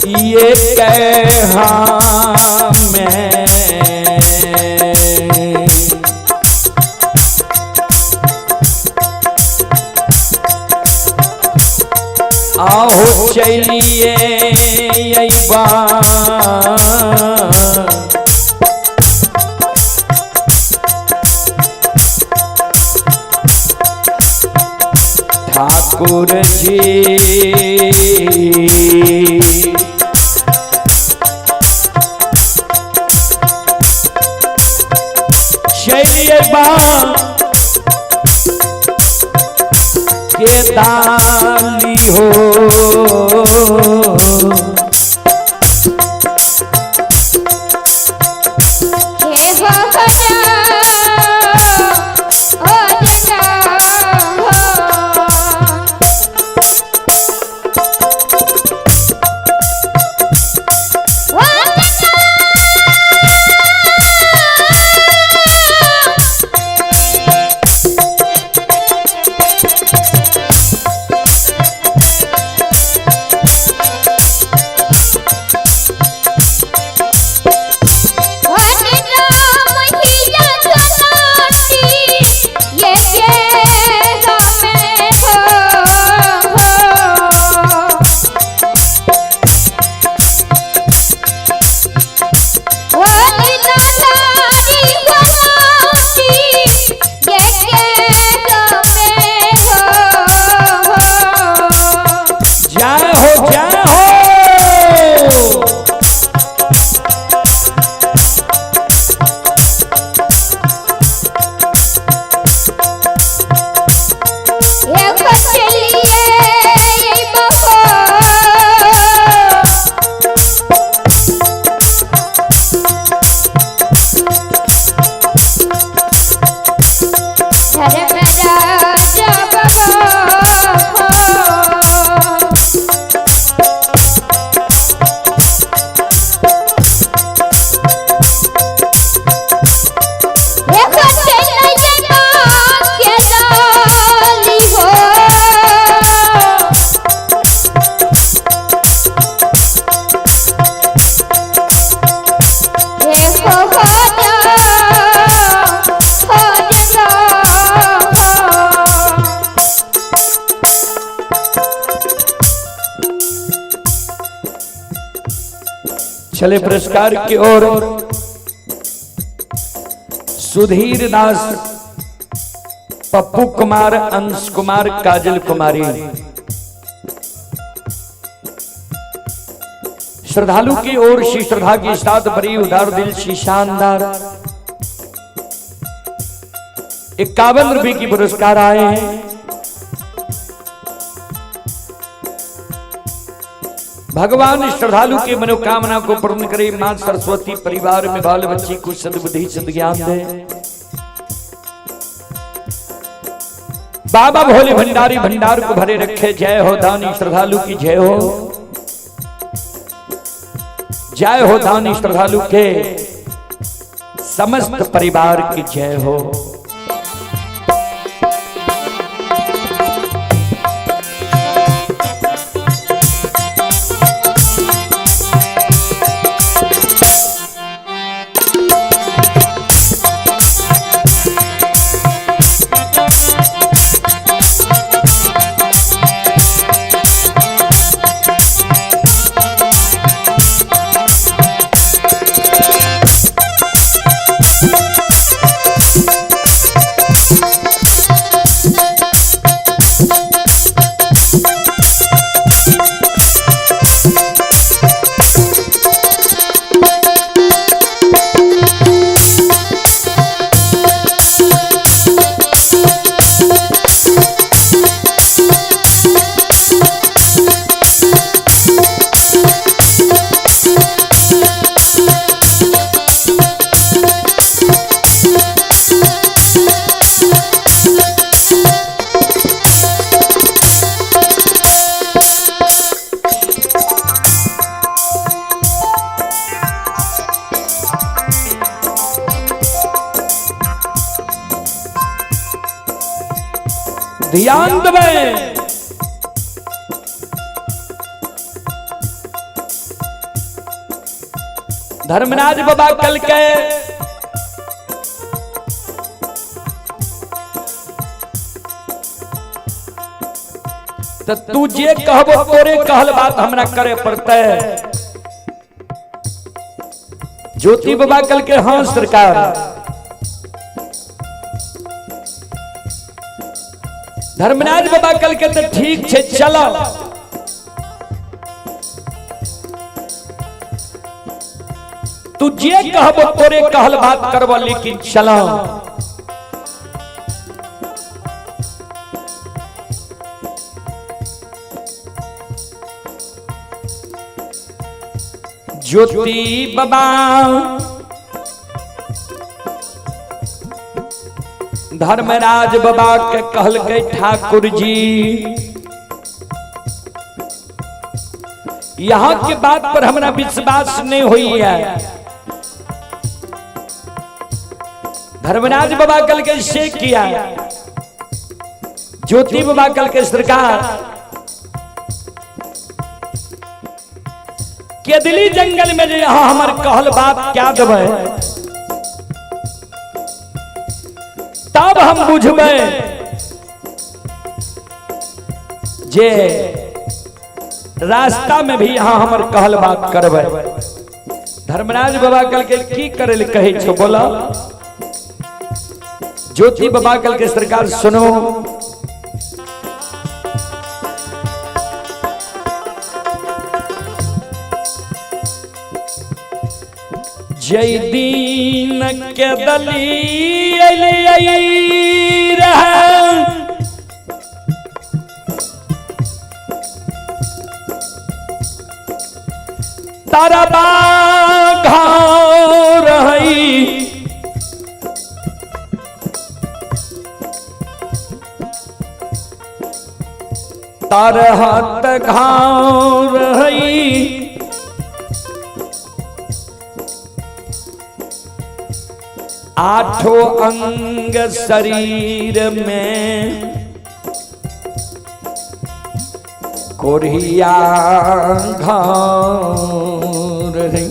ये कहा मैं आहो चलिए अइबा। ठाकुर जी चलिए बा के दाली हो। हे हो हो जय हो जय हो। चले पुरस्कार की ओर। सुधीर दास, पप्पू कुमार, अंश कुमार, काजल कुमारी श्रद्धालु की ओर श्री श्रद्धा की साथ बड़ी उदार दिल श्री शानदार 51 रुपए की पुरस्कार आए हैं। भगवान श्रद्धालु की मनोकामना को पूर्ण करे। मां सरस्वती परिवार में बाल बच्ची को सद्बुद्धि सद्ज्ञान दे। बाबा भोले भंडारी भंडार को भरे रखे। जय हो दानी श्रद्धालु की जय हो। जय हो दानी श्रद्धालु के समस्त परिवार की जय हो। ध्यान देबै। धर्मराज बाबा कल के तो तू जे कहबो तोरे कहल बात हमरा करे पड़ते। ज्योति बाबा कल के हाँ सरकार। धर्मराज बाबा कल के तो ठीक छे चलो। तू जे कहबो तोरे कहल बात करबो लेकिन चलो। ज्योति बाबा धर्मराज बाबा के कहलकै ठाकुर जी यहाँ के बात पर हमरा विश्वास नहीं हुई है। धर्मराज बाबा कल के से किया। ज्योति बाबा कल के सरकार केदली जंगल में जे यहाँ हमर कहल बात क्या देबै तब हम बुझबै जे रास्ता में भी यहाँ हमर कहल बात करबै। धर्मराज बाबा कल के की करे ले कहै छो बोला। ज्योति बाबा कल के सरकार सुनो। जय दीन के दली अलियै रहे तारा बाघाव रही तरहत घाव रही आठों अंग शरीर में कोरिया घाव रही।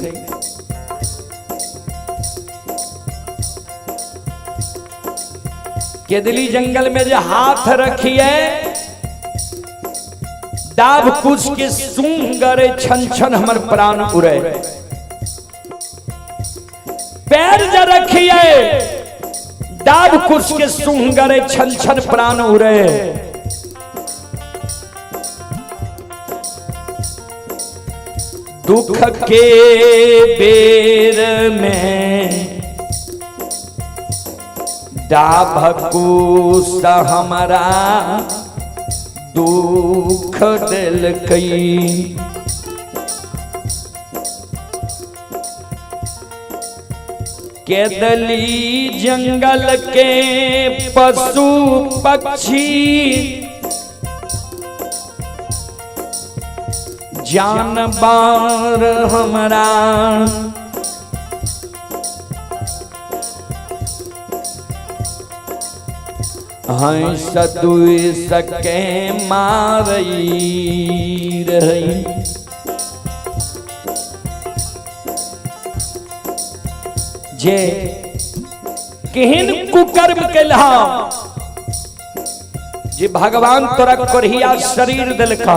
केदली जंगल में जो हाथ रखिए डाब कुछ के सूंघ गरे छन छन हमर प्राण उड़े। पैर जे रखिए डाब कुछ के सूंघ गरे छन छन प्राण उड़े। दुख के बेर में डाभ कुश हमारा दुख दिलकई। केदली जंगल के पशु पक्षी जानवर हमारा हंस दुई सके मारई रही। जे केहन कुकर्म केलहा जे भगवान तोरा कोरिया शरीर दिलका,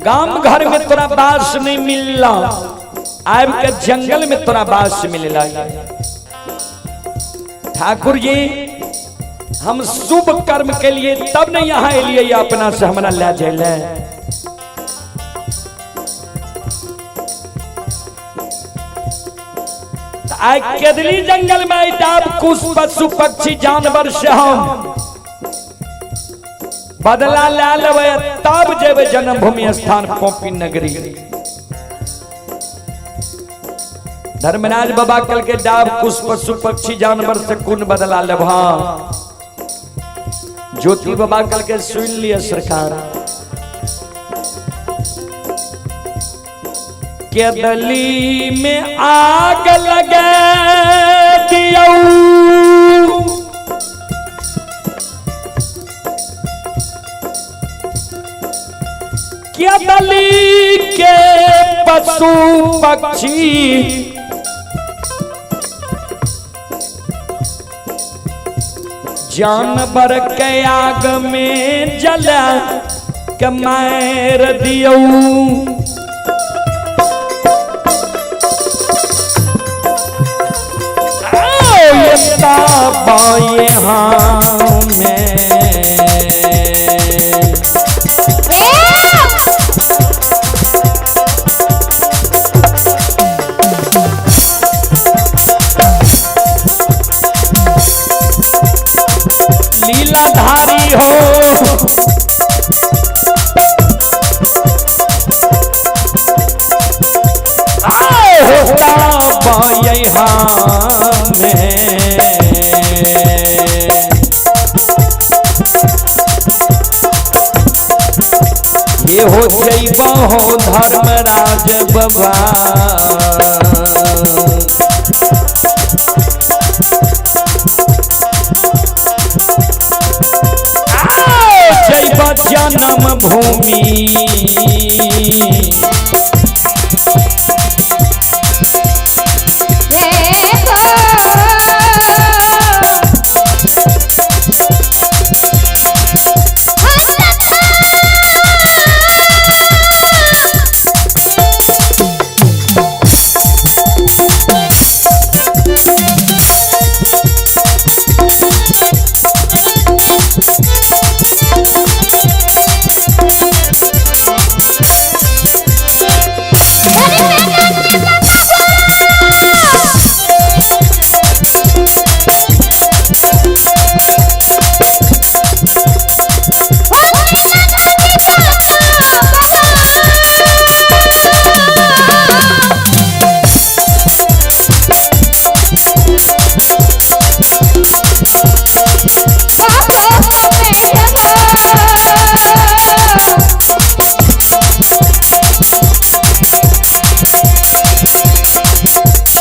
गाम घर में तोरा बास नहीं मिलला, आब के जंगल में तोरा बास मिलला। ठाकुर जी हम शुभ कर्म के लिए तब नहीं यहाँ एलिए अपना से हमरा ले जाए। आइ केदली जंगल में डाब कुश पशु पक्षी जानवर से हम बदला ले लेबै तब जेबै जन्मभूमि स्थान पोपी नगरी। धर्मराज बाबा कल के डाब कुश पशु पक्षी जानवर से कोन बदला लेबा। ज्योति बाबा कल के सुन लिया सरकार। केदली में आग लगे दियऊ के पशु पक्षी जानवर के आग में जला के मार दियौ। में लीलाधारी हो होता में। ये हो जइबो हो धर्मराज बाबा। जइबा जन्म भूमि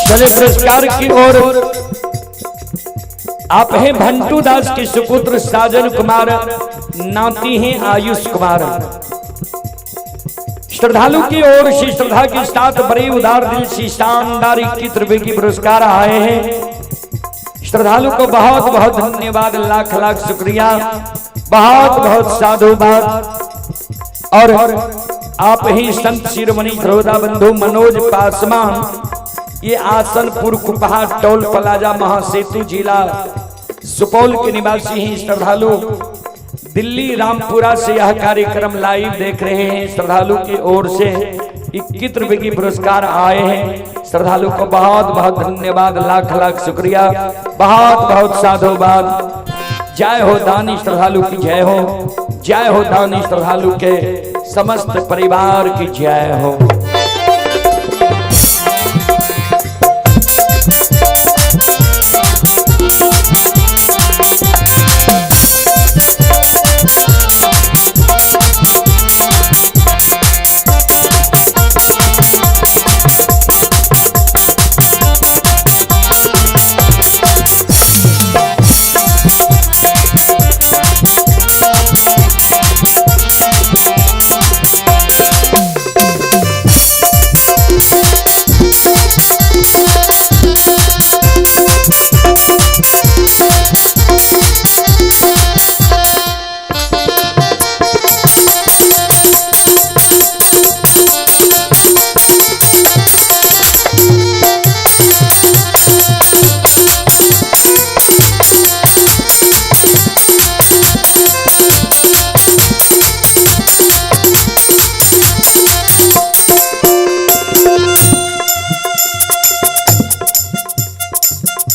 चले पुरस्कार की ओर आप हैं भंटू दास के सुपुत्र साजन कुमार, नाती हैं आयुष कुमार। श्रद्धालु की ओर से श्रद्धा के साथ बड़े उदार दिल से शानदार 21 रुपए की पुरस्कार आए हैं। श्रद्धालु को बहुत बहुत धन्यवाद, लाख लाख शुक्रिया, बहुत बहुत साधुवाद। और आप ही संत शिरोमणि श्रोता बंधु मनोज पासवान, ये आसनपुर कुपहा टोल प्लाजा महासेतु जिला सुपौल के निवासी हैं। श्रद्धालु दिल्ली रामपुरा से यह कार्यक्रम लाइव देख रहे हैं। श्रद्धालु की ओर से 21 रुपए की पुरस्कार आए हैं। श्रद्धालु को बहुत बहुत धन्यवाद, लाख लाख शुक्रिया, बहुत बहुत साधुवाद। जय हो दानी श्रद्धालु की जय हो, जय हो दानी श्रद्धालु के समस्त परिवार की जय हो।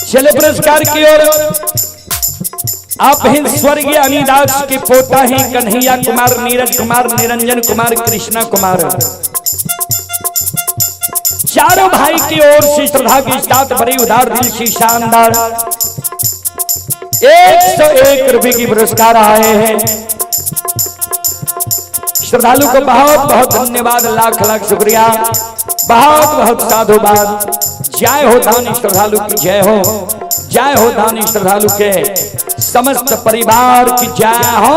चले पुरस्कार की ओर आप हैं स्वर्गीय अनिदास के पोता हैं कन्हैया कुमार, नीरज कुमार, निरंजन कुमार, कृष्णा कुमार। चारों भाई की ओर से श्रद्धा के साथ बड़ी उदार दिल से शानदार 101 रुपए की पुरस्कार आए हैं। श्रद्धालु को बहुत बहुत धन्यवाद, लाख लाख शुक्रिया, बहुत बहुत साधुवाद। जय हो दानी श्रद्धालु की जय हो, जय हो दानी श्रद्धालु के समस्त परिवार की जय हो।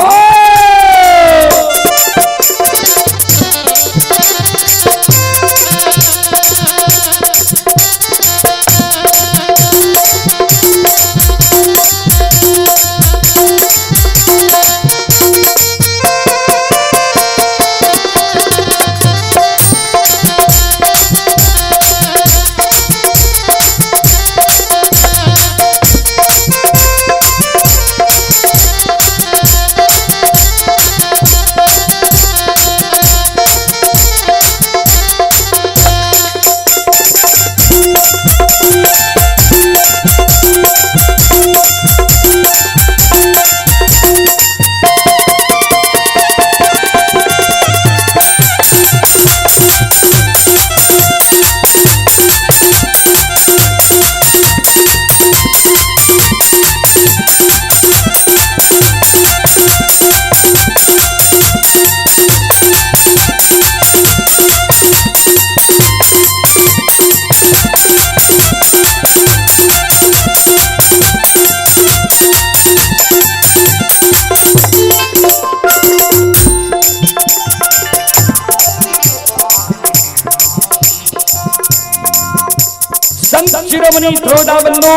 संत शिरोमणि श्रोता बंधु,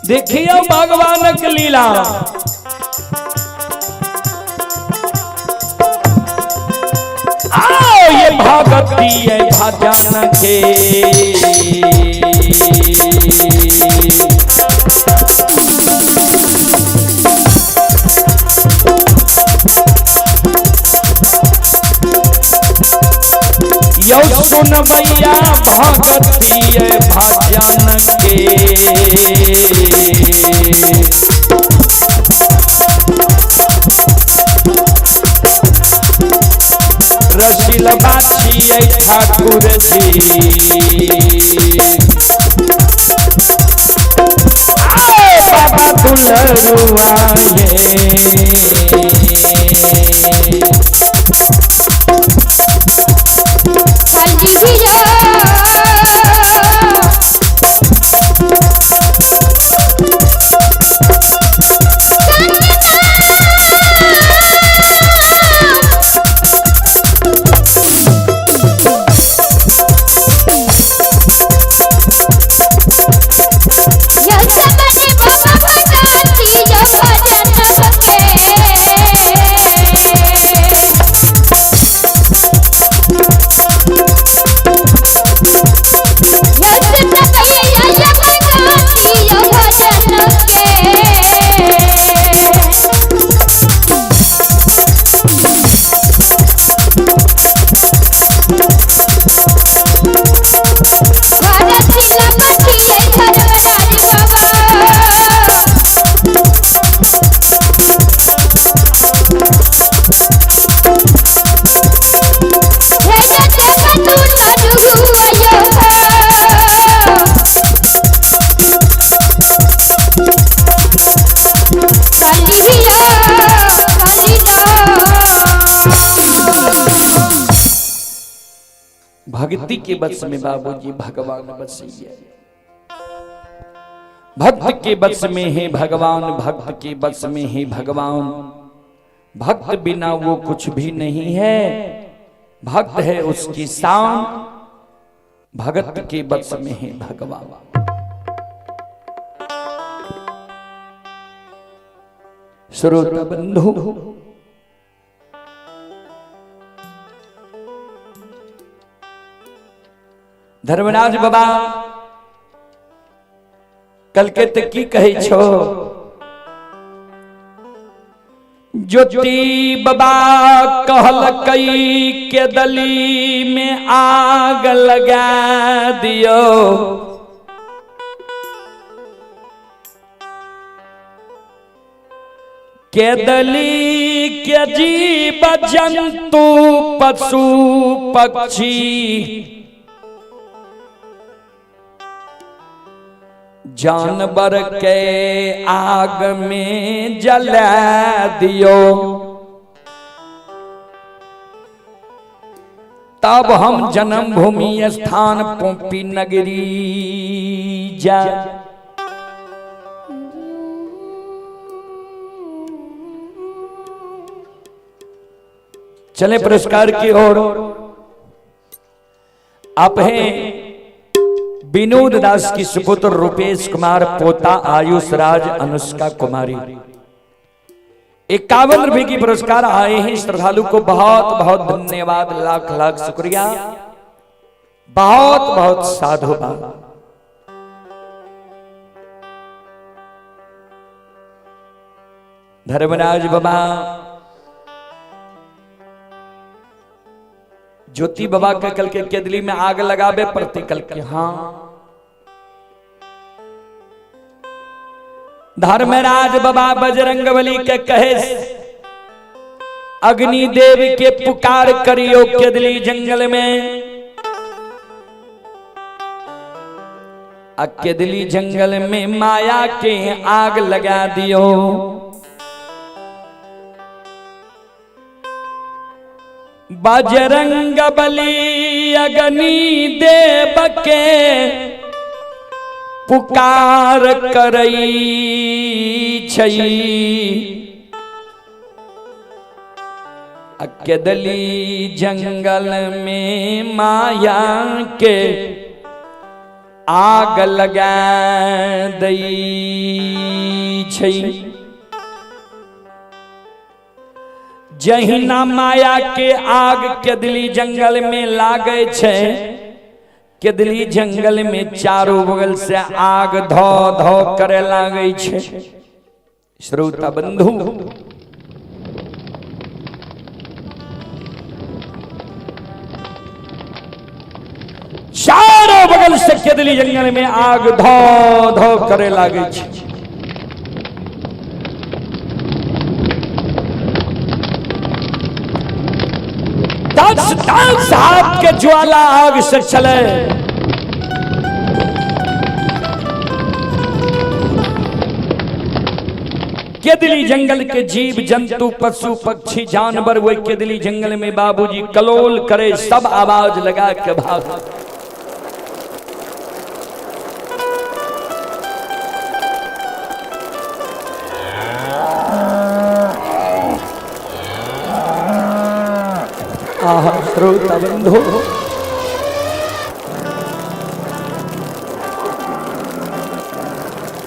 देखिए भगवान की लीला। आओ ये भगती है भजन के, यो सुन भैया भगती है भजन के। रसिल बाछी ठाकुर जी, आओ बाबा दुलरुआ ये। भक्ति के बस में बाबूजी भगवान बसैया, भक्त के बस में है भगवान, भक्त के बस में है भगवान। भक्त बिना वो कुछ भी नहीं है, भक्त है उसकी शान, भगत के बस में है भगवान। श्रोता बंधु, धर्मराज बाबा कल के ते की कहे छो, ज्योति बाबा कहलकई के दली में आग लगा दियो, के दली के जीव जंतु पशु पक्षी जानवर के आग में जला दियो, तब हम जन्मभूमि स्थान पोपी नगरी जा। चले पुरस्कार की ओर। आप हैं विनोद दास की सुपुत्र रुपेश कुमार, पोता आयुष राज, अनुष्का कुमारी। 51 रुपए की पुरस्कार आए हैं श्रद्धालु को बहुत बहुत धन्यवाद, लाख लाख शुक्रिया, बहुत बहुत साधुवाद। धर्मराज बाबा ज्योति बाबा के कल के केदली में आग लगावे प्रति कल के। हाँ, धर्मराज बाबा बजरंगबली के कहे अग्निदेव के पुकार करियो केदली जंगल में। केदली जंगल में माया के आग लगा दियो। बजरंग बली अग्नि देव के पुकार करई छई। अकेदली जंगल में माया के आग लगा दई छई। जहिना माया के आग केदली जंगल में लागे छै, केदली जंगल में चारों बगल से आग धो धो करे लागे छै। श्रोता बंधु, चारों बगल से केदली जंगल में आग धो धो करे लागे छै। दस दस हाथ के ज्वाला आग से चले। केदली जंगल के जीव जंतु पशु पक्षी जानवर वही केदली जंगल में बाबूजी कलोल करे, सब आवाज लगा के भाग। आहा श्रोता बंधु,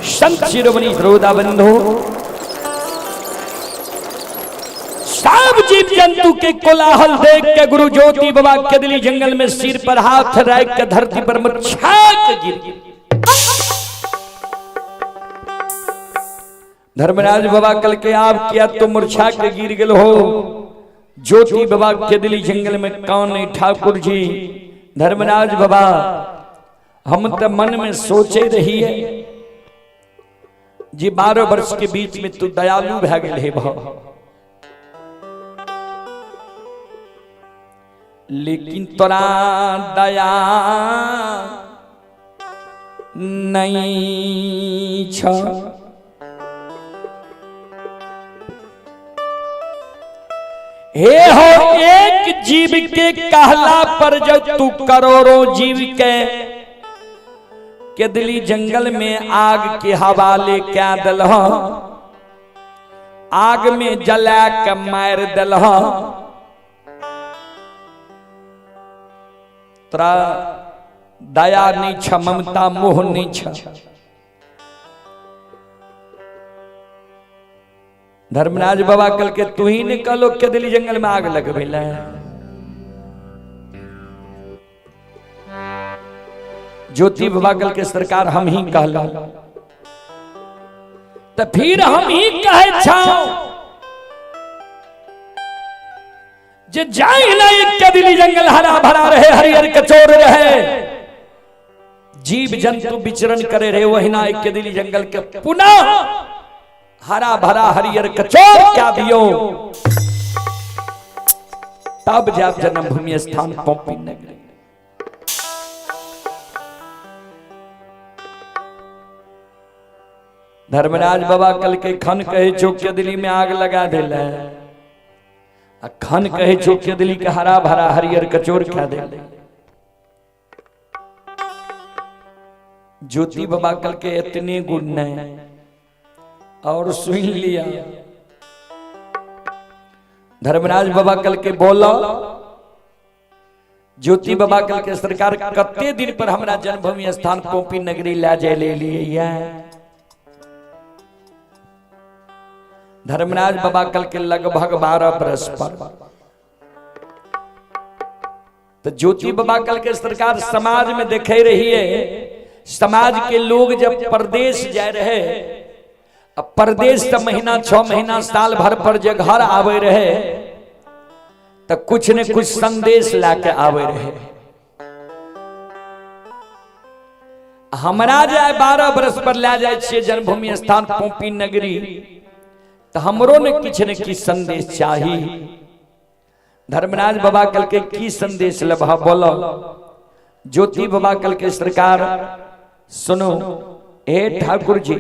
संत शिरोमणि श्रोता बंधु, सब जीव जंतु के कोलाहल देख के गुरु ज्योति बाबा केदली जंगल में सिर पर हाथ रख के धरती पर मूर्छा के गिर। धर्मराज बाबा कल के आप किया तो मूर्छा के गिर गए हो। ज्योति बाबा केदली जंगल में कौन है ठाकुर जी? धर्मराज बाबा हम तो मन में सोचे रही है जी 12 वर्ष के बीच में तू दयालु भै गेल हे भाव, लेकिन तोरा दया नहीं छ। हे हो एक जीव के कहला पर जब तू करोड़ों जीव के केदली जंगल में आग के हवाले क्या दलह, आग में जला के मार दलह, तोरा दया नहीं छ, ममता मोह नहीं छ। धर्मराज बाबा कल के तू ही निकलो केदली जंगल में आग लगबे ले। ज्योति बाबा कल के सरकार हम ही कहला, तो फिर हम ही कहे छाओ जे जाई ना केदली जंगल हरा भरा रहे, हरिहर कचोर रहे, जीव जंतु विचरण करे रहे, वही ना केदली जंगल के पुनः हरा भरा हरिहर कचोर क्या दियो, तब जाब जन्मभूमि स्थान पौपी नगरी। धर्मराज बाबा कल के खन कहे छो केदली में आग लगा देला, आ खन कहे छो केदली के हरा भरा हरियर कचोर खा देले। ज्योति बाबा कल के इतने गुण नहीं और सुन लिया। धर्मराज बाबा कल के बोला, ज्योति बाबा कल के सरकार कते दिन पर हमरा जन्मभूमि स्थान पौपी नगरी ला जाए ले लिए। धर्मराज बाबा कल के लगभग 12 बरस पर। तो ज्योति बाबा कल के सरकार समाज में देखे रही है, समाज के लोग जब परदेश जाए रहे, अब परदेश से महीना 6 महीना साल भर पर जब घर आवे रहे तो कुछ न कुछ संदेश लाके आवे रहे। हमरा जाए 12 बरस पर ला जाए छियै जन्मभूमि स्थान पौपी नगरी, तो हमरो ने किछ ने किछ संदेश चाही। धर्मराज बाबा कल के की संदेश लबा बोलो। ज्योति बाबा कल के सरकार सुनो, हे ठाकुर जी,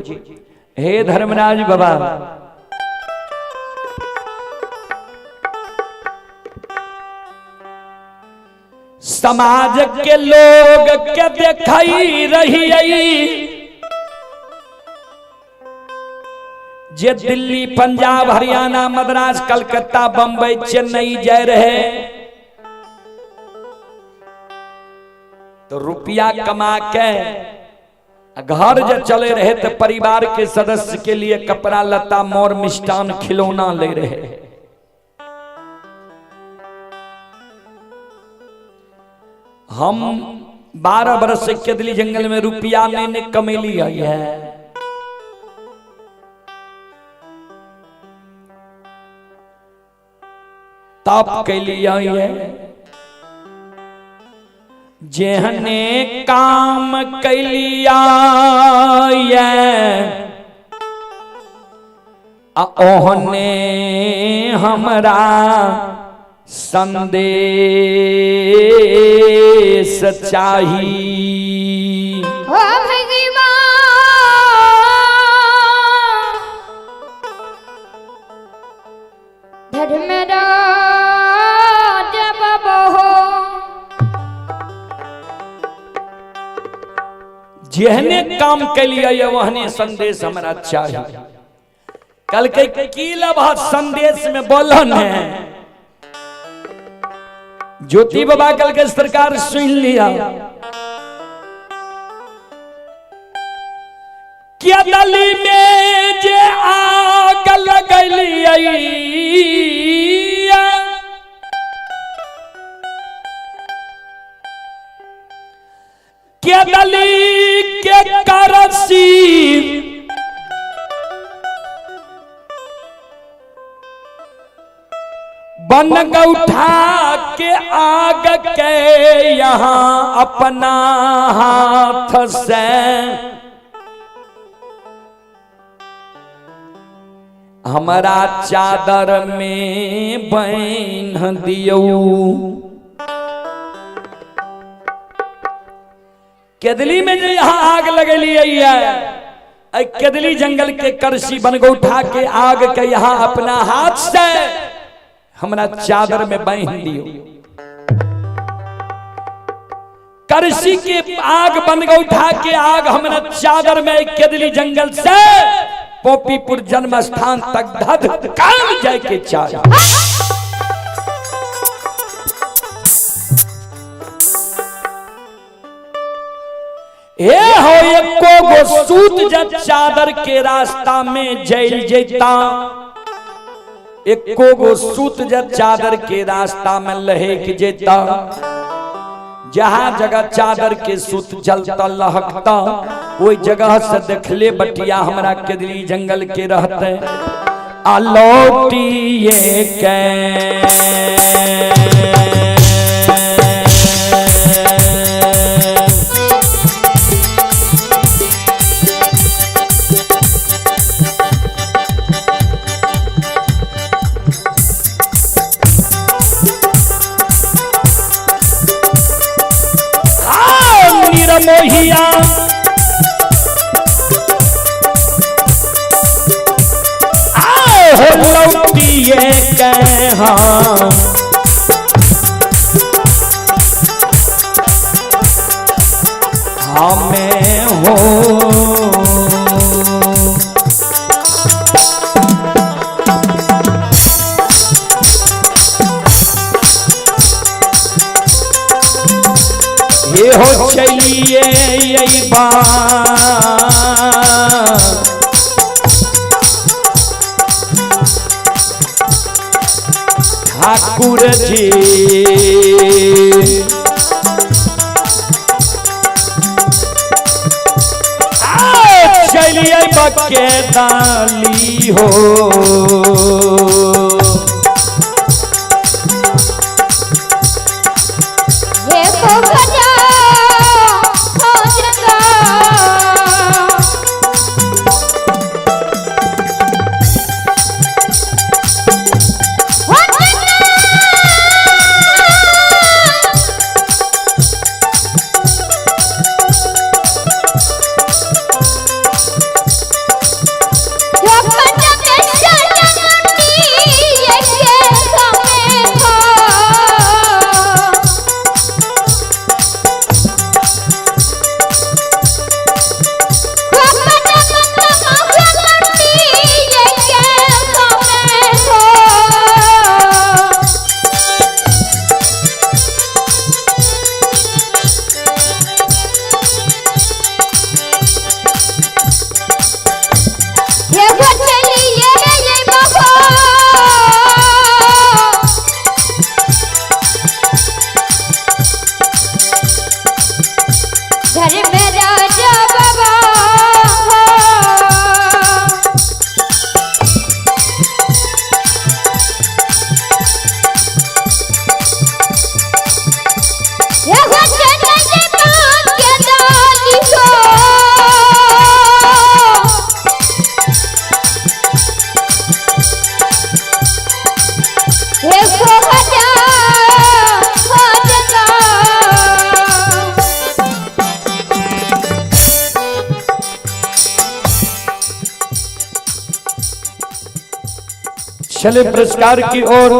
हे धर्मराज बाबा, समाज के लोग के देखई रही जे दिल्ली पंजाब हरियाणा मद्रास कलकत्ता बंबई चेन्नई जाए रहे तो रुपया कमा के घर जब चले रहे तो परिवार के सदस्य के लिए कपड़ा लत्ता मोर मिष्टान खिलौना ले रहे। हम 12 बरस से केदली जंगल में रुपया नहीं कमेली आई है। तप कैली आई है जेहने काम कैलिया ओहने हमरा संदेश चाही। ओ भगवान धर्मराज बाबा हो जेहने काम कैलिया वहने संदेश हमरा चाही। कल के की लभ संदेश में बोलन है ज्योति बाबा कल के सरकार सुन लिया क्या दली में जे आग लगलिया क्या दली के करसी बन गौठा के आग के यहाँ अपना हाथ से हमारा चादर में बांध दियो। केदली में जो यहाँ आग लगली है केदली जंगल के करसी बनगौठा के आग के यहाँ अपना हाथ से हमरा चादर में बांध दियो। करसी के आग बनगौठा के आग हमरा चादर में केदली जंगल से पोपीपुर जन्म स्थान तक धध काल जाए के चाहे। ए हो एको गो सूत जब चादर के रास्ता में जल जेता एको गो सूत जब चादर के रास्ता में लहेक जेता जहां जगह चादर के सूत जलता लहकता वही जगह से देखले बटिया हमरा केदली जंगल के रहते आलौटिए के मोहिया आओ लौटिए के हाँ हमें हो ये हो चलिए यही बात ठाकुर जी चलिए बके दाली हो जो धर्मराज बाबा हो। हे हो चरण के डाली हो। हे हो हजा हजता। चले पुरस्कार की ओर।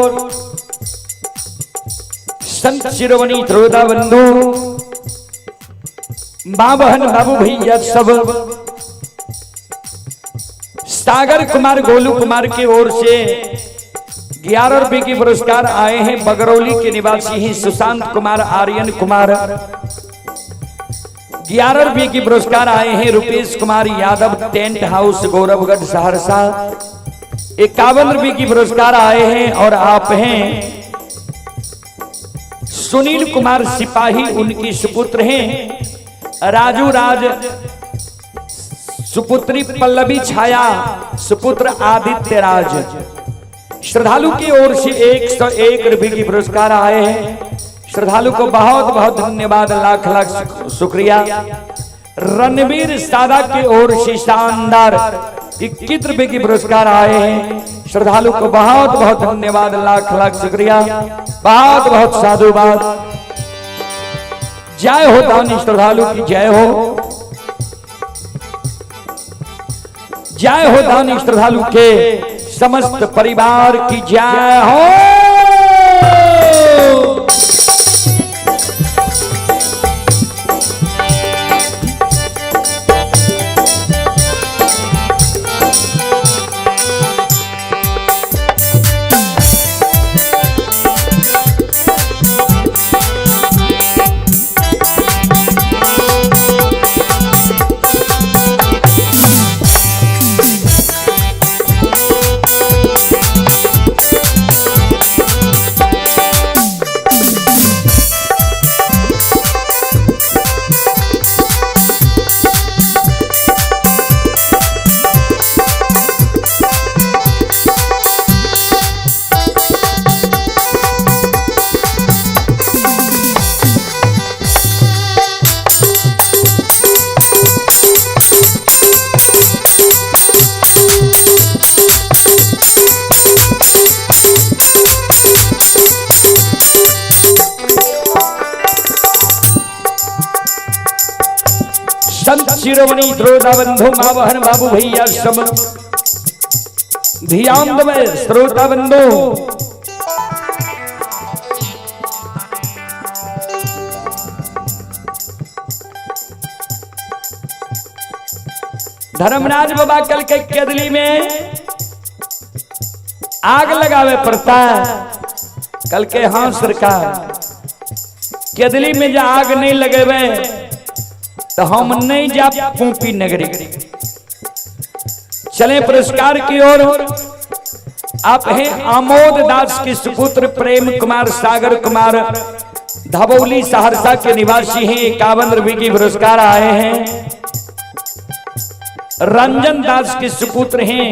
संत शिरोमणि ध्रुवदा बंधु, माँ बहन बाबू भैया सब, सागर कुमार गोलू कुमार की ओर से 11 रुपए के पुरस्कार आए हैं। बगरौली के निवासी हैं सुशांत कुमार, आर्यन कुमार। 11 रुपए के पुरस्कार आए हैं रुपेश कुमार यादव, टेंट हाउस गौरवगढ़ सहरसा। 51 रुपए की पुरस्कार आए हैं और आप हैं सुनील कुमार सिपाही, उनकी सुपुत्र हैं राजू राज, सुपुत्री पल्लवी छाया, सुपुत्र आदित्य राज। श्रद्धालु की ओर से 101 रुपए की पुरस्कार आए हैं। श्रद्धालु को बहुत बहुत धन्यवाद, लाख लाख शुक्रिया। रणवीर सादा की ओर से शानदार 21 रुपए की पुरस्कार आए हैं। श्रद्धालु को बहुत बहुत धन्यवाद, लाख लाख शुक्रिया, बहुत बहुत साधुवाद। जय हो दानी श्रद्धालु की जय हो, जय हो दानी श्रद्धालु के समस्त परिवार की जय हो। संत शिरोमणि श्रोता बंधु, माँ बहन बाबू भैया सब ध्यान दे श्रोता बंधु। धर्मराज बाबा कल के केदली में आग लगावे पड़ता है। कल के हाँ सरकार, केदली में जो आग नहीं लगेवे तो हम नहीं जा पोपी नगरी। चले पुरस्कार की ओर। आप हैं आमोद दास के सुपुत्र प्रेम कुमार सागर कुमार, धबौली सहरसा के निवासी हैं। 51 रुपए की पुरस्कार आए हैं। रंजन दास के सुपुत्र हैं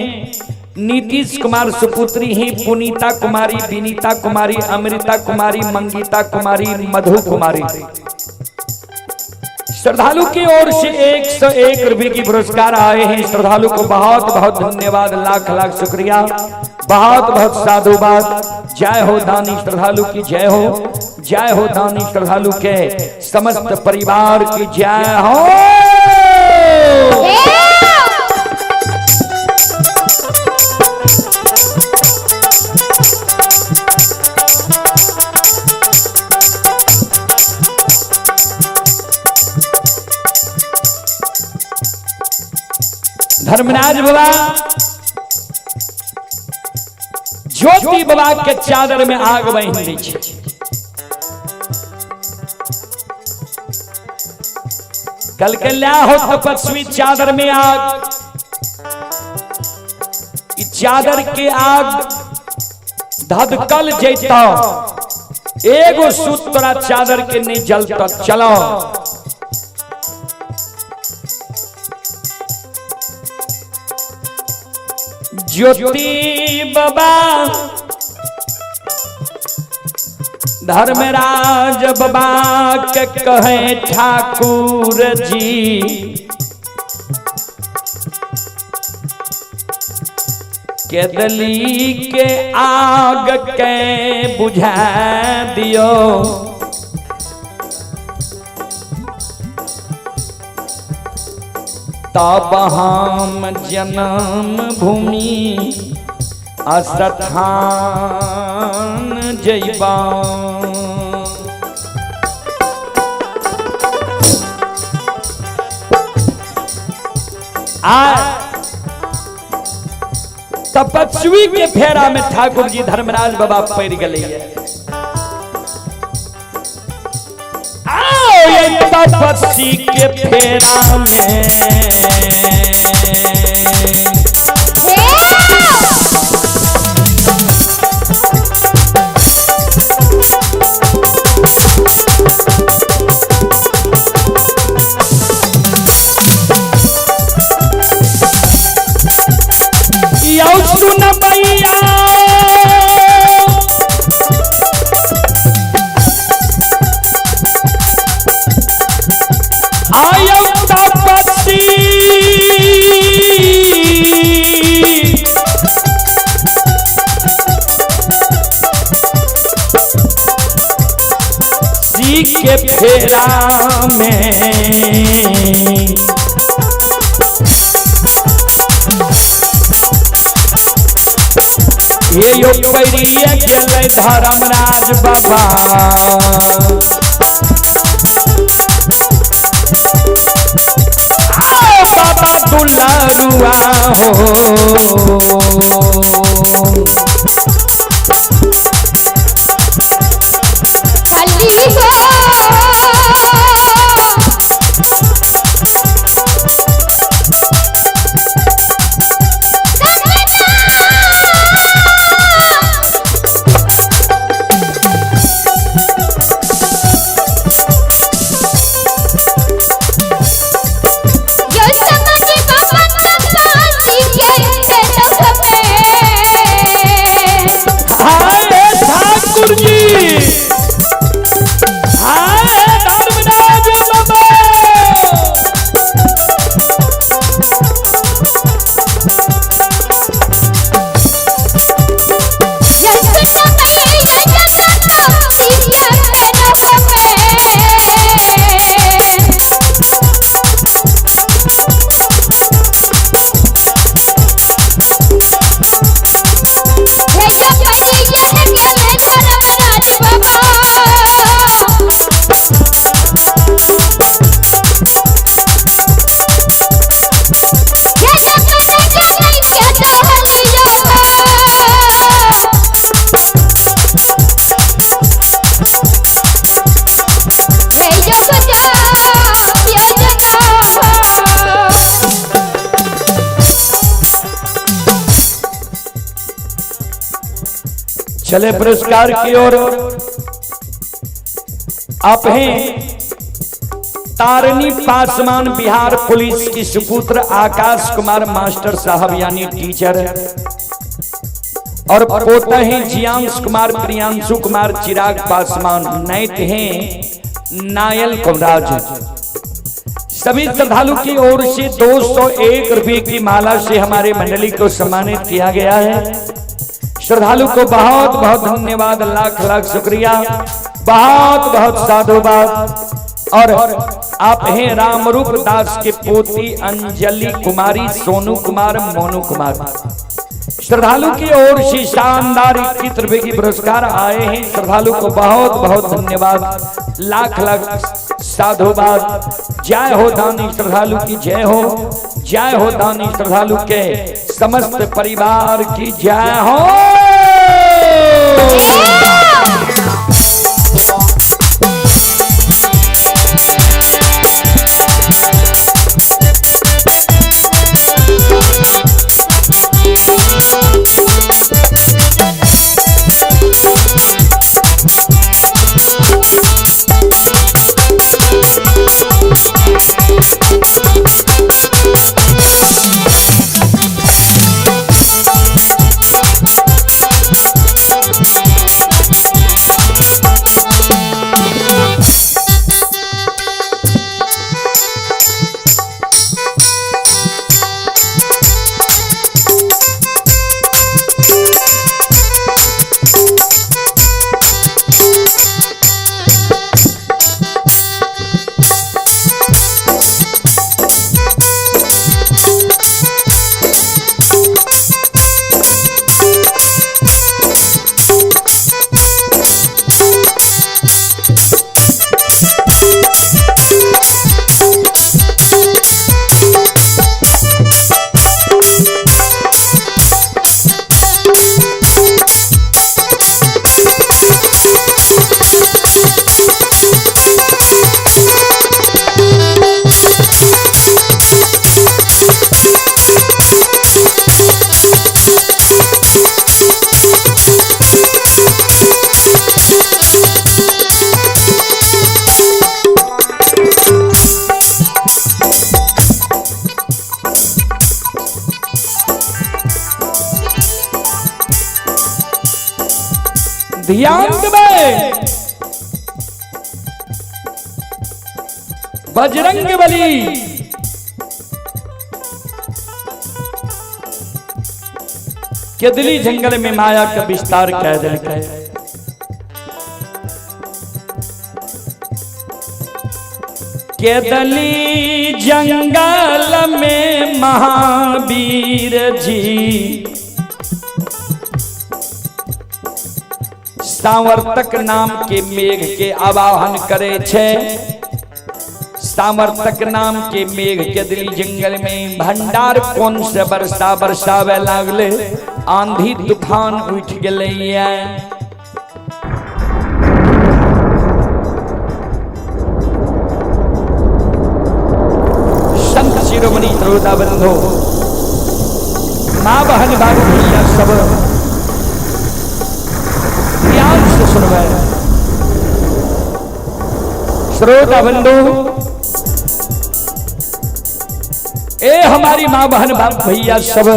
नीतीश कुमार, सुपुत्री हैं पुनीता कुमारी, विनीता कुमारी, अमृता कुमारी, मंगीता कुमारी, मधु कुमारी। श्रद्धालु की ओर से 101 रुपए की पुरस्कार आए हैं। श्रद्धालु को बहुत बहुत धन्यवाद, लाख लाख शुक्रिया, बहुत बहुत साधुवाद। जय हो दानी श्रद्धालु की जय हो, जय हो दानी श्रद्धालु के समस्त परिवार की जय हो। धर्मराज बाबा ज्योति बाबा के चादर में आग बहि दै छै। कल के ल्या हो तपस्वी चादर में आग, ई चादर के आग धधकल जैता, एगो सूत तोरा चादर के नहीं जलता। चलो ज्योति बाबा धर्मराज बाबा के कहे ठाकुर जी, केदली के आग के बुझा दियो। तब हम जन्म भूमि स्थान जइबा। आ तपस्वी के फेरा में ठाकुर जी धर्मराज बाबा पड़ गए। आओ ये तपस्वी के फेरा में सुन भैया आयो तपस्वी सी के फेरा में ये यो परिये गेलै धर्मराज बाबा। आओ बाबा दुलारुआ हो, खाली हो चले पुरस्कार की ओर। आप हैं तारनी पासवान बिहार पुलिस की सुपुत्र आकाश कुमार मास्टर साहब यानी टीचर, और पोता हैं जियांश कुमार, प्रियांशु कुमार, चिराग पासवान, नैत हैं नायल कुमराज। सभी श्रद्धालु की ओर से 201 रुपये की माला से हमारे मंडली को सम्मानित किया गया है। श्रद्धालु को बहुत बहुत धन्यवाद, लाख लाख शुक्रिया, बहुत बहुत साधुवाद। और आप हैं रामरूप दास के पोती अंजलि कुमारी, सोनू कुमार, मोनू कुमार। श्रद्धालु की ओर से शानदार 21 रुपए की पुरस्कार आए हैं। श्रद्धालु को बहुत बहुत धन्यवाद, लाख लाख साधुवाद। जय हो दानी श्रद्धालु की जय हो, जय हो दानी श्रद्धालु के समस्त परिवार की जय हो। ध्यान देबै। बजरंग बली केदली जंगल में माया का विस्तार कह दिलकै। केदली जंगल में महावीर जी सावर्तक नाम के मेघ के आवाहन करे छे। सावर्तक नाम के मेघ के दिल जंगल में भंडार कौन से बरसा बरसावे लागले, आंधी तूफान उठ गेलै। संत शिरोमणि श्रोता बंधु, माँ बहन बाबू भैया सब ध्यान से सुनबै। श्रोता बंधु, ए हमारी माँ बहन बाप भैया सब,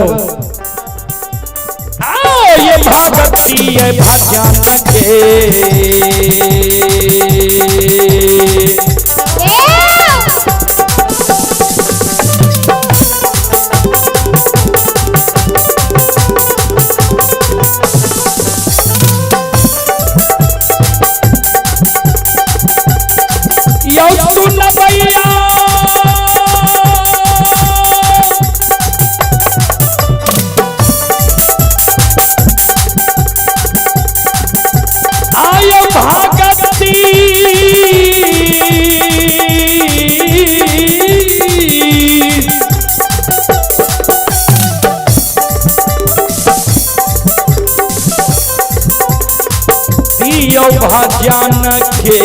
आओ ये भगती है भजन के। यौ सुन भैया आयो भगती दियो भजन के।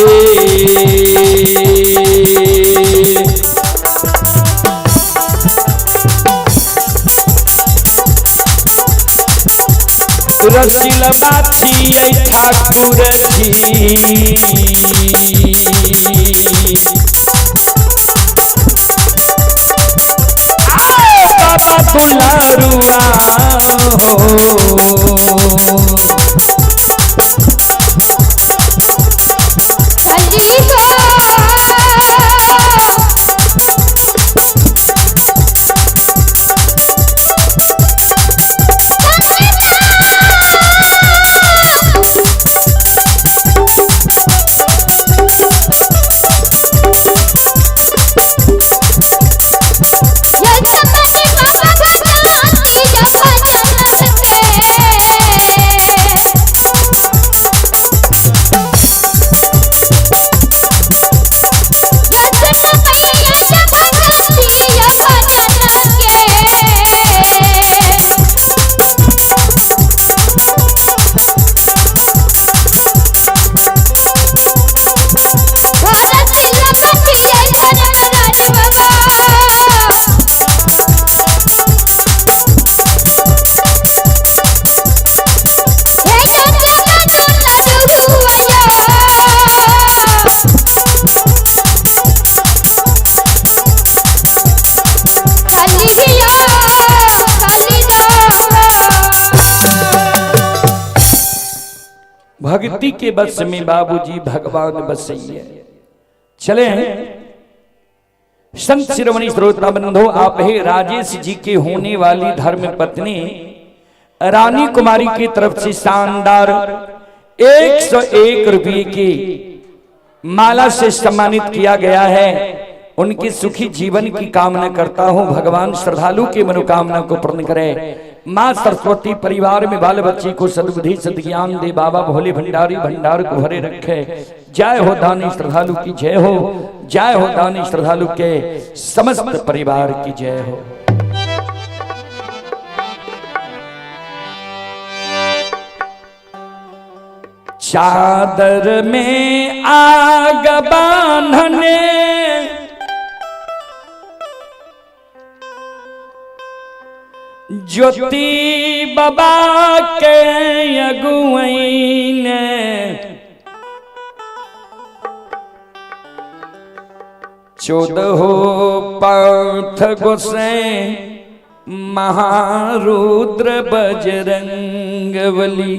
रसिल बाछी ठाकुर जी, आओ बाबा दुलारुआ हो। भक्ति के बस में बाबूजी भगवान बसैये। चले संत शिरोमणि श्रोता बंधो, आप है राजेश जी के होने वाली धर्म पत्नी रानी कुमारी की तरफ से शानदार 101 रुपये की माला से सम्मानित किया गया है। उनके सुखी जीवन की कामना करता हूं। भगवान श्रद्धालु की मनोकामना को पूर्ण करे। माँ सरस्वती परिवार में बाल बच्चे को सद्बुद्धि सद्ज्ञान दे। बाबा भोले भंडारी भंडार को भरे रखे। जय हो दानी श्रद्धालु की जय हो। जय हो दानी श्रद्धालु के समस्त परिवार की जय हो। चादर में आग बांधने ज्योति बाबा के अगुआईने, चौदह पंथ गोसे महारुद्र बजरंगबली।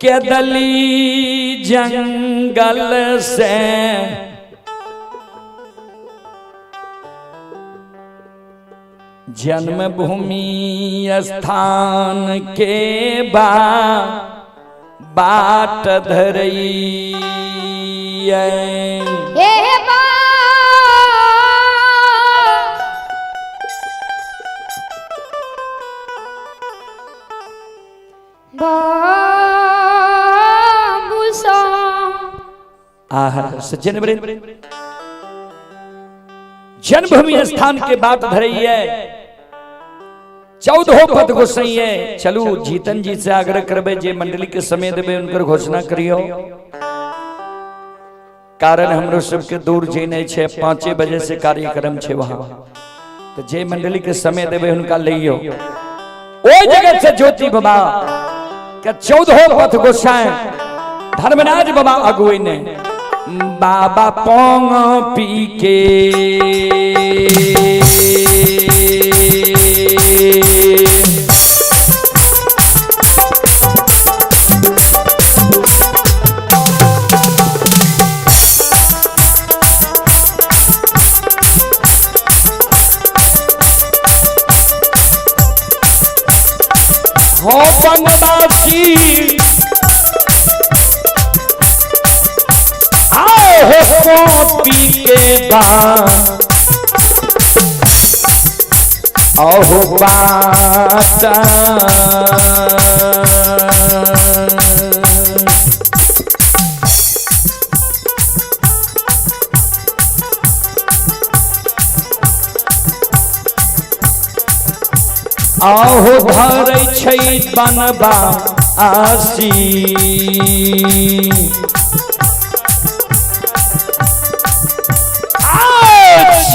केदली जंगल से जन्मभूमि स्थान के बा बाट धरई। हे बा बाबू सा। आह सज्जन वृंद, जन्मभूमि स्थान के बात धरई है, 14 पद गोसाई है। चलू जीतन जी से आग्रह करबे जे मंडली के समय देबे उनकर घोषणा करियो, कारण हमरो सबके दूर जेने छे, 5 बजे से कार्यक्रम छे वहां, तो जे मंडली के समय देबे उनका लइयो। ओई जगह से ज्योति बाबा के 14 पथ गोसाई धर्मराज बाबा अगुए ने बाबा पोंग पी के हो बनवासी आओ हो कॉपी के बाद अहो बाता। आहो धरै छै बनबा आसी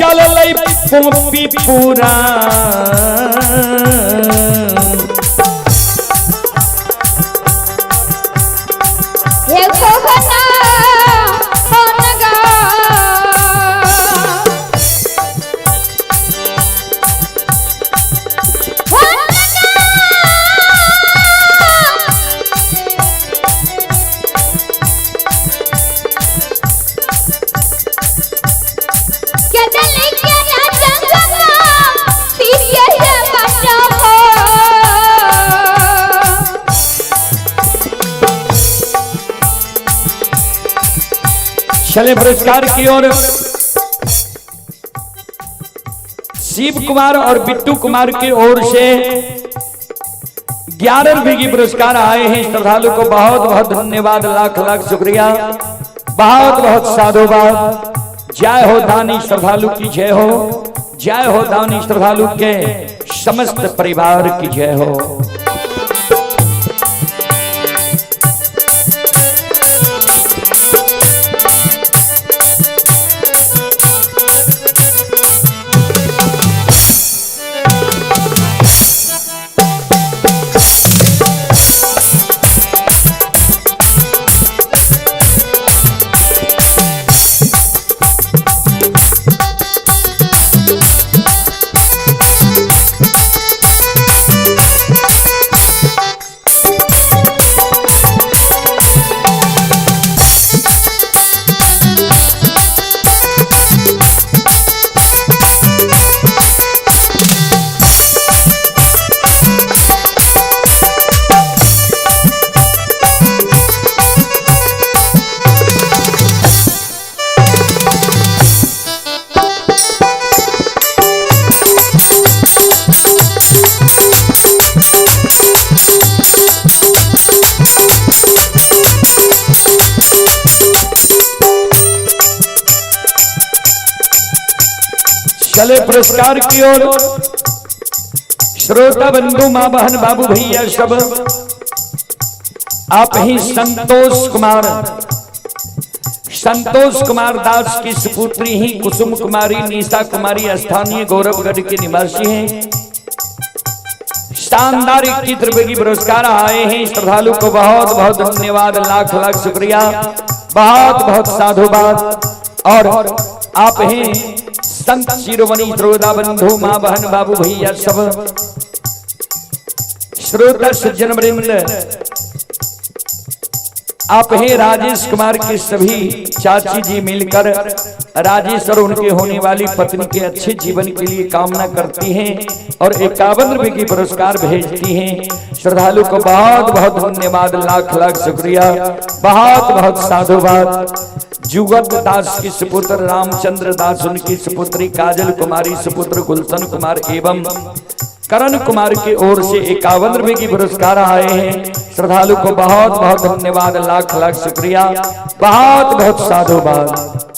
चललै पोपी पूरा। हे कोहना होनगा चले पुरस्कार की ओर शिव कुमार और बिट्टू कुमार की ओर से 11 रुपए की पुरस्कार आए हैं। श्रद्धालु को बहुत बहुत धन्यवाद, लाख लाख शुक्रिया, बहुत बहुत साधुवाद। जय हो दानी श्रद्धालु की जय हो, जय हो दानी श्रद्धालु के समस्त परिवार की जय हो। चले पुरस्कार की ओर श्रोता बंधु माँ बहन बाबू भैया सब, आप ही संतोष कुमार दास की सुपुत्री ही कुसुम कुमारी निशा कुमारी स्थानीय गौरवगढ़ के निवासी हैं। शानदार 21 रुपए की पुरस्कार आए हैं। श्रद्धालु को बहुत बहुत धन्यवाद, लाख लाख शुक्रिया, बहुत बहुत साधुवाद। और आप ही संत शिरोमणि श्रोता बंधु माँ बहन बाबू भैया सब, श्रोता सज्जन वृंद, आप हैं राजेश कुमार के सभी चाची जी मिलकर राजेश और उनके होने वाली पत्नी के अच्छे जीवन के लिए कामना करती हैं और 51 रुपए की पुरस्कार भेजती हैं। श्रद्धालु को बहुत बहुत धन्यवाद, लाख लाख शुक्रिया, बहुत बहुत साधुवाद। जुगत दास की सुपुत्र रामचंद्र दास, उनकी सुपुत्री काजल कुमारी, सुपुत्र गुलशन कुमार एवं करण कुमार की ओर से 51 रुपए की पुरस्कार आए हैं। श्रद्धालु को बहुत बहुत धन्यवाद, लाख लाख शुक्रिया, बहुत बहुत साधुवाद।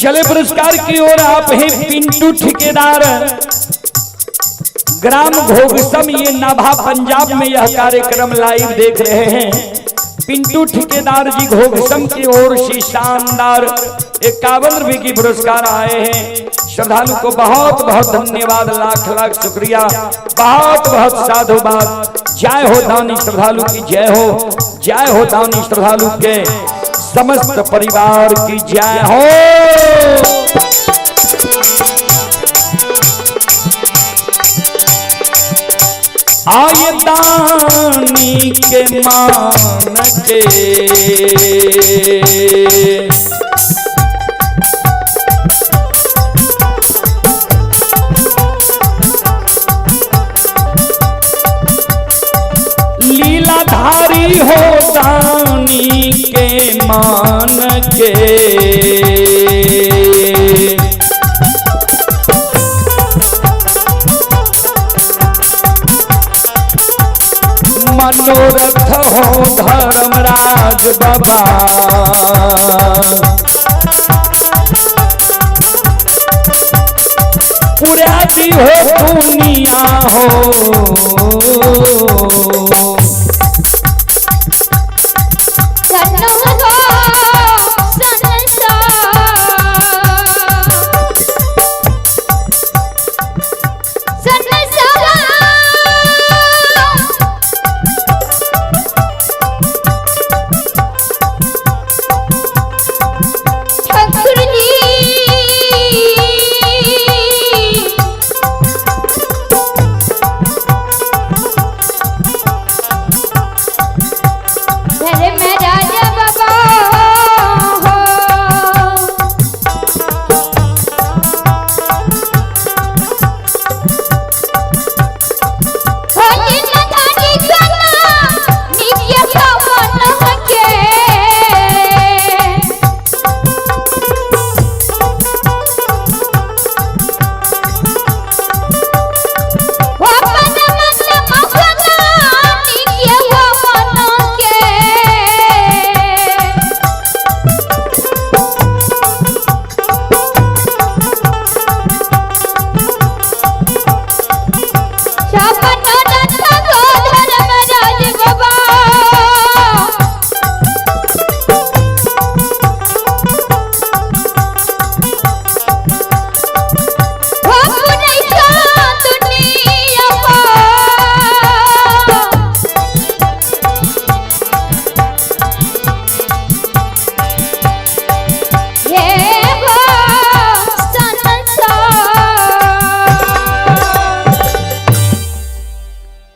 चले पुरस्कार की ओर। आप हैं पिंटू ठेकेदार, ग्राम घोघसम, ये नाभा पंजाब में यह कार्यक्रम लाइव देख रहे हैं। पिंटू ठेकेदार जी घोघसम की ओर से शानदार 51 रुपए की पुरस्कार आए हैं। श्रद्धालु को बहुत बहुत धन्यवाद, लाख लाख शुक्रिया, बहुत बहुत साधुवाद। जय हो दानी श्रद्धालु की जय हो, जय हो दानी श्रद्धालु के समस्त परिवार की जय हो। आए दानी के मान के, लीलाधारी हो दानी के मान के, मनोरथ हो धर्मराज बाबा, पुरादी हो दुनिया हो।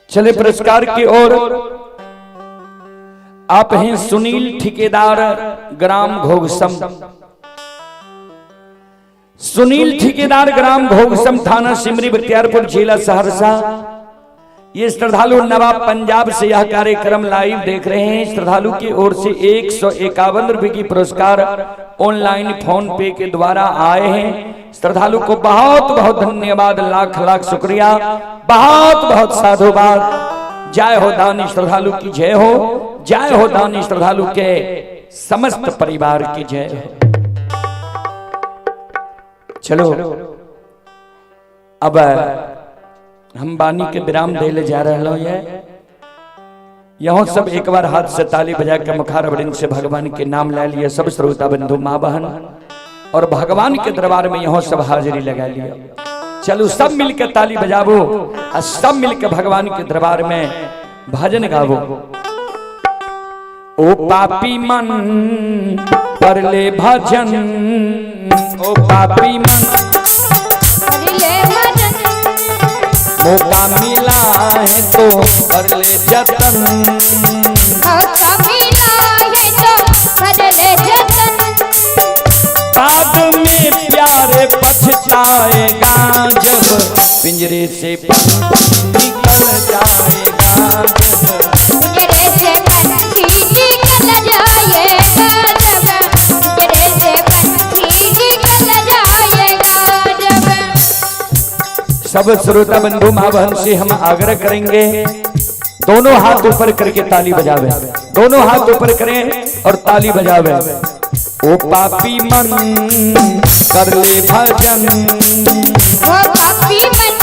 चले पुरस्कार की ओर। आप हैं सुनील ठेकेदार, ग्राम घोघसम। सुनील ठेकेदार, ग्राम घोघसम, थाना सिमरी बख्तियारपुर, जिला सहरसा। ये श्रद्धालु नवाब पंजाब से यह कार्यक्रम लाइव देख रहे हैं। श्रद्धालु की ओर से 151 रुपए की पुरस्कार ऑनलाइन फोन पे के द्वारा आए हैं। श्रद्धालु को बहुत बहुत धन्यवाद, लाख लाख शुक्रिया, बहुत बहुत साधुवाद। जय हो दानी श्रद्धालु की जय हो, जय हो दानी श्रद्धालु के समस्त परिवार की जय हो। चलो अब हम बानी के विराम दे ले जा रहे हो। यहाँ सब एक बार हाथ से ताली बजा के मुखार वृंद से भगवान के नाम ले लिए सब श्रोता बंधु माँ बहन, और भगवान के दरबार में यहाँ सब हाजिरी लगा लिया। चलो सब मिलकर ताली बजावो और सब मिलकर भगवान के दरबार में भजन गावो। ओ पापी मन कर ले भजन, ओ पापी मन कर ले भजन, मौका मिला है तो कर ले जतन, मौका मिला है तो कर ले जतन, बाद में प्यारे पछताएगा जब पिंजरे से निकल जाएगा, जब पिंजरे से पंछी निकल जाएगा, जब पिंजरे से पंछी निकल जाएगा। जब सब श्रोता बंधु माँ बहन से हम आग्रह करेंगे, दोनों हाथ ऊपर करके ताली बजावे, दोनों हाथ ऊपर करें और ताली बजावे। ओ पापी मन कर ले भजन, ओ पापी मन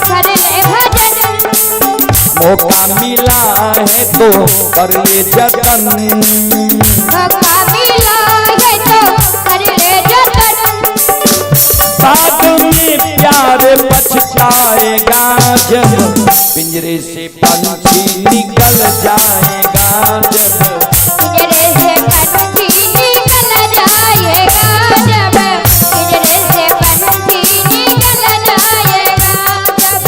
कर ले भजन, मौका मिला है तो कर ले जतन, मौका मिला है तो कर ले जतन, बाद में प्यार पछताएगा जब पिंजरे से पंछी निकल जाएगा, जब पिंजरे से पंछी निकल जाएगा, जब पिंजरे से पंछी निकल जाएगा। जब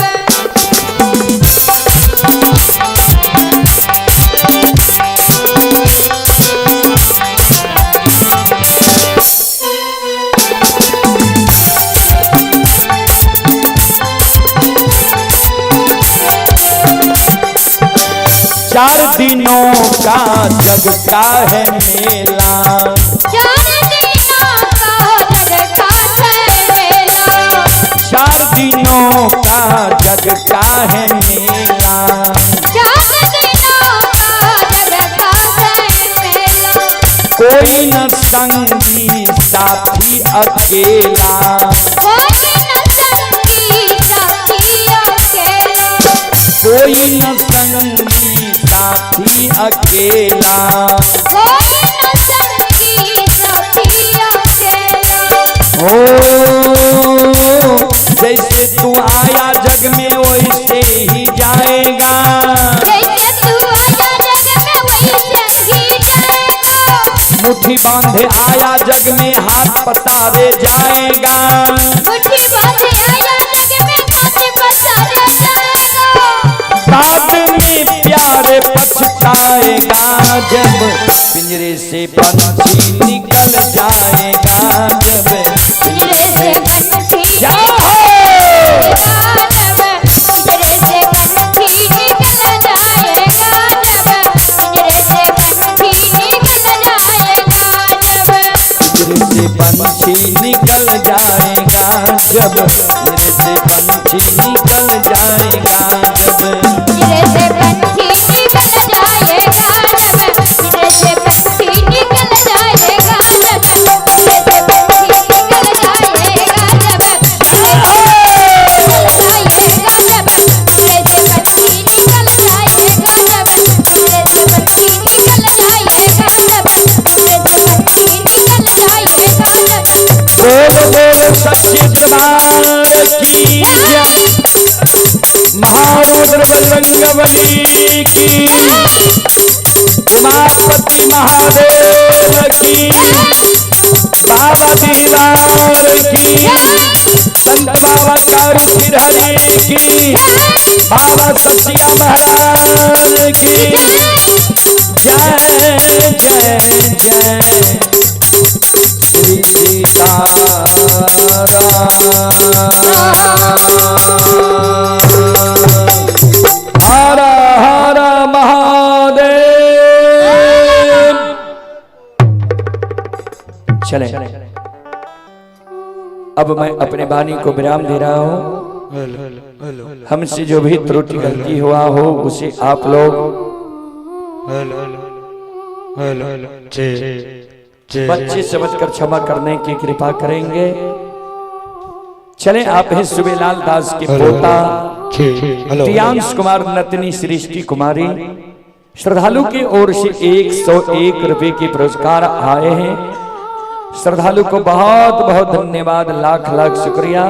चार दिनों का जग का है मेला, चार दिनों का जग का है मेला, चार दिनों का जग का है मेला, चार दिनों का जग का है मेला, कोई न संगी साथी अकेला, कोई न संगी साथी अकेला, कोई न संगी साथी अकेला, कोई न संगी साथी अकेला। हो जैसे तू आया जग में वैसे ही जाएगा, जैसे तू आया जग में वैसे ही जाएगा, मुट्ठी बांधे आया जग में हाथ पसारे जाएगा, मुट्ठी बांधे आया जग में हाथ पसारे जाएगा, बाद में प्यारे पछताएगा जब पिंजरे से पंछी निकल जाएगा, जब पिंजरे से पंछी जय हो। जब पिंजरे से पंछी निकल जाएगा, जब पिंजरे से पंछी निकल जाएगा, जब पिंजरे से पंछी निकल जाएगा, जब पिंजरे से पंछी निकल जाएगा, जब पिंजरे से पंछी निकल जाएगा, जब पिंजरे से पंछी निकल जाएगा, जब पिंजरे से पंछी निकल जाएगा, जब जाएगा, जब पिंजरे से पंछी निकल जाएगा, जब पिंजरे से पंछी निकल जाएगा, जब पिंजरे से पंछी निकल जाएगा, जब बोल बोल सच्चे दरबार की जय, महारुद्र बजरंग बली की, उमापति महादेव की, बाबा दीवार की, संत बाबा चारू हरि की, बाबा सचिया महाराज की जय जय जय श्री सीताराम। चले, अब मैं अपने वाणी को विराम दे रहा हूं। हमसे जो भी त्रुटि गलती हुआ हो उसे आप लोग बच्चे समझकर क्षमा करने की कृपा करेंगे। चले, आप हैं सुबेलाल दास के पोता प्रियांश कुमार नतनी सृष्टि कुमारी, श्रद्धालु की ओर से 101 रुपए के पुरस्कार आए हैं। श्रद्धालु को बहुत बहुत धन्यवाद, लाख लाख शुक्रिया,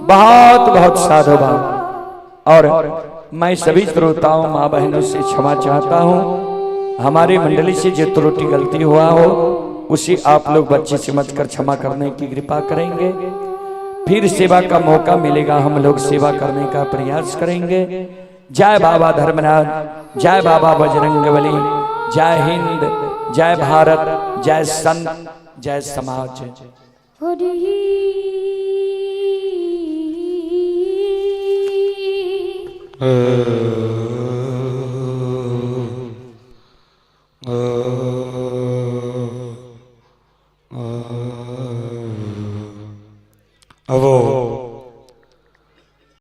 बहुत बहुत साधुवाद। और मैं सभी श्रोताओं माँ बहनों से क्षमा चाहता हूँ। हमारी मंडली से जो त्रुटि गलती हुआ हो उसे आप लोग बच्चे समझकर क्षमा करने की कृपा करेंगे। फिर सेवा का मौका मिलेगा, हम लोग सेवा करने का प्रयास करेंगे। जय बाबा धर्मनाथ, जय बाबा बजरंगबली, जय हिंद, जय भारत, जय संत, जय समाज। हरि।